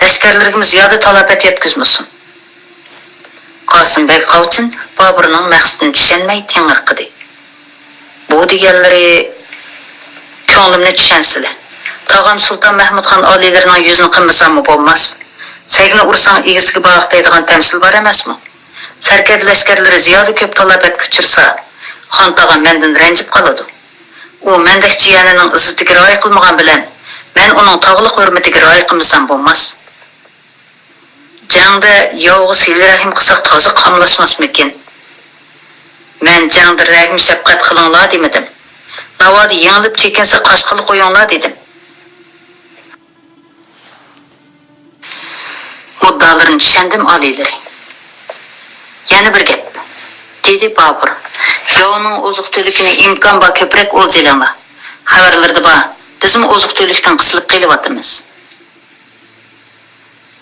لەشكەرلىرىگىمۇ زىيادە تالاپەت يەتكۈزمىسۇن. قاسىمبەگ قاۋچىن بابۇرنىڭ مەقسىتىنى چۈشەنمەي تېڭىرقىدى. بۇ دېگەنلىرى، كۆڭلۈمنى چۈشەنسىلە. تاغام سۇلتان مەھمۇد خان ئالىيلىرىنىڭ يۈزىنى قىلمىساممۇ بولماس. سەگنى ئۇرساڭ ئىگىسىگە باغىق دەيدىغان تەمسىل بار ئەمەسمۇ؟ سەركەردە لەشكەرلىرى زىيادە كۆپ تالاپەتكە ئۇچرىسا، خان تاغام مەندىن رەنجىپ قالىدۇ. ئۇ مەندەك جىيەنىنىڭ ئىززىتىگە رىئايە قىلمىغان بىلەن، مەن ئۇنىڭ تاغلىق ھۆرمىتىگە رىئايە قىلمىسام بولماس. جەڭدە ياۋغا سىلە رەھىم قىلساق تازا قاملاشماسمىكىن؟ مەن جەڭدە رەھىم شەپقەت قىلىڭلار دېمىدىم. ناۋادا يېڭىلىپ چېكىنسە قاچقىلى قويۇڭلار دېدىم. مۇددىئالىرىنى چۈشەندىم، ئالىيلىرى. يەنە بىر گەپ، دېدى بابۇر. ياۋنىڭ ئوزۇق-تۈلۈكىنى ئىمكان بار كۆپرەك ئولجا ئېلىڭلار. خەۋەرلىرىدە بار، بىزمۇ ئوزۇق-تۈلۈكتىن قىسىلىپ قېلىۋاتىمىز.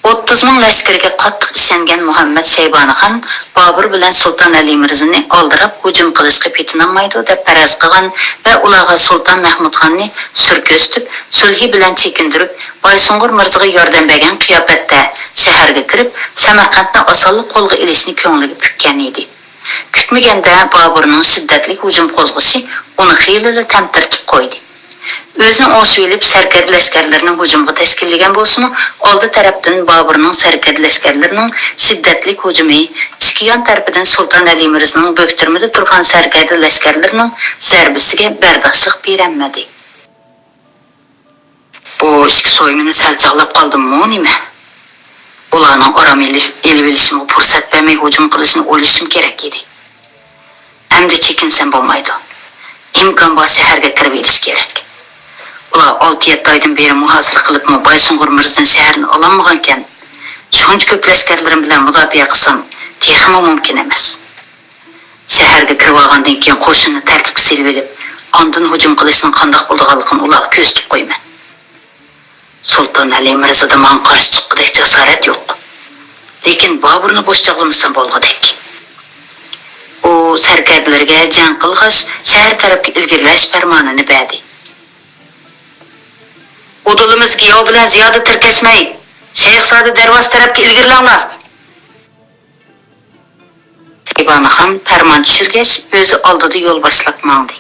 ئوتتۇز مىڭ لەشكىرىگە قاتتىق ئىشەنگەن مۇھەممەد شەيبانى خان بابۇر بىلەن سۇلتان ئەلى مىرزىنى ئالدىراپ ھۇجۇم قىلىشقا پېتىنالمايدۇ دەپ پەرەز قىلغان ۋە ئۇلارغا سۇلتان مەھمۇد خاننى سۈر كۆرسىتىپ، سۈلھى بىلەن چېكىندۈرۈپ، بايسۇڭغۇر مىرزىغا ياردەم بەرگەن قىياپەتتە شەھەرگە كىرىپ، سەمەرقەنتنى ئاسانلا قولغا ئېلىشنى كۆڭلىگە پۈككەن ئىدى. كۈتمىگەندە بابۇرنىڭ شىددەتلىك ھۇجۇم قوزغىشى ئۇنى خېلىلا تەمتىرىتىپ قويدى. ئۆزىنى ئوڭشىۋېلىپ، سەركەردە لەشكەرلىرىنى ھۇجۇمغا تەشكىللىگەن بولسىمۇ، ئالدى تەرەپتىن بابۇرنىڭ سەركەردە لەشكەرلىرىنىڭ شىددەتلىك ھۇجۇمى، ئىچكى يان تەرىپىدىن سۇلتان ئەلى مىرزىنىڭ بۆكتۈرمىدە تۇرغان سەركەردە لەشكەرلىرىنىڭ زەربىسىگە بەرداشلىق بېرەلمىدى. بۇ ئىككى سويمىنى سەل چاغلاپ قالدىممۇ نېمە؟ ئۇلارنىڭ ئارام ئېلىپ، ئېلىۋېلىشىمغا پۇرسەت بەرمەي ھۇجۇم قىلىشنى ئويلىشىم كېرەك ئىدى. ئەمدى چېكىنسەم بولمايدۇ. ئىمكان بار شەھەرگە كىرىۋېلىش كېرەك. ئۇلار ئالتە-يەتتە ئايدىن بېرى مۇھاسىرە قىلىپمۇ بايسۇڭغۇر مىرزىدىن شەھەرنى ئالالمىغانىكەن. شۇنچە كۆپ لەشكەرلىرىم بىلەن مۇداپىئە قىلسام، تېخىمۇ مۇمكىن ئەمەس. شەھەرگە كىرىۋالغاندىن كېيىن قوشۇننى تەرتىپكە سېلىۋېلىپ، ئاندىن ھۇجۇم قىلىشنىڭ قانداق بولىدىغانلىقىنى ئۇلارغا كۆرسىتىپ قويىمەن. سۇلتان ئەلى مىرزىدا ماڭا قارشى چىققۇدەك جاسارەت يوق. لېكىن بابۇرنى بوش چاغلىمىسام بولغۇدەك. ئۇ سەركەردىلىرىگە جەڭ قىلغاچ، شەھەر تەرەپكە ئىلگىرىلەش پەرمانىنى بەردى. ئۇدۇلىمىزگە ياۋ بىلەن زىيادە تىركەشمەي، شەيخزادە دەرۋازىسى تەرەپكە ئىلگىرىلەڭلار. شەيبانى خان پەرمان چۈشۈرگەچ، ئۆزى ئالدىدا يول باشلاپ ماڭدى.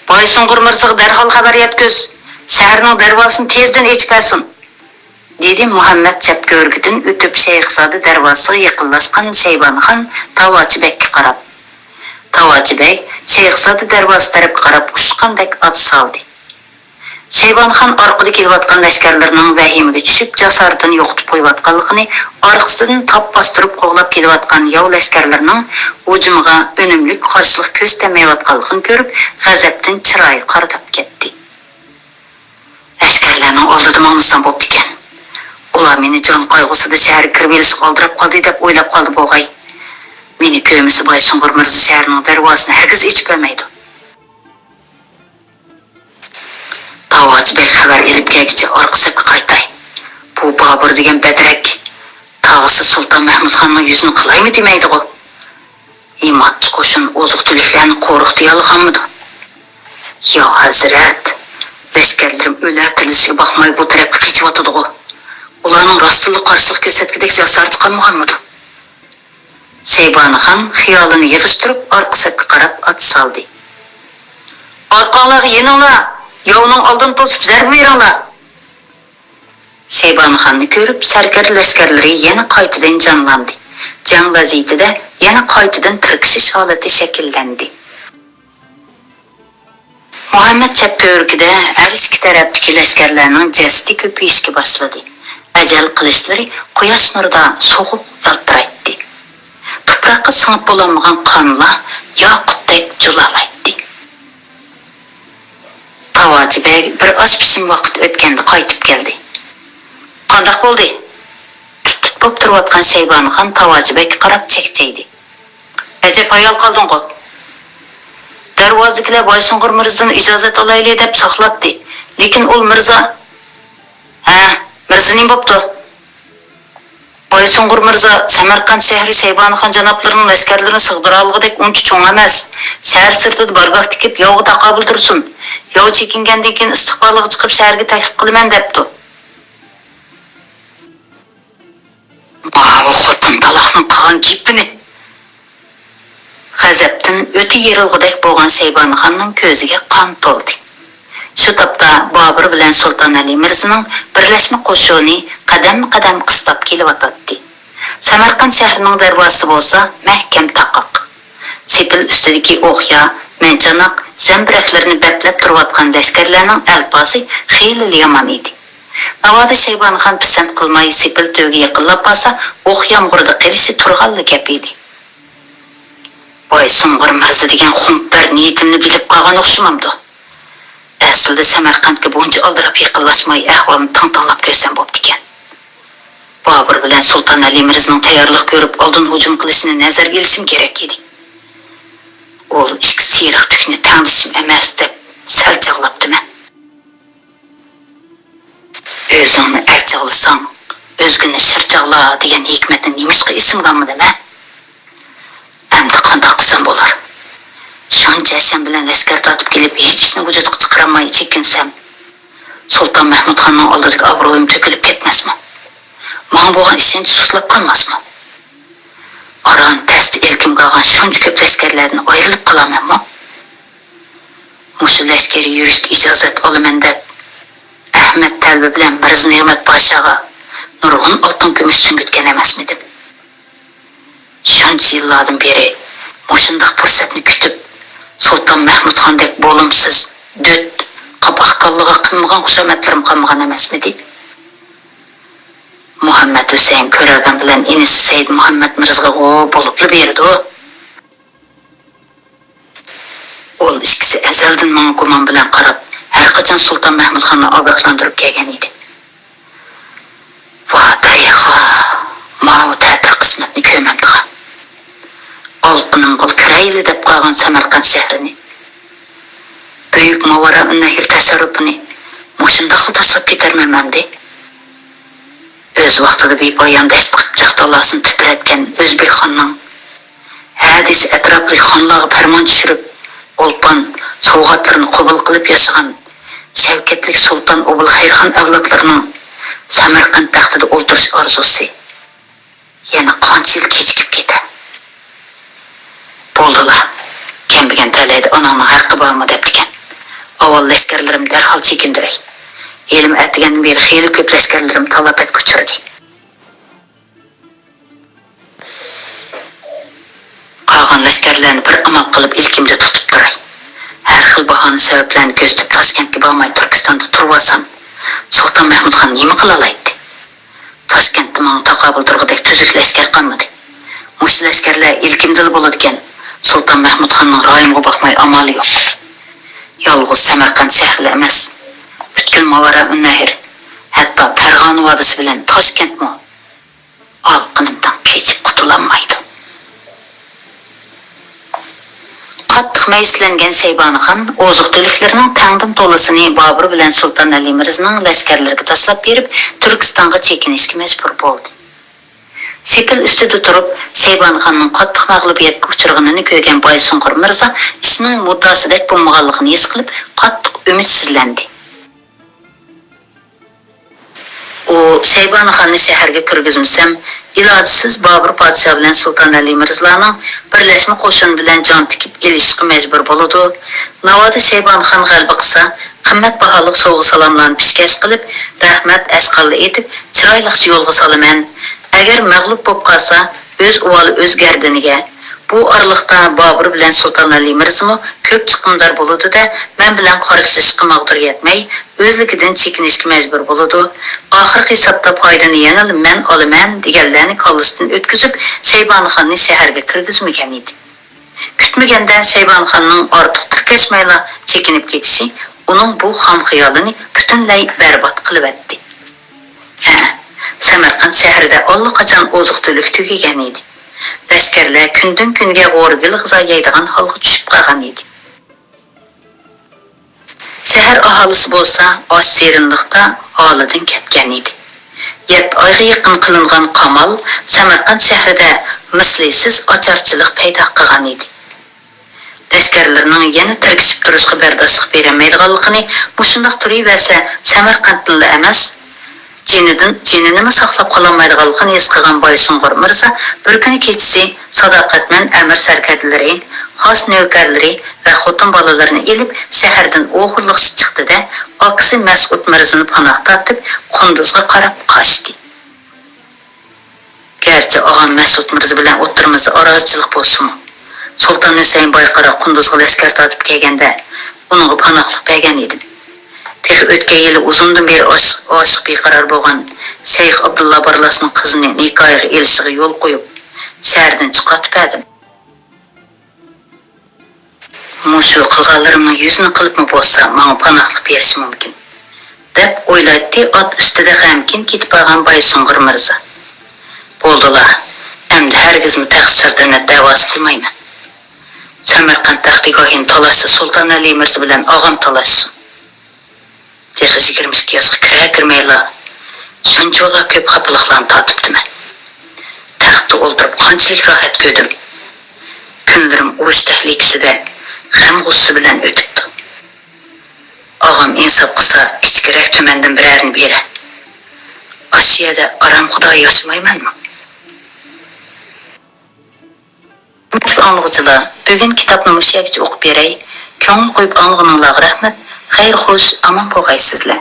بايسۇڭغۇر مىرزىغا دەرھال خەۋەر يەتكۈز، شەھەرنىڭ دەرۋازىسىنى تېزدىن ئېچىپ بەرسۇن، دېدى مۇھەممەد چەت كۆۋرۈكىدىن ئۆتۈپ شەيخزادە دەرۋازىسىغا يېقىنلاشقان شەيبانى خان تاۋاچى بەگكە قاراپ. تاۋاچى بەگ شەيخزادە دەرۋازىسى تەرەپكە قاراپ ئۇچقاندەك ئات سالدى. شەيبانى خان ئارقىدا كېلىۋاتقان لەشكەرلىرىنىڭ ۋەھىمىگە چۈشۈپ، جاسارىتىنى يوقىتىپ قويۇۋاتقانلىقىنى، ئارقىسىدىن تاپ باستۇرۇپ قوغلاپ كېلىۋاتقان ياۋ لەشكەرلىرىنىڭ ھۇجۇمىغا ئۈنۈملۈك قارشىلىق كۆرسىتەلمەيۋاتقانلىقىنى كۆرۈپ، غەزەپتىن چىرايى قارىداپ كەتتى. لەشكەرلەرنىڭ ئالدىدا ماڭمىسام بوپتىكەن. ئۇلار مېنى جان قايغۇسىدا شەھەرگە كىرىۋېلىشقا ئالدىراپ قالدى دەپ ئويلاپ قالدى بوغاي. مېنى كۆرمىسە بايسۇڭغۇر مىرزا شەھەرنىڭ دەرۋازىسىنى ھەرگىز ئېچىپ بەرمەيدۇ. تاۋاچى بەگ خەۋەر ئېلىپ كەلگۈچە ئارقا سەپكە قايتاي. بۇ بابۇر دېگەن بەدرەك تاغىسى سۇلتان مەھمۇد خاننىڭ يۈزىنى قىلايمۇ دېمەيدىغۇ؟ ھىماتچى قوشۇن ئوزۇق-تۈلۈكلەرنى قورۇق دېيەلىغانمىدۇ؟ يا ھەزرەت، لەشكەرلىرىم ئۆلە تىرىلىشىگە باقماي بۇ تەرەپكە قېچىۋاتىدىغۇ؟ ئۇلارنىڭ راستتىنلا قارشىلىق كۆرسەتكۈدەك جاسارىتى قالمىغانمىدۇ؟ شەيبانى خان خىيالىنى يىغىشتۇرۇپ ئارقا سەپكە قاراپ ئات سالدى. ئارقاڭلارغا يېنىڭلار، ياۋنىڭ ئالدىنى توسۇپ زەربە بېرىڭلار! شەيبانى خاننى كۆرۈپ سەركەردە لەشكەرلىرى يەنە قايتىدىن جانلاندى. جەڭ ۋەزىيىتىدە يەنە قايتىدىن تىركىشىش ھالىتى شەكىللەندى. مۇھەممەد چەپ كۆۋرۈكىدە ھەر ئىككى تەرەپتىكى لەشكەرلەرنىڭ جەسىتى كۆپىيىشكە باشلىدى. ئەجەل قىلىچلىرى قۇياش نۇرىدا سوغۇق يالتىرايتتى. تۇپراققا سىڭىپ بولالمىغان قانلار ياقۇتتەك جۇلالايتتى. تاۋاچى بەگ بىر ئاز پىشىم ۋاقىت ئۆتكەندە قايتىپ كەلدى. «قانداق بولدى؟» تىت-تىت بولۇپ تۇرۇۋاتقان شەيبانىخان تاۋاچى بەگكە قاراپ چەكچەيدى. «ئەجەب ھايال قالدىڭغۇ؟ دەرۋازىدىكىلەر بايسۇنغۇر مىرزىدىن ئىجازەت ئالايلى دەپ ساقلاتتى. لېكىن ئۇ مىرزا...» «ھە، مىرزا نېمە بوپتۇ؟» «بايسۇنغۇر مىرزا سەمەرقەنت شەھىرى شەيبانىخان جانابلىرىنىڭ لەشكەرلىرىنى سىغدۇرالىغۇدەك ئۇنچە چوڭ ئەمەس. شەھەر سىرتىدا بارگاھ تىكىپ، ياۋغا تاقابىل تۇرسۇن. ياۋ چېكىنگەندىن كېيىن ئىستىقبالىغا چىقىپ، شەھەرگە تەكلىپ قىلىمەن» دەپتۇ. «ماۋۇ خوتۇن تالاقنىڭ قىلغان گېپىنى!» غەزەپتىن ئۆتى يېرىلغۇدەك بولغان شەيبانىخاننىڭ كۆزىگە قان تولدى. شۇ تاپتا بابۇر بىلەن سۇلتان ئەلى مىرزىنىڭ بىرلەشمە قوشۇنى قەدەممۇ قەدەم قىستاپ كېلىۋاتاتتى. سەمەرقەنت شەھىرىنىڭ دەرۋازىسى بولسا مەھكەم تاقاق. سېپىل ئۈستىدىكى ئوقيا، مەنچاناق، زەمبىرەكلىرىنى بەپلەپ تۇرۇۋاتقان لەشكەرلەرنىڭ ئەلپازى خېلىلا يامان ئىدى. ناۋادا شەيبانىخان پىسەنت قىلماي سېپىل تۈۋىگە يېقىنلاپ بارسا، ئوق يامغۇرىدا قېلىشى تۇرغانلا گەپ ئىدى. «بايسۇنغۇر مىرزا دېگەن خۇمپەر نىيىتىمنى بىلىپ قالغان ئوخشىمامدۇ؟ ئەسلىدە سەمەرقەنتكە بۇنچە ئالدىراپ يېقىنلاشماي، ئەھۋالنى تىڭ تىڭلاپ كۆرسەم بوپتىكەن. بابۇر بىلەن سۇلتان ئەلى مىرزىنىڭ تەييارلىق كۆرۈپ، ئالدىن ھۇجۇم قىلىشىنى نەزەرگە ئېلىشىم كېرەك ئىدى. ئۇ ئىككى سېرىق تۈكنى تەڭلىشىم ئەمەس دەپ سەل چاغلاپتىمەن.» «ئۆزۈڭنى ئەر چاغلىساڭ، ئۆزگىنى شىر چاغلا» دېگەن ھېكمەتنى نېمىشقا ئېسىمگە ئالمىدىم، ھە؟ ئەمدى قانداق قىلسام بولار؟ شۇنچە ھەشەم بىلەن لەشكەر تارتىپ كېلىپ، ھېچ ئىشنى ۋۇجۇدقا چىقىرالماي چېكىنسەم، سۇلتان مەھمۇدخاننىڭ ئالدىدىكى ئابرۇيۇم تۆكۈلۈپ كەتمەسمۇ؟ ماڭا بولغان ئىشەنچ سۇسلاپ قالماسمۇ؟ ئاران تەستە ئىلكىمگە ئالغان شۇنچە كۆپ لەشكەرلەردىن ئايرىلىپ قالارمەنمۇ؟ مۇشۇ لەشكەر يۈرۈشكە ئىجازەت ئالىمەن دەپ، ئەھمەد تەلبە بىلەن مىرزا نېمەت پاشاغا نۇرغۇن ئالتۇن كۈمۈش سۈڭگۈتكەن ئەمەسمىدىم؟ شۇنچە يىللاردىن بېرى مۇشۇنداق پۇرسەتنى كۈتۈپ، سۇلتان مەھمۇدخاندەك بولۇمسىز، دۆت، قاپاق كاللىغا قىلمىغان خۇشامەتلىرىم قالمىغان ئەمەسمىدى؟ مۇھەممەد ھۈسەيىن كۆرەلدان بىلەن ئىنىسى سەيىد مۇھەممەد مىرزىغا غۇ بولۇپلا بېرىدۇ. ئۇ ئىككىسى ئەزەلدىن ماڭا گۇمان بىلەن قاراپ، ھەرقاچان سۇلتان مەھمۇدخاننى ئاگاھلاندۇرۇپ كەلگەن ئىدى. ۋا تارىخا، ماۋۇ تەتۈر قىسمەتنى كۆرمەمدىغان. ئالقىنىم بول كىرەيلى دەپ قالغان سەمەرقەنت شەھىرىنى، بۈيۈك ماۋارا ئۈننەھر تەسەررۇپىنى مۇشۇنداقلا تاشلاپ كېتەرمەن ئەمدى؟ ئۆز ۋاقتىدا بىپايان دەشت قىپچاق تالاسىنى تىترەتكەن ئۆزبېك خاننىڭ، ھە دېسە ئەتراپلىق خانلارغا پەرمان چۈشۈرۈپ، ئولپان، سوۋغاتلىرىنى قوبۇل قىلىپ ياشىغان شەۋكەتلىك سۇلتان ئوبۇلخەيرخان ئەۋلادلىرىنىڭ سەمەرقەنت تەختىدە ئولتۇرۇش ئارزۇسى يەنە قانچە يىل كېچىكىپ كېتەر؟ بولدىلا، كەمبىگەن تەلەيدە ئاناڭنىڭ ھەققى بارمۇ دەپتىكەن. ئاۋۋال لەشكەرلىرىمنى دەرھال چېكىندۈرەي. ھېلىمۇ ئەتىگەندىن بېرى خېلى كۆپ لەشكەرلىرىم تالاپەتكە ئۇچرىدى. قالغان لەشكەرلەرنى بىر ئامال قىلىپ ئىلكىمدە تۇتۇپ تۇراي. ھەر خىل باھانە سەۋەبلەرنى كۆرسىتىپ تاشكەنتكە بارماي تۈركىستاندا تۇرۇۋالسام، سۇلتان مەھمۇدخان نېمە قىلالايتتى؟ تاشكەنتتە ماڭا تاقابىل تۇرغۇدەك تۈزۈك لەشكەر قالمىدى. مۇشۇ لەشكەرلەر ئىلكىمدىلا بولىدىكەن، سۇلتان مەھمۇدخاننىڭ رايىمغا باقماي ئامالى يوق. يالغۇز سەمەرقەنت شەھىرىلا ئەمەس، پۈتكۈل ماۋارا ئۈننەھر، ھەتتا پەرغانە ۋادىسى بىلەن تاشكەنتمۇ ئالقىنىمدىن قېچىپ قۇتۇلالمايدۇ. قاتتىق مەيۈسلەنگەن شەيبانىخان ئوزۇق-تۈلۈكلىرىنىڭ تەڭدىن تولىسىنى بابۇر بىلەن سۇلتان ئەلى مىرزىنىڭ لەشكەرلىرىگە تاشلاپ بېرىپ، تۈركىستانغا چېكىنىشكە مەجبۇر بولدى. سېپىل ئۈستىدە تۇرۇپ، شەيبانىخاننىڭ قاتتىق مەغلۇبىيەتكە ئۇچرىغىنىنى كۆرگەن بايسۇنغۇر مىرزا ئىشنىڭ مۇددىئاسىدەك بولمىغانلىقىنى ھېس قىلىپ، قاتتىق ئۈمىدسىزلەندى. ئۇ شەيبانىخاننى شەھەرگە كىرگۈزمىسەم، ئىلاجسىز بابۇر پادىشاھ بىلەن سۇلتان ئەلى مىرزىلارنىڭ بىرلەشمە قوشۇن بىلەن جان تىكىپ ئېلىشىشقا مەجبۇر بولىدۇ. ناۋادا شەيبانىخان غەلىبە قىلسا، قىممەت باھالىق سوۋغا-سالاملارنى پېشكەش قىلىپ، رەھمەت، ئەسقاللا ئېيتىپ، چىرايلىقچە يولغا سالىمەن. ئەگەر مەغلۇپ بولۇپ قالسا، ئۆز ئۇۋالى ئۆز گەردىنىگە، بۇ ئارىلىقتا بابۇر بىلەن سۇلتان ئەلى مىرزىمۇ كۆپ چىقىمدار بولىدۇ-دە، مەن بىلەن قارشىلىشىشقا ماغدۇر يەتمەي، ئۆزلۈكىدىن چېكىنىشكە مەجبۇر بولىدۇ. ئاخىرقى ھېسابتا پايدىنى يەنىلا مەن ئالىمەن دېگەنلەرنى كاللىسىدىن ئۆتكۈزۈپ، شەيبانىخاننى شەھەرگە كىرگۈزمىگەن ئىدى. كۈتمىگەندە شەيبانىخاننىڭ ئارتۇق تىركەشمەيلا چېكىنىپ كېتىشى ئۇنىڭ بۇ خام خىيالىنى پۈتۈنلەي بەربات قىلىۋەتتى. ھە، سەمەرقەنت شەھىرىدە ئاللىقاچان ئوزۇق-تۈلۈك تۈگىگەن ئىدى. لەشكەرلەر كۈندىن-كۈنگە غورىگىل غىزا يەيدىغان ھالغا چۈشۈپ قالغان ئىدى. شەھەر ئاھالىسى بولسا ئاچ-زېرىنلىقتا ھالىدىن كەتكەن ئىدى. يەتتە ئايغا يېقىن قىلىنغان قامال سەمەرقەنت شەھىرىدە مىسلىسىز ئاچارچىلىق پەيدا قىلغان ئىدى. لەشكەرلىرىنىڭ يەنە تىركىشىپ تۇرۇشىغا بەرداشلىق بېرەلمەيدىغانلىقىنى، مۇشۇنداق تۇرۇۋەرسە سەمەرقەنتنىلا ئەمەس، جېنىدىن، جېنىنىمۇ ساقلاپ قالالمايدىغانلىقىنى ھېس قىلغان بايسۇنغۇر مىرزا بىر كۈنى كېچىسى ساداقەتمەن ئەمىر سەركەردىلىرى، خاس نۆكەرلىرى ۋە خوتۇن بالىلىرىنى ئېلىپ شەھەردىن ئوغرىلىقچە چىقتى-دە، ئاكىسى مەسئۇد مىرزىنى پاناھ تارتىپ قۇندۇزغا قاراپ قاچتى. گەرچە ئاغام مەسئۇد مىرزا بىلەن ئوتتۇرىمىزدا ئاراچىلىق بولسىمۇ، سۇلتان ھۈسەيىن بايقارا قۇندۇزغا لەشكەر تارتىپ كەلگەندە، ئۇنىڭغا پاناھلىق بەرگەن ئىدىم. تېخى ئۆتكەن يىلى ئۇزۇندىن بېرى ئاش-، ئاشىق بىقارار بولغان شەيخ ئابدۇللا بارلاسنىڭ قىزىنى نىكاھىغا ئېلىشىغا يول قويۇپ، شەھەردىن چىقارتىپ بەردىم. مۇشۇ قىلغانلىرىمنىڭ يۈزىنى قىلىپمۇ بولسا ماڭا پاناھلىق بېرىشى مۇمكىن، دەپ ئويلايتتى ئات ئۈستىدە غەمكىن كېتىپ بارغان بايسۇنغۇر مىرزا. بولدىلا، ئەمدى ھەرگىزمۇ تەخت سەلتەنەت دەۋاسى قىلمايمەن. سەمەرقەنت تەختىگاھىنى تالاشسا سۇلتان ئەلى مىرزا بىلەن ئاغام تالاشسۇن. تېخى يىگىرمە ئىككى ياشقا كىرەر كىرمەيلا شۇنچىۋالا كۆپ خاپىلىقلارنى تارتىپتىمەن. تەختتە ئولتۇرۇپ قانچىلىك راھەت كۆردۈم. كۈنلىرىم ئۇرۇش تەھلىكىسىدە، غەم-غۇسسە بىلەن ئۆتۈپتۇ. ئاغام ئىنساپ قىلسا، كىچىكرەك تۈمەندىن بىرەرنى بېرە. ئاشۇ يەردە ئارام خۇدا ياشىمايمەنمۇ؟ ھۆرمەتلىك ئاڭلىغۇچىلار، بۈگۈن كىتابنى مۇشۇ يەرگىچە ئوقۇپ بېرەي. كۆڭۈل قويۇپ ئاڭلىغىنىڭلارغا رەھمەت. خەير خوش، ئامان بولغايسىزلەر.